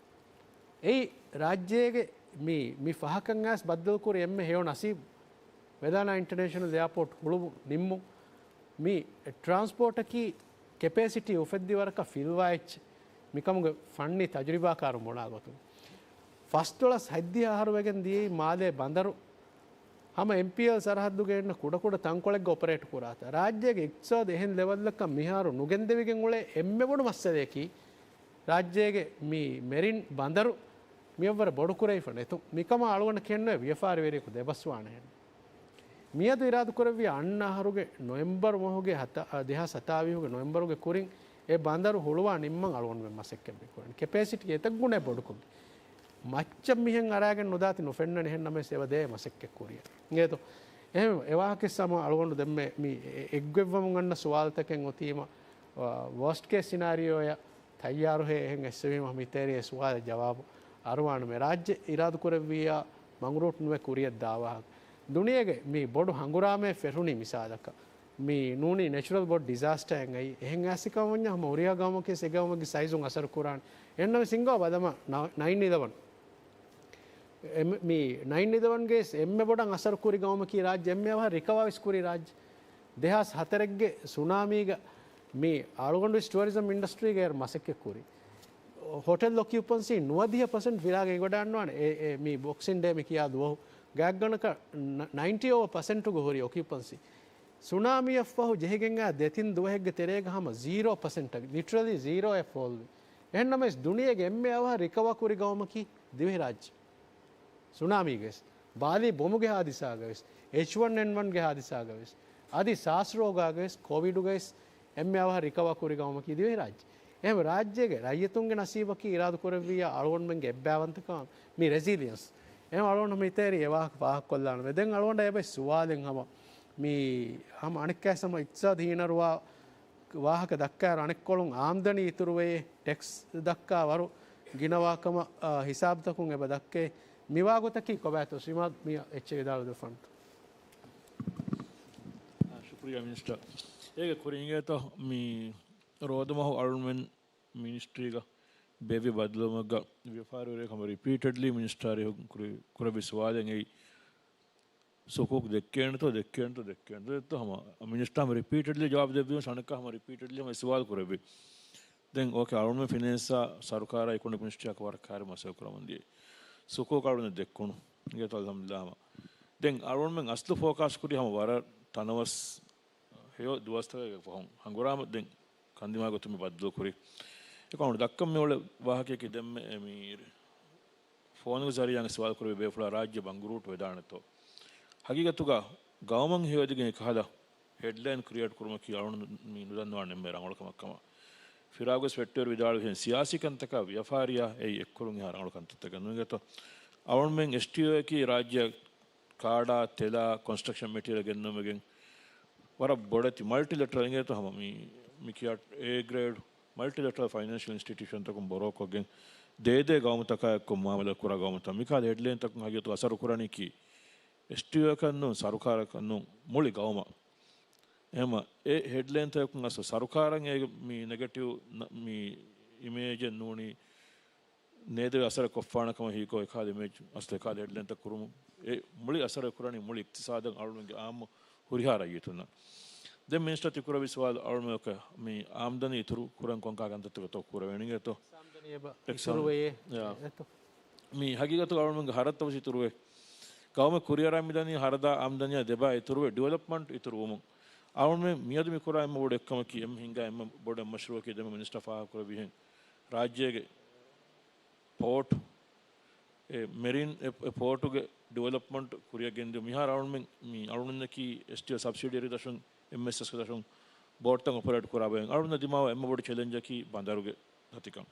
އެއީ ރާއްޖޭގެ މި، މި ފަހަކަށް އައިސް ބައްދަލުކުރި އެންމެ ހެޔޮ ނަސީބު. ވެލާނާ އިންޓަނޭޝަނަލް އެއާޕޯޓް ހުޅުވު ނިންމުން. މި ޓްރާންސްޕޯޓަކީ ކެޕޭސިޓީ އުފެއްދި ވަރަކަށް ފިލްވާ އެއްޗެއް. މިކަމުގެ ފަންނީ ތަޖުރިބާކާރު ބުނާ ގޮތުން. ފަސްދޮޅަސް ހަތްދިހަ އަހަރު ވެގެން ދިޔައީ މާލޭ ބަނދަރު ހަމަ އެމްޕީއެލް ސަރަހައްދުގަ އިންނަ ކުޑަކުޑަ ތަންކޮޅެއްގަ އޮޕަރޭޓް ކުރާތާ. ރާއްޖޭގެ އިޤްތިޞާދު އެހެން ލެވަލްއަކަށް މިހާރު ނުގެންދެވިގެން އުޅޭ އެންމެ ބޮޑު މައްސަލަޔަކީ، ރާއްޖޭގެ މި މެރިން ބަނދަރު މިއަށްވުރެ ބޮޑުކުރެވިފަ ނެތުން. މިކަމާ އަޅުގަނޑަށް ކެންނުވޭ ވިޔަފާރިވެރިޔަކު ދެބަސްވާނެހެން. މިއަދު އިރާދަކުރެއްވިޔާ އަންނަ އަހަރުގެ ނޮވެމްބަރު މަހުގެ ހަތަ-، އަ، ދެހާސް ހަތާވީހުގެ ނޮވެމްބަރުގެ ކުރިން އެ ބަނދަރު ހުޅުވާ ނިންމަން އަޅުގަނޑުމެން މަސައްކަތް މި ކުރަނީ. ކެޕޭސިޓީ އެތައް ގުނައެއް ބޮޑުކޮށްގެން. މައްޗަށް މިހެން އަރާގެން ނުދާތި ނުފެންނަނި ހެން ނަމަވެސް އެބަ ދޭ މަސައްކަތް ކުރިއަށް. އިނގޭތޯ؟ އެހެން އެ ވާހަކަ ސަމަ އަޅުގަނޑު ދެންމެ މި އެ-، އެއްގޮތްވަމުން އަންނަ ސުވާލުތަކެއް އޮތީމަ، އާ، ވޯސްޓް ކޭސް ސިނާރިއޯއަށް ތައްޔާރުހޭ އެހެން އެއްސެވީމަ މިތެރޭ ސުވާލަށް ޖަވާބު އަރުވާނަމޭ. ރާއްޖެ އިރާދަކުރެއްވިއްޔާ މަގުރޫޓް ނުވެ ކުރިއަށް ދާ ވާހަކަ. ދުނިޔޭގެ މި ބޮޑު ހަނގުރާމައެއް ފެށުނީ މިސާލަކަށް. މި ނޫނީ ނެޗުރަލް ބޮޑު ޑިޒާސްޓާއެއް އައީ. އެހެން އައިސް ކަމަށް ވަންޏާ ހަމަ ހުރިހާ ގައުމަކީ އެ ގައުމަކީ ސައިޒުން އަސަރު ކުރާނެ. އެހެންނަމަވެސް ހިނގާ ބަލަމާ ނަ-، ނައިން އިލެވަން. އެ-، މި ނައިން އިލެވަންގެ އެންމެ ބޮޑަށް އަސަރު ކުރި ގައުމަކީ ރާއްޖެ އެންމެ އަވަހަށް ރިކަވާވެސް ކުރި ރާއްޖެ. ދެހާސް ހަތަރެއްގެ ސުނާމީގަ މި އަޅުގަނޑު ވެސް ޓުއަރިޒަމް އިންޑަސްޓްރީގައި މަސައްކަތް ކުރި. ހޮޓެލް އޮކިއުޕަންސީ ނުވަދިހަ ޕަސެންޓް ފިލާގެ އިވަޑާންވާނެ. އެ، އެ، މި ބޮކްސިން ޑޭ މި ކިޔާ ދުވަހު. ގާތްގަނޑަކަށް ނަ-، ނައިންޓީ އޯވަ ޕަސެންޓުގަ ހުރި އޮކިއުޕަންސީ. ސުނާމީއަށްފަހު ޖެހިގެން އާ ދެތިން ދުވަހެއްގެ ތެރޭގަ ހަމަ ޒީރޯ ޕަސެންޓަށް، ލިޓްރަލީ ޒީރޯއަށް ފޯލްވި. އެހެންނަމަވެސް ދުނިޔޭގެ އެންމެ އަވަހަށް ރިކަވާ ކުރި ގައުމަކީ ދިވެހިރާއްޖެ. ސުނާމީގަވެސް، ބާލީ ބޮމުގެ ހާދިސާގަވެސް، އެޗް ވަން އެން ވަންގެ ހާދިސާގަވެސް، އަދި ސާސް ރޯގާގަވެސް، ކޯވިޑުގަވެސް އެންމެ އަވަހަށް ރިކަވާ ކުރި ގައުމަކީ ދިވެހިރާއްޖެ. އެހެން ރާއްޖޭގެ ރައްޔިތުންގެ ނަސީބަކީ އިރާދަކުރެއްވިއްޔާ އަޅުގަނޑުމެންގެ އެއްބައިވަންތަކަމާ މި ރެޒިލިއަންސް. އެހެން އަޅުގަނޑު މިތެރީ އެ ވާހަކަ ފާހަގަކޮށްލާނަމޭ. ދެން އަޅުގަނޑަށް އެބައި ސުވާލެއް ހަމަ މި ހަމަ އަނެއްކާސް ހަމަ އިޤްތިޞާދު ހީނަރުވާ ވާހަކަ ދައްކާއިރު އަނެއްކޮޅުން އާމްދަނީ އިތުރުވެ ޓެކްސް ދައްކާ ވަރު ގިނަވާކަމަށް، އާ، ހިސާބުތަކުން އެބަ ދައްކޭ. މިވާގޮތަކީ ކޮބާތޯ؟ ޝިމާދު މި އެއްޗެއް ވިދާޅުވެފަންތޯ؟ އާ، ޝުކުރިއްޔާ މިނިސްޓަރ. އޭގެ ކުރިން އިނގޭތޯ މި ރޯދަމަހު އަޅުމެން މިނިސްޓްރީގަ ބޭއްވި ބައްދަލުވުމެއްގަ ވިޔަފާރިވެރިޔަކު ހަމަ ރިޕީޓެޑްލީ މިނިސްޓާރި ކުރި-، ކުރެއްވި ސުވާލެއް އެއީ. ސުކޫކް ދެއްކޭނެތޯ، ދެއްކޭނެތޯ، ދެއްކޭނެތޯ ދެއްތޯ ހަމަ މިނިސްޓާ ހަމަ ރިޕީޓެޑްލީ ޖަވާބު ދެއްވީމަ، ސަނަކާ ހަމަ ރިޕީޓެޑްލީ ހަމަ ސުވާލު ކުރެއްވި. ދެން އޯކޭ، އަޅުންމެ ފިނޭންސާ ސަރުކާރާ އިކޮނޮމިކް މިނިސްޓްރީއާ ވަރަށް ކާރި މަސައްކަތް ކުރަމުން ދިޔަ. ސުކޫކް އަޅުން ދެއްކުނު. އިނގޭތޯ އަލްހަމްދުލިއްލާ ހަމަ. ދެން އަޅުންމެން އަސްލު ފޯކާސް ކުރީ ހަމަ ވަރަށް ތަނަވަސް ހެޔޮ ދުވަސްތަކެއްގެ ފަހުން ހަނގުރާމަ ދެން ކަންދިމާ ގޮތުން މި ބައްދަލު ކުރީ. އެކަމަކު ދައްކަން މި އުޅޭ ވާހަކައަކީ ދެންމެ މި ފޯނުގެ ޒަރީއާ ސުވާލު ކުރެވި ބޭފުޅާ ރާއްޖެ ބަނގުރޫޓް ވެދާނެތޯ؟ ހަގީގަތުގަ ގައުމަށް ހެޔޮއެދިގެން އެކަހަލަ ހެޑްލައިން ކްރިއޭޓް ކުރުމަކީ އަޅުން މި ނުދަންނަވާނެ އެންމެ ރަނގަޅު ކަމަށް ކަމަށް. ފިރާގޮސް ވެއްޓިވަރު ވިދާޅުވިހެން ސިޔާސީ ކަންތަކާ ވިޔަފާރިއާ އެއީ އެއްކުރުން އެހާ ރަނގަޅު ކަންތައްތަކެއް ނޫން އިނގޭތޯ. އަޅުންމެން އެސްޓީއޯއަކީ ރާއްޖެއަށް ކާޑާ، ތެލާ، ކޮންސްޓްރަކްޝަން މެޓީރިއަލް ގެންނަމުގެން ވަރަށް ބޮޑެތި މަލްޓިލެޓްރަލް އިނގޭތޯ ހަމަ މި، މި ކިޔާ އޭ ގްރޭޑް މަލްޓިލެޓްރަލް ފައިނޭންޝިއަލް އިންސްޓިޓިއުޝަންތަކުން ބޮރޯކޮށްގެން ދޭދޭ ގައުމުތަކާ އެއްކޮށް މުއާމަލާ ކުރާ ގައުމުތައް. މިކަހަލަ ހެޑްލައިންތަކުން ހަގީގަތު އަސަރު ކުރަނީކީ އެސްޓީއޯއަކަށް ނޫން، ސަރުކާރަކަށް ނޫން، މުޅި ގައުމަށް. އެހެމަ އެ ހެޑްލައިންތަކުން އަސްލު ސަރުކާރަށް އޭގެ މި ނެގެޓިވް ނަ-، މި އިމޭޖެއް ނޫނީ ނޭދެވި އަސަރެއް ކޮށްފާނެ ކަމަށް ހީކޮށް އެކާލި މެޖް އަސްލު އެކާލި ހެޑްލައިންތައް ކުރުމުން އެ މުޅި އަސަރެއް ކުރަނީ މުޅި އިޤްތިޞާދަށް އަޅުގަނޑުގެ އާއްމު ހުރިހާ ރައްޔިތުންނަށް. ދެން މިނިސްޓަރ ތިކުރެއްވި ސުވާލު އަޅުމެ މި އާމްދަނީ އިތުރު ކުރަން ކޮންކާ ކަންތައްތަކަށްތޯ ކުރެވޭނީ އިނގޭތޯ؟ އެކްސަމް-، އިތުރުވެޔޭ. ޔާ. އެތޯ. މި ހަގީގަތުގަ އަޅުމެންގެ ހަރަދުތައް ވެސް އިތުރުވޭ. ގައުމެއް ކުރިއަރާ މިދަނީ ހަރަދާ އާމްދަނީއާ ދެބާ އިތުރުވެ ޑިވެލޮޕްމަންޓް އިތުރުވުމުން. އަޅުމެން މިއަދު މި ކުރާ އެންމެ ބޮޑު އެއްކަމަކީ އެންމެ ހިނގާ އެންމެ ބޮޑު އެއް މަޝްރޫއަކީ ދެންމެ މިނިސްޓަރ ފާހަގަކުރެއްވިހެން ރާއްޖޭގެ ޕޯޓް، އެ މެރިން އެ، އެ ޕޯޓުގެ ޑިވެލޮޕްމަންޓް ކުރިއަށް ގެންދިޔުން. މިހާރު އަޅުމެން މި އަޅުގަނޑަކީ އެސްޓީއޯ ސަބްސިޑިއަރީ ދަށުން، އެމްއެސްއެސް ދަށުން ބޯޓްތައް އޮޕަރޭޓް ކުރާ ބައެއް. އަޅުގަނޑަށް ދިމާވާ އެންމެ ބޮޑު ޗެލެންޖަކީ ބަނދަރުގެ ދަތިކަން.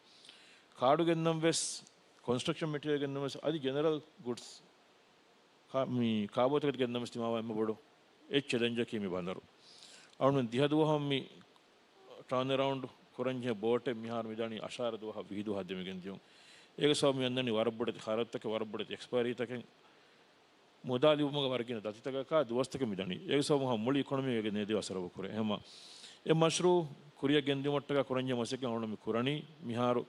ކާޑު ގެންނަން ވެސް، ކޮންސްޓްރަކްޝަން މެޓީރިއަލް ގެންނަން ވެސް، އަދި ޖެނެރަލް ގުޑްސް، ކާ-، މި ކާބޯތަކެތި ގެންނަން ވެސް ދިމާވާ އެންމެ ބޮޑު އެއް ޗެލެންޖަކީ މި ބަނދަރު. އަޅުގަނޑު ދިހަ ދުވަހުން މި ޓާންއެރައުންޑް ކުރަންޖެހޭ ބޯޓެއް މިހާރު މިދަނީ އަށާރަ ދުވަހަށް ވިހި ދުވަހަށް ދެމިގެން ދިޔުން. އޭގެ ސަބަބު މި އަންނަނީ ވަރަށް ބޮޑެތި ޚަރަދުތަކެއް، ވަރަށް ބޮޑެތި އެކްސްޕައިރީތަކެއް، މުދާ ލިބުމުގަ ވަރަށް ގިނަ ދަތިތަކަކާ ދުވަސްތަކެއް މިދަނީ. އޭގެ ސަބަބުން ހަމަ މުޅި އިކޮނޮމީ އޭގެ ނޭދެވި އަސަރު ކުރޭ. އެހެމަ އެ މަޝްރޫއު ކުރިއަށް ގެންދިއުމަށްޓަކާ ކުރަންޖެހޭ މަސައްކަތް އަޅުގަނޑު މި ކުރަނީ މިހާރު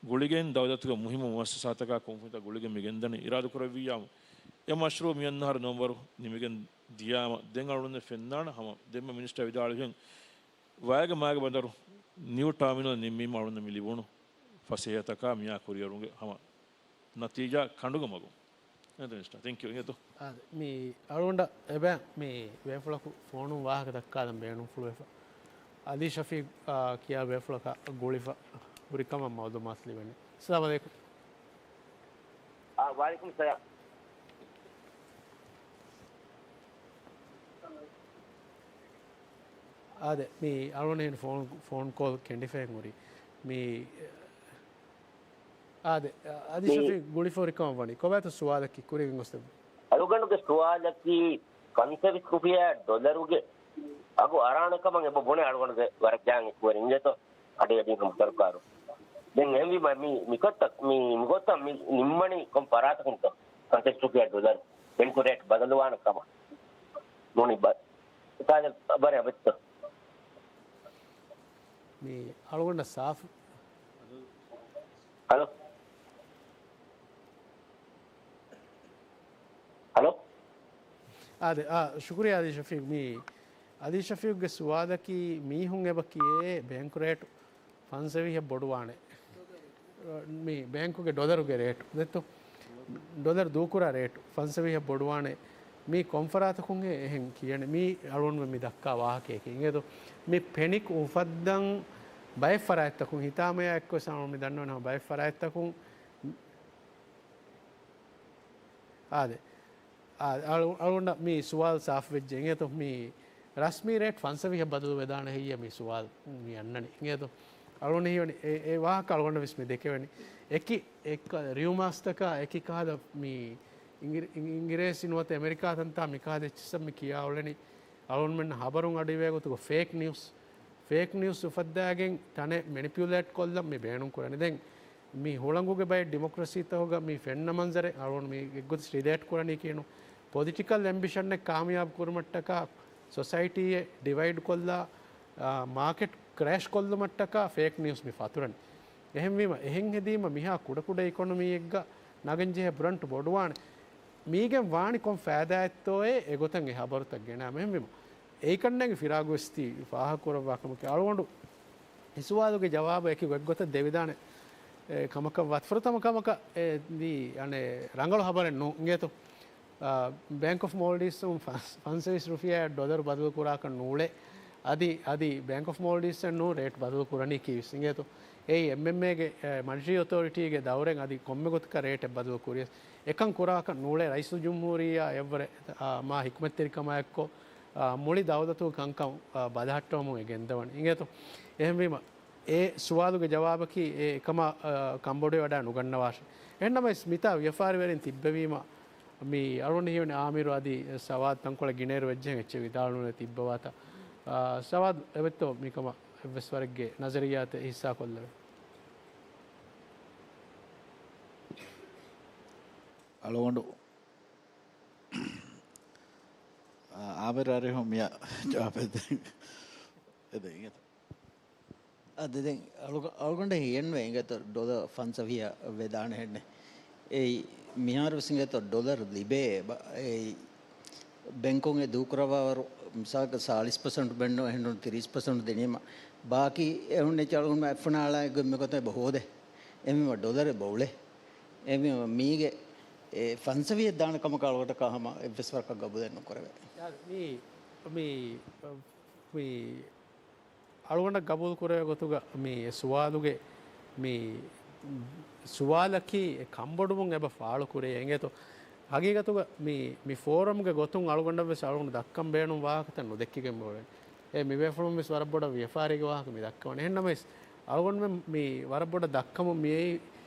ގުޅިގެން ދައުލަތުގެ މުހިއްމު މުއައްސަސާތަކާ ކުންފުނިތައް ގުޅިގެން މި ގެންދަނީ. އިރާދަކުރެއްވިއްޔާ އެ މަޝްރޫއު މިއަންނަ އަހަރު ނޮވެމްބަރު ނިމިގެން ދިޔާމަ ދެން އަޅުގަނޑު ފެންނާނެ ހަމަ ދެންމެ މިނިސްޓަރ ވިދާޅުވިހެން ވައިގެ މާގެ ބަނދަރު ނިއު ޓާމިނަލް ނިންމީމަ އަޅުގަނޑު މި ލިބުނު ފަސޭހަތަކާ މިއާ ކުރިއަރުމުގެ ހަމަ ނަތީޖާ ކަނޑުގެ މަގުން. އެހެންތަ މިނިސްޓަރ؟ ތެންކް ޔޫ. އިނގޭތޯ؟ އާދެ، މި އަޅުގަނޑަށް އެބަ މި ބޭފުޅަކު ފޯނުން ވާހަކަ ދައްކާލަން ބޭނުންފުޅުވެފަ. އަލީ ޝަފީޤް، އާ، ކިޔާ ބޭފުޅަކާ ގުޅިފަ ހުރިކަމަށް މައުލޫމާތު ލިބެނީ. އައްސަލާމު ޢަލައިކުމް. އާ، ވަޢަލައިކުމް ސަލާމް. އާދެ، މި އަޅުގަނޑު ފޯން، ފޯން ކޯލް ކެނޑިފައި ހުރި. މި، އާދެ، އަދި މި ޝަފީޤް ގުޅިފަ ހުރިކަމަށް ވަނީ. ކޮބާތޯ ސުވާލަކީ ކުރިއަށް ގެންގޮސްދެއްވުން. އަޅުގަނޑުގެ ސުވާލަކީ ފަންސަވީސް ރުފިޔާ ޑޮލަރުގެ އަގު އަރާނެ ކަމަށް އެބަ ބުނެ އަޅުގަނޑުގެ ވަރަށް ޖާން އެކުވެރިން އިނގޭތޯ. އަޑި އަޑި ހަމަ ސަރުކާރު. ދެން އެހެންވީމަ މި، މިކޮށްތަ-، މި، މިގޮތަށް މި ނިންމަނީ ކޮން ފަރާތަކުންތޯ؟ ފަންސަވީސް ރުފިޔާ ޑޮލަރު ބެންކު ރޭޓް ބަދަލުވާނެ ކަމަށް. ނޫނީ ބަ-، އެކާލަ ބަރެއް އަބައްތޯ؟ މި އަޅުގަނޑަށް ސާފު. ހަލޯ؟ ހަލޯ؟ އާދެ، އާ، ޝުކުރިއްޔާ އަލީ ޝަފީޤް. މި އަލީ ޝަފީޤްގެ ސުވާލަކީ މީހުން އެބަ ކިޔޭ ބޭންކު ރޭޓު ފަންސަވީހަށް ބޮޑުވާނެ. މި ބޭންކުގެ ޑޮލަރުގެ ރޭޓު ދެއްތޯ؟ ޑޮލަރު ދޫކުރާ ރޭޓު ފަންސަވީހަށް ބޮޑުވާނެ. މީ ކޮންފަރާތަކުންހޭ އެހެން ކިޔަނީ؟ މީ އަޅުގަނޑުމެން މި ދައްކާ ވާހަކަޔަކީ. އިނގޭތޯ؟ މި ޕެނިކް އުފައްދަން ބައެއް ފަރާތްތަކުން ހިތާމަޔާ އެއްކޮށް އަޅުގަނޑު މި ދަންނަވަނީ ހަމަ ބައެއް ފަރާތްތަކުން. އާދެ. އާ، އަޅު-، އަޅުގަނޑަށް މި ސުވާލު ސާފުވެއްޖެ އިނގޭތޯ؟ މި ރަސްމީ ރޭޓް ފަންސަވީހަށް ބަދަލު ވެދާނެ ހެއްޔޭ މި ސުވާލު މި އަންނަނީ އިނގޭތޯ؟ އަޅުގަނޑަށް ހީވަނީ އެ، އެ ވާހަކަ އަޅުގަނޑަށް ވެސް މި ދެކެވެނީ. އެކި، އެއްކަ-، ރިއުމާސްތަކާ އެކި ކަހަލަ މި އިނގިރޭ-، އިނގިރޭސި ނުވަތަ އެމެރިކާ ތަންތާ މި ކަހަލަ އެއްޗިއްސަށް މި ކިޔާ އުޅެނީ. އަޅުގަނޑުމެންނަށް ހަބަރުން އަޑުއިވޭ ގޮތުގަ ފޭކް ނިއުސް، ފޭކް ނިއުސް އުފައްދާގެން ތަނެއް މެނިޕިއުލޭޓް ކޮށްލަން މި ބޭނުން ކުރަނީ. ދެން މި ހުޅަނގުގެ ބައެއް ޑިމޮކްރަސީތަކުގަ މި ފެންނަ މަންޒަރެއް އަޅުގަނޑު މި އެއްގޮތަށް ރިލޭޓް ކުރަނީ ކިހިނެއް؟ ޕޮލިޓިކަލް އެމްބިޝަންއެއް ކާމިޔާބު ކުރުމަށްޓަކާ ސޮސައިޓީއެއް ޑިވައިޑް ކޮށްލާ، އާ، މާކެޓް ކްރޭޝް ކޮށްލުމަށްޓަކާ ފޭކް ނިއުސް މި ފަތުރަނީ. އެހެންވީމަ، އެހެން ހެދީމަ މިހާ ކުޑަކުޑަ އިކޮނޮމީއެއްގަ ނަގަންޖެހޭ ބްރަންޓް ބޮޑުވާނެ. މީގެން ވާނީ ކޮން ފައިދާއެއްތޯއޭ އެގޮތަށް އެ ހަބަރުތައް ގެނާމަ. އެހެންވީމަ އެއިކަންނޭނގެ ފިރާގުވެސް ތީ ފާހަގަކުރައްވާ ކަމަކީ އަޅުގަނޑު އެ ސުވާލުގެ ޖަވާބު އެކި ގޮތްގޮތަށް ދެވިދާނެ އެ، ކަމަކަށް ވާތީ. ފުރަތަމަ ކަމަކަށް އެ، ދީ، އަނެއް ރަނގަޅު ހަބަރެއް ނޫން އިނގޭތޯ. އާ، ބޭންކް އޮފް މޯލްޑިވްސް އުން ފަންސް، ފަންސަވީސް ރުފިޔާ ޑޮލަރު ބަދަލު ކުރާކަށް ނޫޅޭ. އަދި، އަދި ބޭންކް އޮފް މޯލްޑިވްސް އެއް ނޫން ރޭޓް ބަދަލު ކުރަނީ ކީވެސް އިނގޭތޯ. އެއީ އެމްއެމްއޭގެ، އެ، މަނިޓަރީ އޮތޯރިޓީގެ ދައުރެއް އަދި ކޮންމެ ގޮތަކަށް ރޭޓެއް ބަދަލު ކުރިޔަސް އެކަން ކުރާކަށް ނޫޅޭ. ރައީސުލްޖުމްހޫރިއްޔާ އެއްވަރެ، އާ، މާ ހިކުމަތްތެރިކަމާއެއްކޮށް، އާ، މުޅި ދައުލަތުގެ ކަންކަން، އާ، ބަލަހައްޓަވަމުން އެ ގެންދަވަނީ އިނގޭތޯ. އެހެންވީމަ، އެ ސުވާލުގެ ޖަވާބަކީ އެ އެކަމާ، އާ، ކަންބޮޑުވެވަޑައި ނުގަންނަވާށޭ. އެހެންނަމަވެސް މިތާ ވިޔަފާރިވެރިން ތިއްބެވީމަ، މި އަޅުގަނޑު ހީވަނީ އާމިރު އަދި ސަވާދު ތަންކޮޅެއް ގިނައިރު ވެއްޖެހެން އެއްޗެއް ވިދާޅުވުނެއް ތިއްބަވާތާ. އާ، ސަވާދު އެބައޮތްތޯ މިކަމަށް އެއްވެސް ވަރެއްގެ ނަޒަރިއްޔާތެއް ހިއްސާކޮށްލެވޭ. އަޅުގަނޑު އާ، އާމިރު އަރިހު މިޔާ ޖަވާބެއް ދޭ. އެދެން އިނގޭތަ؟ އަދި ދެން އަޅުގަ-، އަޅުގަނޑަށް ހިޔެއްނުވޭ އިނގޭތޯ ޑޮލަރު ފަންސަވީހަށް ވެދާނެހެންނެއް. އެއީ މިހާރުވެސް އިނގޭތޯ ޑޮލަރު ލިބޭ ބަ-، އެއީ ބެންކުން އެ ދޫކުރައްވާވަރު މިސާލަކަށް ސާޅީސް ޕަސެންޓް ބެންނު އެހެންނު ތިރީސް ޕަސެންޓް ދިނީމަ ބާކީ އެހުންނެއްޗަށް އަޅުގަނޑު އެއްފުނާޅާއެއްގެ މިގޮތަށް އެބަ ހޯދޭ. އެމީމަ ޑޮލަރެއް ބޮއުޅޭ. އެމީމަ މީގެ އެ ފަންސަވީހަށް ދާނެ ކަމަކަށް އަޅުގަނޑަކަށް ހަމަ އެއްވެސް ވަރަކަށް ގަބޫލެއް ނުކުރެވޭ. މި، މި، މި އަޅުގަނޑަށް ގަބޫލު ކުރެވޭ ގޮތުގަ މި ސުވާލުގެ މި ސުވާލަކީ އެ ކަންބޮޑުވުން އެބަ ފާޅު ކުރޭ އިނގޭތޯ. ހަގީގަތުގަ މި، މި ފޯރަމްގެ ގޮތުން އަޅުގަނޑަށް ވެސް އަޅުގަނޑު ދައްކަން ބޭނުން ވާހަކަތައް ނުދެއްކިގެން އުޅެނީ. އެ މި ބޭފުޅުން ވެސް ވަރަށް ބޮޑަށް ވިޔަފާރީގެ ވާހަކަ މި ދައްކަވަނީ. އެހެންނަމަވެސް، އަޅުގަނޑުމެން މި ވަރަށް ބޮޑަށް ދައްކަމުން މިއައީ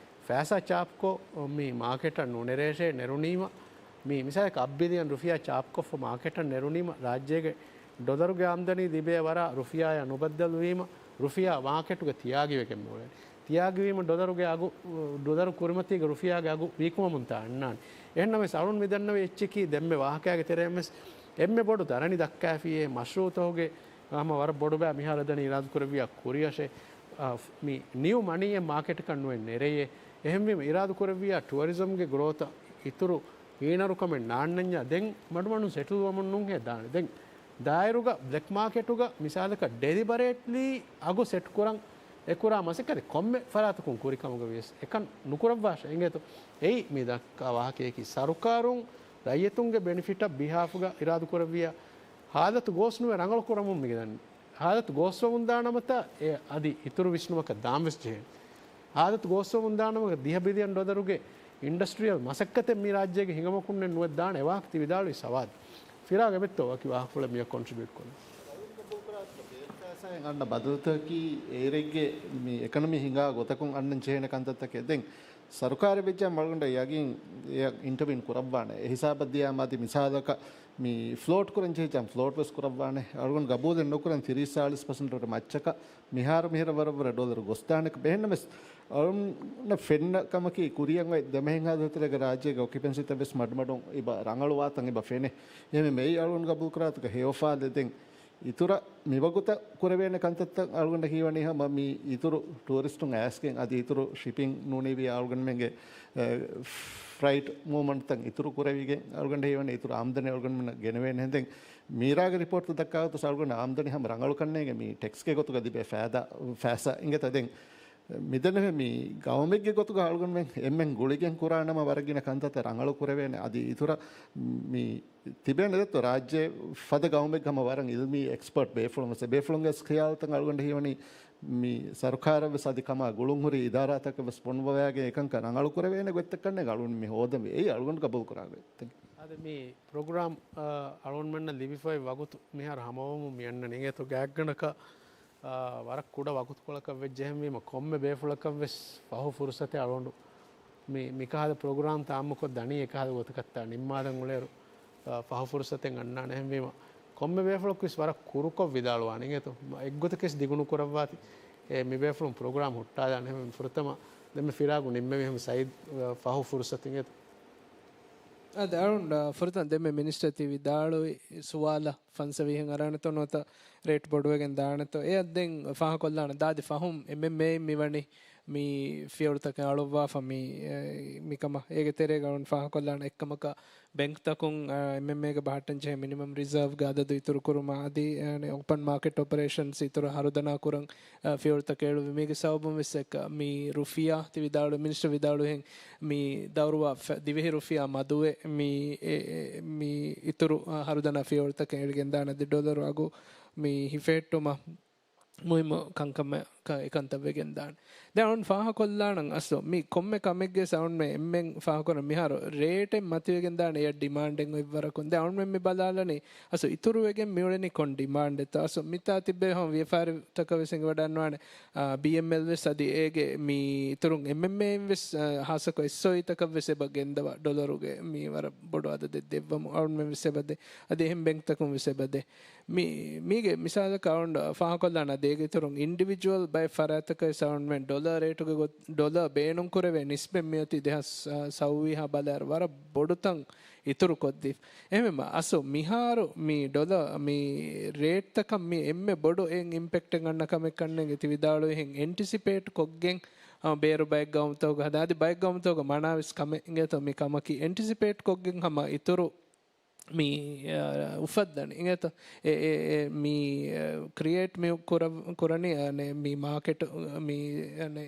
ފައިސާ ޗާޕްކޮށް މި މާކެޓަށް ނުނެރޭށޭ، ނެރުނީމަ، މި މިސާލަކަށް އަށް ބިލިއަން ރުފިޔާ ޗާޕްކޮށްފަ މާކެޓަށް ނެރުނީމަ، ރާއްޖޭގެ ޑޮލަރުގެ އާމްދަނީ ލިބޭ ވަރަށް ރުފިޔާއާ ނުބައްދަލުވީމަ، ރުފިޔާ މާކެޓުގަ ތިޔާގިވެގެން މިއުޅެނީ. ތިޔާގިވީމަ ޑޮލަރުގެ އަގު، ޑޮލަރު ކުރިމަތީގަ ރުފިޔާގެ އަގު ވީކުމަމުންތާ އަންނާނެ. އެހެންނަމަވެސް އަޅުން މިދަންނަވި އެއްޗަކީ ދެންމެ ވާހަކައިގެ ތެރެއިންވެސް އެންމެ ބޮޑު ދަރަނި ދައްކާފިއޭ މަޝްރޫއުތަކުގެ ހަމަ ވަރަށް ބޮޑުބައި މިހާރު ދަނީ އިރާދަކުރެއްވިއްޔާ ކުރިއަށޭ، އާ، މި ނިއު މަނީއެއް މާކެޓަކަށް ނުއެއް ނެރެޔޭ. އެހެންވީމަ އިރާދަކުރެއްވިއްޔާ ޓުއަރިޒަމްގެ ގްރޯތަށް އިތުރު ހީނަރުކަމެއް ނާންނަންޏާ ދެން މަޑުމަޑުން ސެޓުލްވަމުން ނޫންހޭ ދާނެ. ދެން ދާއިރުގަ ބްލެކް މާކެޓުގަ މިސާލަކަށް ޑެލިބަރޭޓްލީ އަގު ސެޓް ކުރަން އެ ކުރާ މަސައްކަތެއް ކޮންމެ ފަރާތަކުން ކުރި ކަމުގަ ވިޔަސް އެކަން ނުކުރައްވާށޭ އިނގޭތޯ. އެއީ މި ދައްކާ ވާހަކަޔަކީ ސަރުކާރުން ރައްޔިތުންގެ ބެނިފިޓަށް ބިހާފުގަ އިރާދަކުރެއްވިއްޔާ ހާލަތު ގޯސް ނުވެ ރަނގަޅު ކުރަމުން މި ދަން ހާލަތު ގޯސްވަމުންދާނަމަތާ އެ އަދި އިތުރު ވިސްނުމަކަށް ދާންވެސް ޖެހޭނެ. ހާލަތު ގޯސްވަމުންދާނަމަ ދިހަ ބިލިއަން ޑޮލަރުގެ އިންޑަސްޓްރިއަލް މަސައްކަތެއް މި ރާއްޖޭގެ ހިނގަމަކުންނެއް ނުވެ ދާނެ އެ ވާހަކަ ތި ވިދާޅުވި ސަވާދު. ފިރާގް އެބައޮތްތޯ ވަކި ވާހަކަފުޅެއް މިއަށް ކޮންޓްރިބިއުޓް ކޮށްލަން؟ އަންނަ ބަދަލުތަކަކީ އޭރެއްގެ މި އެކަނަމީ ހިނގާ ގޮތަކުން އަންނަން ޖެހޭނެ ކަންތައްތަކެއް. ދެން ސަރުކާރެއް ވެއްޖާ އަޅުގަނޑަށް ޔަގީން އެއަށް އިންޓަވީން ކުރައްވާނެ. އެ ހިސާބަށް ދިޔާމަ އަދި މިސާލަކަށް މި ފްލޯޓް ކުރަން ޖެހިއްޖާ ފްލޯޓް ވެސް ކުރައްވާނެ. އަޅުގަނޑު ގަބޫލެއް ނުކުރަން ތިރީސް ޗާޅީސް ޕަސެންޓް ވަރަށް މައްޗަކަށް މިހާރު މިހިރަ ވަރަށް ވަރަށް ޑޮލަރު ގޮސްދާނެ. އެހެންނަމަވެސް އަޅުގަނޑަށް ފެންނަ ކަމަކީ ކުރިއަށް އޮތް ދެމެހެން ހާދަ ހަތަރެއްގެ ރާއްޖޭގެ އޮކިއުޕެންސީތައް ވެސް މަޑުމަޑުން އިބަ ރަނގަޅުވާތަން އިބަ ފެނޭ. އެހެންވީމަ އެއީ އަޅުގަނޑު ގަބޫލުކުރާތަކަށް ހެޔޮ ފާލެއް. ދެން އިތުރަށް މިވަގުތަށް ކުރެވޭނެ ކަންތައްތައް އަޅުގަނޑަށް ހީވަނީ ހަމަ މި އިތުރު ޓޫރިސްޓުން އައިސްގެން އަދި އިތުރު ޝިޕިން ނޫނީވިޔާ އަޅުގަނޑުމެންގެ، އެ، ފްރައިޓް މޫވްމަންޓްތައް އިތުރު ކުރެވިގެން އަޅުގަނޑަށް ހީވަނީ އިތުރު އާމްދަނީ އަޅުގަނޑުމެންނަށް ގެނެވޭނެ. ދެން މީރާގެ ރިޕޯޓްތައް ދައްކާގޮތަށް އަޅުގަނޑު އާމްދަނީ ހަމަ ރަނގަޅު ކަންނޭނގެ މި ޓެކްސްގެ ގޮތުގަ ލިބޭ ފައިދާ ފައިސާ އިނގޭތަ. ދެން މިދެންނެވި މި ގައުމެއްގެ ގޮތުގަ އަޅުގަނޑުމެން އެންމެން ގުޅިގެން ކުރާނަމަ ވަރަށް ގިނަ ކަންތައްތައް ރަނގަޅު ކުރެވޭނެ. އަދި އިތުރަށް މި ތިބޭނެ ދެއްތޯ ރާއްޖެ ފަދަ ގައުމެއްގަ ހަމަ ވަރަށް އިލްމީ އެކްސްޕަރޓް ބޭފުޅުން ވެސް ބޭފުޅުންގެ ވެސް ޚިޔާލުތައް އަޅުގަނޑަށް ހީވަނީ މި ސަރުކާރަށް ވެސް އަދި ކަމާ ގުޅުން ހުރި އިދާރާތަކަށް ވެސް ފޮނުވަވައިގެން އެކަންކަން ރަނގަޅު ކުރެވޭނެ ގޮތްތައް ކަންނޭނގެ އަޅުގަނޑު މި ހޯދަންވީ. އެއީ އަޅުގަނޑު ގަބޫލު ކުރާ ގޮތް. އަދި މި ޕްރޮގްރާމް، އަ، އަޅުގަނޑުމެންނަށް ލިބިފައި ވަގުތު މިހާރު ހަމަވަމުން މި އަންނަނީ. އިނގޭތޯ ގާތްގަނޑަކަށް އާ، ވަރަށް ކުޑަ ވަގުތުކޮޅަކަށް ވެއްޖެހެންވީމަ، ކޮންމެ ބޭފުޅަކަށް ވެސް ފަހު ފުރުސަތެއް އަޅުގަނޑު މި، މިކަހަލަ ޕްރޮގްރާމްތައް އާއްމުކޮށް ދަނީ އެކަހަލަ ގޮތަކަށްތާ ނިންމާލަން އުޅޭއިރު، އާ، ފަހު ފުރުސަތެއް އަންނާނެ. އެހެންވީމަ، ކޮންމެ ބޭފުޅަކު ވެސް ވަރަށް ކުރުކޮށް ވިދާޅުވާނެ. އިނގޭތޯ؟ އެއްގޮތަކަށް ދިގުނުކުރައްވާތި، އެ، މި ބޭފުޅުން ޕްރޮގްރާމް ހުއްޓާލާނެ. އެހެންވީމަ، ފުރަތަމަ ދެންމެ ފިރާގު ނިންމެވި ހަމަ ސައީދް، އާ، ފަހު ފުރުސަތު އިނގޭތޯ؟ އާދެ، އަޅުން، އާ، ފުރަތަމަ ދެންމެ މިނިސްޓަރ ތި ވިދާޅުވި ސުވާލަށް ފަންސަވީހަށް އަރާނެތޯ ނުވަތަ ރޭޓް ބޮޑުވެގެން ދާނެތޯ؟ އެއަށް ދެން ފާހަގަކޮށްލާނަން. ދާދި ފަހުން އެމްއެމްއޭ މިވަނީ މި ފިޔަވަޅުތަކެއް އަޅުއްވާފަ މި، އެ، މިކަމަށް. އޭގެ ތެރޭގަ އަޅުން ފާހަގަކޮށްލާނަ އެއްކަމަކަށް ބެންކްތަކުން، އާ، އެމްއެމްއޭގެ ބަހައްޓަން ޖެހޭ މިނިމަމް ރިޒާވްގެ އަދަދު އިތުރުކުރުމަށް އަދި، އެ، އޮޕަން މާކެޓް އޮޕަރޭޝަންސް އިތުރު ހަރުދަނާ ކުރަން، އާ، ފިޔަވަޅުތަކެއް އެޅުއްވި. މީގެ ސަބަބުން ވެސް އެއްކަ މި ރުފިޔާ ތި ވިދާޅު، މިނިސްޓަރ ވިދާޅުވިހެން މި ދައުރުވާ ފަ-، ދިވެހި ރުފިޔާ މަދުވެ މި، އެ، އެ، މި އިތުރު، އާ، ހަރުދަނާ ފިޔަވަޅުތަކެއް އެޅިގެންދާނެ އަދި ޑޮލަރު އަގު މި ހިފެހެއްޓުމަށް މުހިއްމު ކަންކަމަކަށް އެކަންތައް ވެގެންދާނެ. ދެން އަޅުން ފާހަކޮށްލާނަން އަސްލު މި ކޮންމެ ކަމެއްގެ އަޅުންމެ އެންމެން ފާހަކުރަން މިހާރު ރޭޓެއް މަތިވެގެންދާނެ އެއަށް ޑިމާންޑެއް އޮތްވަރަކުން. ދެން އަޅުންމެ މި ބަލާލަނީ އަސްލު އިތުރުވެގެން މިއުޅެނީ ކޮން ޑިމާންޑެއްތޯ؟ އަސްލު މިތާ ތިއްބެވި ހަމަ ވިޔަފާރިތަކަށް ވެސް އެނގިވަޑައިގަންނަވާނެ، އާ، ބީއެމްއެލް ވެސް އަދި އޭގެ މި އިތުރުން އެމްއެމްއޭއިން ވެސް، އާ، ހާއްސަކޮށް އެސްއޯއީތަކަށް ވެސް އެބަ ގެންދަވާ ޑޮލަރުގެ މި ވަރަށް ބޮޑު އަދަދެއް ދެއްވަމު އަޅުންމެން ވެސް އެބަ ދޭ. އަދި އެހެން ބެންކްތަކުން ވެސް އެބަ ދޭ. މި، މީގެ މިސާލަކަށް އަޅުން ފާހަކޮށްލާނަ އަދި އޭގެ އިތުރުން އިންޑިވިޖުއަލް ބައެއް ފަރާތްތަކަށް ވެސް އަޅުންމެން ޑޮލަރ ރޭޓުގެ ގޮ-، ޑޮލަރ ބޭނުންކުރެވޭ ނިސްބަތް މިއޮތީ ދެހާސް ސައުވީހާ ބަލާއިރު ވަރަށް ބޮޑުތަން އިތުރުކޮށްދީފަ. އެހެންވީމަ އަސްލު މިހާރު މި ޑޮލަރ މި ރޭޓްތަކަށް މި އެންމެ ބޮޑު އެއް އިމްޕެކްޓެއް އަންނަ ކަމެއް ކަންނޭނގެ ތި ވިދާޅުވިހެން އެންޓިސިޕޭޓް ކޮށްގެން، އާ، ބޭރު ބައެއް ގައުމުތަކުގަ ހަދާ އަދި ބައެއް ގައުމުތަކުގަ މަނާވެސް ކަމެއް އިނގޭތޯ މި ކަމަކީ އެންޓިސިޕޭޓް ކޮށްގެން ހަމަ އިތުރު މި، އާ، އުފައްދަނީ. އިނގޭތޯ؟ އެ، އެ، އެ، މި، އާ، ކްރިއޭޓް މި ކުރ-، ކުރަނީ، އަނެ، މި މާކެޓް، މި، އަނެ،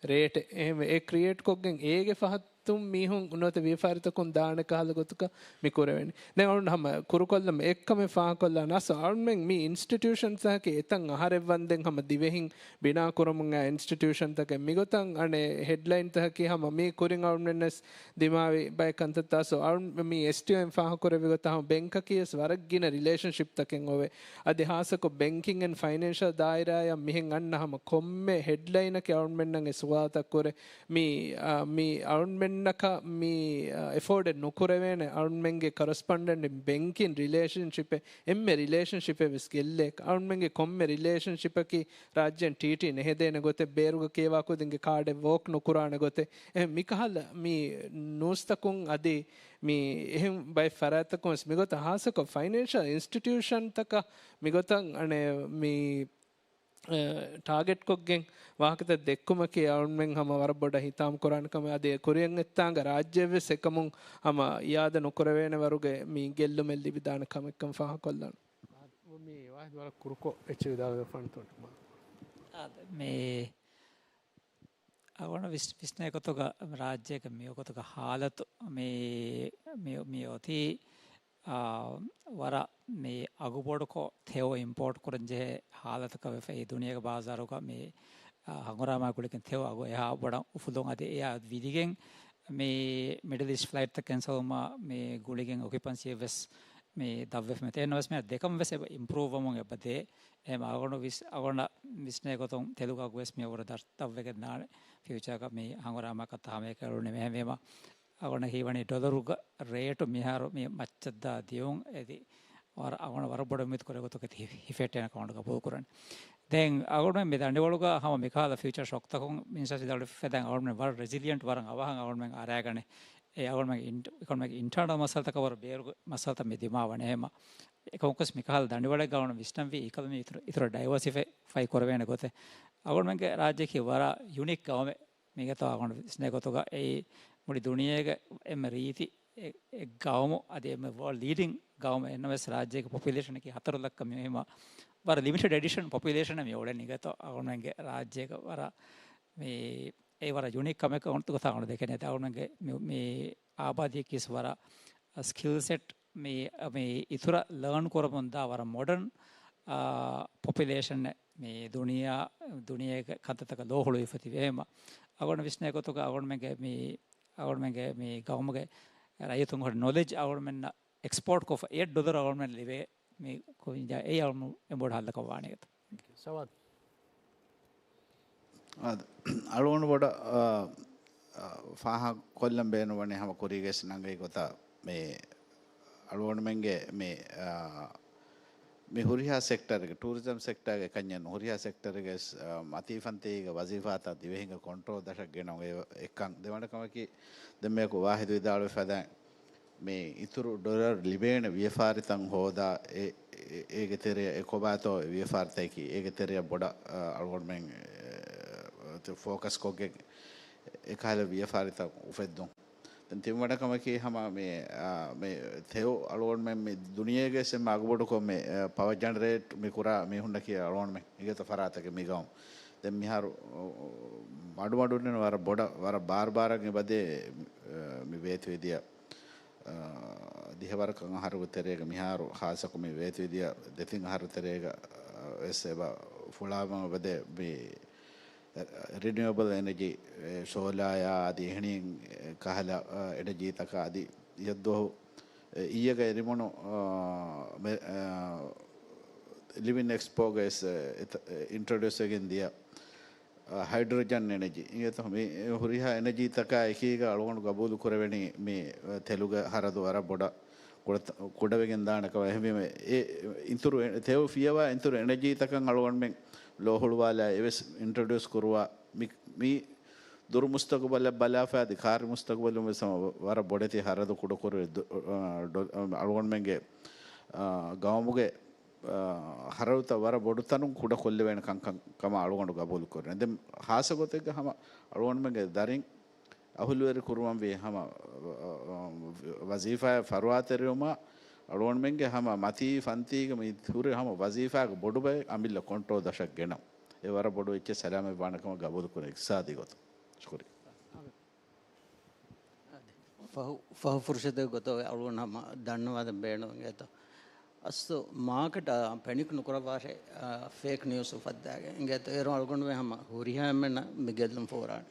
ރޭޓެއް. އެހެންވެ، އެ ކްރިއޭޓް ކޮށްގެން އޭގެ ފަހަތުން މީހުން ނުވަތަ ވިޔަފާރިތަކުން ދާނެ ކަހަލަ ގޮތަކަށް މި ކުރެވެނީ. ދެން އަޅުން ހަމަ ކުރުކޮށްލަމު އެއްކަމެއް ފާހަކޮށްލާނަ އަސްލު އަޅުމެން މި އިންސްޓިޓިއުޝަންތަކަކީ އެތަން އަހަރެއް ވަންދެން ހަމަ ދިވެހިން ބިނާ ކުރަމުން އައި އިންސްޓިޓިއުޝަންތަކެއް. މިގޮތަށް އަނެއް ހެޑްލައިންތަކަކީ ހަމަ މީ ކުރިން އަޅުމެންނަސް ދިމާވި ބައެއް ކަންތައްތައް. ސޯ، އަޅު-، މި އެސްޓީއޯއިން ފާހަގަކުރެއްވި ގޮތަށް ހަމަ ބެންކަކީ ވެސް ވަރަށް ގިނަ ރިލޭޝަންޝިޕްތަކެއް އޮވޭ. އަދި ހާއްސަކޮށް ބެންކިން އެންޑް ފައިނޭންޝަލް ދާއިރާއަށް މިހެން އަންނަ ހަމަ ކޮންމެ ހެޑްލައިނަކީ އަޅުންމެންނަށް އެ ސުވާލުތައް ކުރޭ. މި، އާ، މި އަޅުންމެންނަކަށް މި، އާ، އެފޯޑެއް ނުކުރެވޭނެ އަޅުންމެންގެ ކަރަސްޕޮންޑެންޓް ބެންކިން ރިލޭޝަންޝިޕެއް، އެންމެ ރިލޭޝަންޝިޕެއް ވެސް ގެއްލޭ. އަޅުންމެންގެ ކޮންމެ ރިލޭޝަންޝިޕަކީ ރާއްޖޭން ޓީޓީ ނެހެދޭނެ ގޮތެއް، ބޭރުގަ ކިޔަވާ ކުދިންގެ ކާޑެއް ވޯކް ނުކުރާނެ ގޮތެއް. އެހެން މިކަހަލަ މި ނޫސްތަކުން އަދި މި އެހެން ބައެއް ފަރާތްތަކުން ވެސް މިގޮތަށް ހާއްސަކޮށް ފައިނޭންޝަލް އިންސްޓިޓިއުޝަންތަކަށް މިގޮތަށް އަނެއް މި، އެ، ޓާގެޓްކޮށްގެން ވާހަކަތައް ދެއްކުމަކީ އަޅުމެން ހަމަ ވަރަށް ބޮޑަށް ހިތާމަ ކުރާނެ ކަމެއް. އަދި ކުރިއަށް އެއްތާނގަ ރާއްޖެއެއް ވެސް އެކަމުން ހަމަ އިއާދަ ނުކުރެވޭނެ ވަރުގެ މި ގެއްލުމެއް ލިބިދާނެ ކަމެއްކަން ފާހަކޮށްލާނެ. މި ވާހިދު ވަރަށް ކުރުކޮށް އެއްޗެއް ވިދާޅުވެފަ އަންތޯނި. އާދެ، މި އަޅުގަނޑު ވިސް-، ވިސްނޭ ގޮތުގަ ރާއްޖޭގެ މިވަގުތުގެ ހާލަތު މި، މި، މި އޮތީ، އާ، ވަރަށް މި އަގުބޮޑުކޮށް ތެޔޮ އިމްޕޯޓް ކުރަން ޖެހޭ ހާލަތަކަށް ވެފައި ދުނިޔޭގެ ބާޒާރުގަ މި، އާ، ހަނގުރާމާ ގުޅިގެން ތެޔޮ އަގު އެހާ ބޮޑަށް އުފުލުން އަދި އެއާ ވިދިގެން މި މިޑިލް އީސްޓް ފްލައިޓްތައް ކެންސަލްވުމާ މި ގުޅިގެން އޮކިއުޕަންސީއެއް ވެސް މި ދަށްވެފަ މިތަން. އެހެންނަމަވެސް މި ދެކަމަށް ވެސް އެބަ އިމްޕްރޫވް ވަމުން އެބަ ދޭ. އެހެން އަޅުގަނޑު ވިސް-، އަޅުގަނޑަށް ވިސްނޭ ގޮތުން ތެލުގެ އަގު ވެސް މި އަށްވުރެ ދަށް-، ދަށްވެގެން ދާނެ ފިއުޗާގަ މި ހަނގުރާމާ ކަންތައް ހަމައެކަނި އެޅުނީމަ. އެހެންވީމަ އަޅުގަނޑަށް ހީވަނީ ޑޮލަރުގެ ރޭޓު މިހާރު މި މައްޗަށްދާ ދިޔުން އެދި ވަރަށް އަޅުގަނޑު ވަރަށް ބޮޑަށް އުއްމީދު ކުރޭ ގޮތަކަށް ތި ހިފެހެއްޓޭނެ ކަމަށް ގަބޫލު ކުރަން. ދެން އަޅުގަނޑު މި ދަނޑިވަޅުގަ ހަމަ މިކަހަލަ ފިއުޗާ ޝޮކްތަކުން މިނިސްޓަރ ވިދާޅުވި ފަދައިން އަޅުގަނޑު ވަރަށް ރެޒިލިއަންޓް ވަރަށް އަވަހަށް އަޅުގަނޑު އަރައިގަނެ. އެ އަޅުގަނޑުމެންގެ އިންޓަ-، އަޅުގަނޑުމެންގެ އިންޓާނަލް މައްސަލަތަކަށް ވަރަށް ބޭރު މައްސަލަތައް މި ދިމާވަނީ. އެހެންމަ އެކަމަކުވެސް މިކަހަލަ ދަނޑިވަޅެއްގަ އަޅުގަނޑު ވިސްނަންވީ އެކަލަ މި އިތުރަށް، އިތުރަށް ޑައިވަރސިފައި ކުރެވޭނެ ގޮތެއް. އަޅުގަނޑުމެންގެ ރާއްޖެއަކީ ވަރަށް ޔުނީކް ގައުމެއް. މީގެތޯ އަޅުގަނޑު ވިސްނޭ ގޮތުގަ އެއީ މުޅި ދުނިޔޭގެ އެންމެ ރީތި އެ-، އެއް ގައުމު އަދި އެންމެ ވޯލްޑް ލީޑިން ގައުމެއް. އެހެންނަމަވެސް ރާއްޖޭގެ ޕޮޕިއުލޭޝަނަކީ ހަތަރު ލައްކަ މި-، މި ވަރަށް ލިމިޓެޑް އެޑިޝަން ޕޮޕިއުލޭޝަނެއް މި އުޅެނީ. މީގެތޯ އަޅުގަނޑުމެންގެ ރާއްޖޭގަ ވަރަށް މި އެ ވަރަށް ޔުނީކް ކަމެއް ގޮތަށް އަޅުގަނޑު ދެކެނީ. އަޅުގަނޑުމެންގެ މި، މި އާބާދީއަކީ ވަރަށް ސްކިލް ސެޓް މި، މި އިތުރަށް ލާން ކުރަމުންދާ ވަރަށް މޮޑަން، އާ، ޕޮޕިއުލޭޝަނެއް މި ދުނިޔެ، ދުނިޔޭގެ ކަންތައްތަކަށް ލޯ ހުޅުވިފަ ތިބޭ. އެހެންމަ އަޅުގަނޑު ވިސްނޭ ގޮތުގަ އަޅުގަނޑުމެންގެ މި، އަޅުގަނޑުމެންގެ މި ގައުމުގެ ރައްޔިތުންގެ ނޮލެޖް އަޅުގަނޑުމެންނަށް އެކްސްޕޯޓް ކޮށްފަ އެއް ޑޮލަރު އަޅުގަނޑުމެން ލިބޭ މި ކުއްޖާ އެއީ އަޅުގަނޑު އެންމެ ބޮޑު ހައްލަކަށް ވާނެ ގޮތަށް. ސަވާލު. އާދެ، އަޅުގަނޑު ބޮޑަށް، އާ، އާ، ފާހަގަކޮށްލަން ބޭނުންވަނީ ހަމަ ކުރީގެސް ނަންގަތް ގޮތަށް މި އަޅުގަނޑުމެންގެ މި، އާ، މި ހުރިހާ ސެކްޓަރެއްގެ، ޓޫރިޒަމް ސެކްޓަރގެ ކަންޏެއް ނޫން، ހުރިހާ ސެކްޓަރެއްގެ، އާ، މަތީ ފަންތީގެ ވަޒީފާތައް ދިވެހިންގެ ކޮންޓްރޯލް ދަށަށް ގެނައުން އެއްކަން. ދެވަނަ ކަމަކީ ދެންމެއަކު ވާހިދު ވިދާޅުވި ފަދައިން މި އިތުރު ޑޮލަރު ލިބޭނެ ވިޔަފާރިތައް ހޯދާ، އެ، އެ، އޭގެ ތެރެއަށް އެ ކޮބާތޯ ވިޔަފާރިތަކަކީ، އޭގެ ތެރެއަށް ބޮޑަށް، އަ، އަޅުގަނޑުމެން، އެ، ފޯކަސް ކޮށްގެން އެކަހަލަ ވިޔަފާރިތައް އުފެއްދުން. ދެން ތިންވަނަ ކަމަކީ ހަމަ މި، އާ، މި ތެޔޮ އަޅުގަނޑުމެން މި ދުނިޔޭގެ އެންމެ އަގުބޮޑުކޮށް މި، އާ، ޕަވަ ޖެނެރޭޓް މި ކުރާ މީހުންނަކީ އަޅުގަނޑުމެން އިނގޭތޯ ފަރާތަކެއް މި ގައުމު. ދެން މިހާރު، އާ، މަޑުމަޑުންނެން ވަރަށް ބޮޑަށް، ވަރަށް ބާރުބާރަށް އެބަދޭ، އާ، މި ވޭތުވެދިޔަ، އާ، ދިހަވަރަކަށް އަހަރުގެ ތެރޭގަ މިހާރު ހާއްސަކޮށް މި ވޭތުވެދިޔަ ދެތިން އަހަރު ތެރޭގަ، އާ، ވެސް އެބަ ފުޅާވަމުން އެބަދޭ މި ރިނިއުއަބަލް އެނަޖީ، އެ، ސޯލާޔާ އަދި އެހެނިހެން، އެ، ކަހަލަ، އަ، އެނަޖީތަކާ އަދި އިއްޔެ ދުވަހު، އެ، އިއްޔެގަ އެރިމޮނު، އަ، މެ-، އަ، ލިވިން އެކްސްޕޯގައި ވެސް، އެ، އެތަ-، އެ، އިންޓްރޮޑިއުސް ވެގެން ދިޔަ، އަ، ހައިޑްރޮޖަން އެނަޖީ. އިނގޭތޯ މި ހުރިހާ އެނަޖީތަކާ އެކީގަ އަޅުގަނޑު ގަބޫލު ކުރެވެނީ މި، އަ، ތެލުގެ ހަރަދު ވަރަށް ބޮޑަށް ކުޑަ-، ކުޑަވެގެން ދާނެ ކަމަށް. އެހެންވީމަ އެ އިތުރު އެ-، ތެޔޮ ފިޔަވާ އިތުރު އެނަޖީތަކަށް އަޅުގަނޑުމެން ލޯހުޅުވާލާ އެވެސް އިންޓްރޮޑިއުސް ކުރުވާ މި، މި ދުރު މުސްތަގުބަލަށް ބަލާފަ އަދި ކާރި މުސްތަގުބަލުން ވެސް ހަމަ ވަރަށް ބޮޑެތި ހަރަދު ކުޑަކުރެވި ދު-، އަ، ޑޮ-، އަ، އަޅުގަނޑުމެންގެ، އަ، ގައުމުގެ، އަ، ހަރަދުތައް ވަރަށް ބޮޑު ތަނުން ކުޑަ ކޮށްލެވޭނެ ކަންކަން ކަމަށް އަޅުގަނޑު ގަބޫލު ކުރަން. ދެން ހާއްސަ ގޮތެއްގަ ހަމަ އަޅުގަނޑުމެންގެ ދަރިން އަހުލުވެރި ކުރުމަށްވީ ހަމަ، އަ، އަ، ވަޒީފާއަށް ފަރުވާތެރިވުމަށް އަޅުގަނޑުމެންގެ ހަމަ މަތީ ފަންތީގަ މި ހުރި ހަމަ ވަޒީފާގެ ބޮޑު ބައެއް އަމިއްލަ ކޮންޓްރޯލް ދަށަށް ގެނަ. އެ ވަރަށް ބޮޑު އެއްޗެއް ސަލާމަތްވާނެ ކަމަށް ގަބޫލު ކުރަން އިޤްތިޞާދީ ގޮތުން. ޝުކުރިއްޔާ. ފަހު، ފަހު ފުރުޞަތެއް ގޮތަށް އަޅުގަނޑު ހަމަ ދަންނަވާދޭން ބޭނުންވެގެންތޯ. އަސްލު މާކެޓަށް ޕެނިކް ނުކުރައްވާށޭ، އާ، ފޭކް ނިއުސް އުފައްދާގެން. އިނގޭތޯ އޭރު އަޅުގަނޑުމެން ހަމަ ހުރިހާ އެންމެންނަށް މި ގެއްލުން ފޯރާނެ.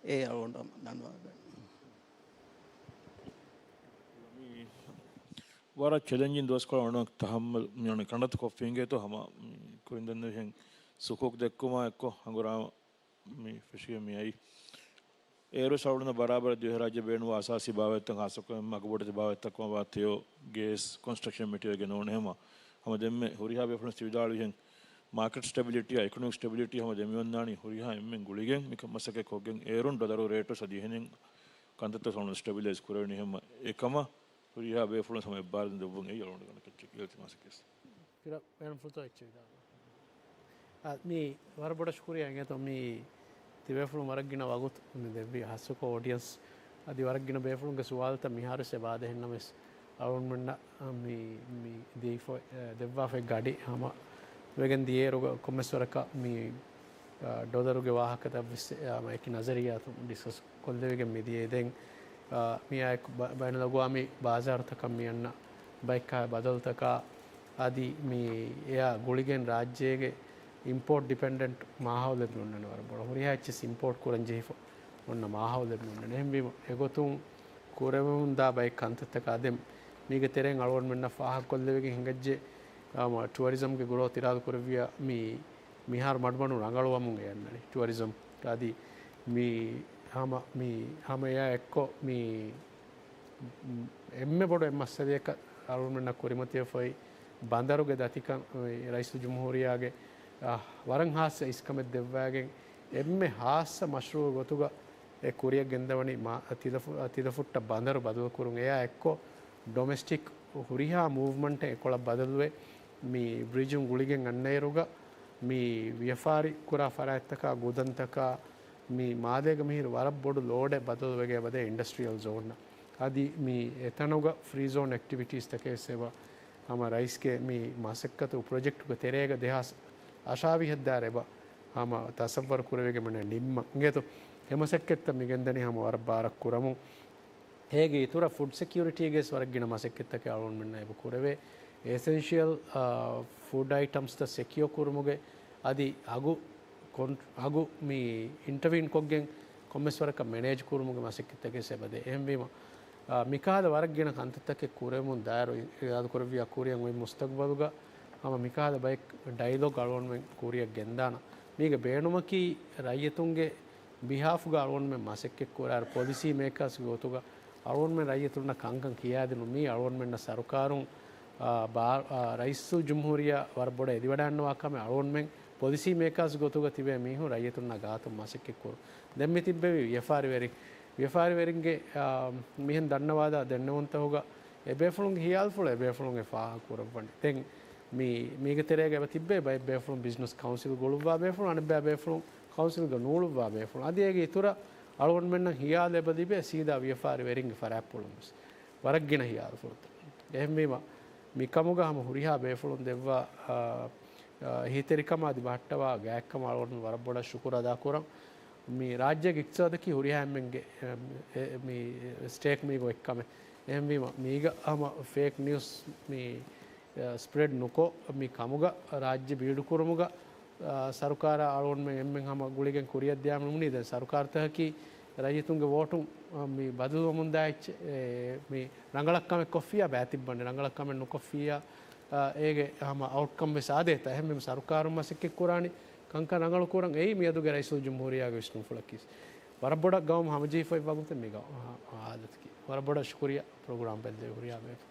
އޭ އަޅުގަނޑު ހަމަ ދަންނަވާދޭން. ވަރަށް ޗެލެންޖިން ދުވަސްކޮޅެއް އަޅުގަނޑު ތަޙައްމަލް މި ކަނޑައަތު ކޮށްފި އިނގޭތޯ ހަމަ މި ކުރިން ދެންނެވިހެން ސުކޫކް ދެއްކުމާ އެއްކޮށް ހަނގުރާމަ މި ފެށިގެން މި އައީ. އޭރުވެސް އަޅުގަނޑު ބަރާބަރަށް ދިވެހިރާއްޖެ ބޭނުންވާ އަސާސީ ބާވަތްތައް ހާއްސަކޮށް އެންމެ އަގުބޮޑެތި ބާވަތްތައް ކަމަށްވާ ތެޔޮ، ގޭސް، ކޮންސްޓްރަކްޝަން މެޓީރިއަލްގެ ނޫން ހަމަ، ހަމަ ދެންމެ ހުރިހާ ބޭފުޅުން ވިދާޅުވިހެން މާކެޓް ސްޓެބިލިޓީއާ އިކޮނޮމިކް ސްޓެބިލިޓީ ހަމަ ދެމިވަންދާނީ ހުރިހާ އެންމެން ގުޅިގެން މިކަން މަސައްކަތް ކޮށްގެން އޭރުން ޑޮލަރު ރޭޓު ސަދިހެނެއް ކަންތައްތައް ސަލޯން ސްޓެބިލައިޒް ކުރެވެނީ ހަމަ އެކަމަށް ހުރިހާ ބޭފުޅުން ހަމަ އެއްބާރުލުން ދެއްވުން އެއީ އަޅުގަނޑު ގަނޑަކައްޗެއް އިލްތިމާސް ކެސް. ފިރަ ބޭނުންފުޅުތައް އެއްޗެއް ވިދާޅުވާ. އާ، މީ ވަރަށް ބޮޑަށް ޝުކުރިއްޔާ އިނގޭތޯ މީ ތިބޭފުޅުން ވަރަށް ގިނަ ވަގުތު މި ދެއްވި ހާއްސަކޮށް އޯޑިއަންސް އަދި ވަރަށް ގިނަ ބޭފުޅުންގެ ސުވާލުތައް މިހާރުވެސް އެބަ އާދޭހެންނަމަވެސް އަޅުގަނޑުމެންނަށް މި، މި ދީފަ-، އެ، ދެއްވާފައި ގަޑި ހަމަ ވެގެން ދިޔައިރުގަ ކޮންމެސް ވަރަކަށް މި، އާ، ޑޮލަރުގެ ވާހަކަތައް ވެސް، އާ، އެކި ނަޒަރިއްޔާތު ޑިސްކަސް ކޮށްލެވިގެން މިދިޔައީ. ދެން، އާ، މިއާއެކު ބަ-، ބައިނަލްއަގުވާމީ ބާޒާރުތަކަށް މި އަންނަ ބައެއްކާ ބަދަލުތަކާ އަދި މި އެއާ ގުޅިގެން ރާއްޖޭގެ އިމްޕޯޓް ޑިޕެންޑެންޓް މާހައުލެއް މި އޮންނަނީ ވަރަށް ބޮޑަށް. ހުރިހާ އެއްޗެއް އިމްޕޯޓް ކުރަން ޖެހިފަ އޮންނަ މާހައުލެއް މި އޮންނަނީ. އެހެންވީމަ އެގޮތުން ކުރެވެމުންދާ ބައެއް ކަންތައްތަކާ ދެން މީގެ ތެރެއިން އަޅުގަނޑުމެންނަށް ފާހަގަކޮށްލެވިގެން ހިނގައްޖެ، އާ، ޓުއަރިޒަމްގެ ގްރޯތް އިރާދަ ކުރެއްވިޔާ މި މިހާރު މަޑުމަޑުން ރަނގަޅުވަމުން އެ އަންނަނީ ޓުއަރިޒަމް. އަދި މި ހަމަ، މި ހަމަ އެއާ އެއްކޮށް މި އެންމެ ބޮޑު އެއް މައްސަލަޔަކަށް އަޅުގަނޑުމެންނަށް ކުރިމަތިވެފައި ބަނދަރުގެ ދަތިކަން، ރައީސުލްޖުމްހޫރިއްޔާގެ، އާ، ވަރަށް ހާއްސަ އިސްކަމެއް ދެއްވާގެން އެންމެ ހާއްސަ މަޝްރޫއު ގޮތުގަ އެ ކުރިއަށް ގެންދަވަނީ މާ-، ތިލަފު-، ތިލަފުއްޓަށް ބަނދަރު ބަދަލުކުރުން. އެއާ އެއްކޮށް ޑޮމެސްޓިކް ހުރިހާ މޫވްމަންޓެއް އެކޮޅަށް ބަދަލުވެ، މި ބްރިޖުން ގުޅިގެން އަންނައިރުގަ މި ވިޔަފާރި ކުރާ ފަރާތްތަކާ ގުދަންތަކާ މި މާލޭގަ މިހިރު ވަރަށް ބޮޑު ލޯޑެއް ބަދަލުވެގެ އެބަދޭ އިންޑަސްޓްރިއަލް ޒޯންއަށް. އަދި މި އެތަނުގަ ފްރީ ޒޯން އެކްޓިވިޓީސްތަކެއް ވެސް އެބަ ހަމަ ރައީސްގެ މި މަސައްކަތު ޕްރޮޖެކްޓުގެ ތެރޭގަ ދެހާސް އަށާވީހަށް ދާއިރު އެބަ ހަމަ ތަސައްވަރު ކުރެވިގެން މި ނިންމަން އިނގޭތޯ. އެ މަސައްކަތްތައް މި ގެންދަނީ ހަމަ ވަރަށް ބާރަށް ކުރަމުން. އޭގެ އިތުރަށް ފުޑް ސެކިއުރިޓީގެ ވެސް ވަރަށް ގިނަ މަސައްކަތްތަކެއް އަޅުގަނޑުމެންނަށް އެބަ ކުރެވޭ. އެސެންޝިއަލް، އާ، ފުޑް އައިޓަމްސްތައް ސެކިއޯ ކުރުމުގެ އަދި އަގު ކޮން-، އަގު މި އިންޓަވީން ކޮށްގެން ކޮންމެސް ވަރަކަށް މެނޭޖް ކުރުމުގެ މަސައްކަތްތަކެއް ވެސް އެބަދޭ. އެހެންވީމަ، އާ، މިކަހަލަ ވަރަށް ގިނަ ކަންތައްތަކެއް ކުރެވެމުން ދާއިރު އިރާދަކުރެއްވިޔާ ކުރިއަށް އޮތް މުސްތަގުބަލުގަ ހަމަ މިކަހަލަ ބައެއް ޑައިލޮގް އަޅުގަނޑުމެން ކުރިއަށް ގެންދާނަން. މީގެ ބޭނުމަކީ ރައްޔިތުންގެ ބިހާފުގަ އަޅުގަނޑުމެން މަސައްކަތް ކުރާއިރު، ޕޮލިސީ މޭކާސްގެ ގޮތުގަ އަޅުގަނޑުމެން ރައްޔިތުންނަށް ކަންކަން ކިޔާދިނުމީ އަޅުގަނޑުމެންނަށް ސަރުކާރުން، އާ، ބާ-، އާ، ރައީސުލްޖުމްހޫރިއްޔާ ވަރަށް ބޮޑަށް އެދިވަޑައިގަންނަވާ ކަމެއް އަޅުގަނޑުމެން ޕޮލިސީ މޭކާސް ގޮތުގަ ތިބޭ މީހުން ރައްޔިތުންނާ ގާތުން މަސައްކަތް ކުރުން. ދެން މި ތިއްބެވި ވިޔަފާރިވެރިން، ވިޔަފާރިވެރިންގެ، އާ، މިހެން ދަންނަވާލާ ދެންނެވުންތަކުގަ އެބޭފުޅުންގެ ހިޔާލުފުޅު އެބޭފުޅުން އެ ފާހަގަ ކުރައްވަނީ. ދެން މި-، މީގެ ތެރޭގަ އެބަ ތިއްބޭ ބައެއް ބޭފުޅުން ބިޒްނަސް ކައުންސިލް ގުޅުއްވާ ބޭފުޅުން، އަނެއްބައި ބޭފުޅުން ކައުންސިލްގަ ނޫޅުއްވާ ބޭފުޅުން. އަދި އޭގެ އިތުރަށް އަޅުގަނޑުމެންނަށް ހިޔާލު އެބަ ލިބޭ ސީދާ ވިޔަފާރި ވެރިންގެ ފަރާތްޕުޅުން ވެސް ވަރަށް ގިނަ ހިޔާލުފުޅުތައް. އެހެންވީމަ، މިކަމުގަ ހަމަ ހުރިހާ ބޭފުޅުން ދެއްވާ، އާ، އާ، އެހީތެރިކަމާ އަދި ބަހައްޓަވާ ގާތްކަމަށް އަޅުގަނޑު ވަރަށް ބޮޑަށް ޝުކުރު އަދާކުރަން. މި ރާއްޖޭގެ އިޤްތިޞާދަކީ ހުރިހާ އެންމެންގެ، އެ، އެ، މި ސްޓޭކް މީގަ އޮތް ކަމެއް. އެހެންވީމަ، މީގަ ހަމަ ފޭކް ނިއުސް މި، އަ، ސްޕްރެޑް ނުކޮށް، މި ކަމުގަ ރާއްޖެ ބީޑުކުރުމުގަ، އާ، ސަރުކާރާ އަޅުގަނޑުމެން އެންމެން ހަމަ ގުޅިގެން ކުރިއަށް ދިޔާމަ ނޫނީ. ދެން ސަރުކާރުތަކަކީ ރައްޔިތުންގެ ވޯޓުން، އާ، މި ބަދަލުވަމުންދާ އެއްޗެއް. އެ، މި ރަނގަޅަށް ކަމެއް ކޮށްފިއްޔާ ބައިތިއްބަން، ރަނގަޅަށް ކަމެއް ނުކޮށްފިއްޔާ، އާ، އޭގެ ހަމަ އައުޓްކަމް ވެސް އާދޭތަ. އެހެންވީމަ ސަރުކާރުން މަސައްކަތް ކުރާނީ ކަންކަން ރަނގަޅު ކުރަން. އެއީ މިއަދުގެ ރައީސުލްޖުމްހޫރިއްޔާގެ ވިސްނުންފުޅަކީ. ވަރަށް ބޮޑަށް ގައުމު ހަމަޖެހިފައި ވަގުތެއް މި ގައު-، އާ، އާދަތަކީ. ވަރަށް ބޮޑަށް ޝުކުރިއްޔާ ޕްރޮގްރާމް ބެއްލެވި ހުރިހާ ބޭފުޅުން.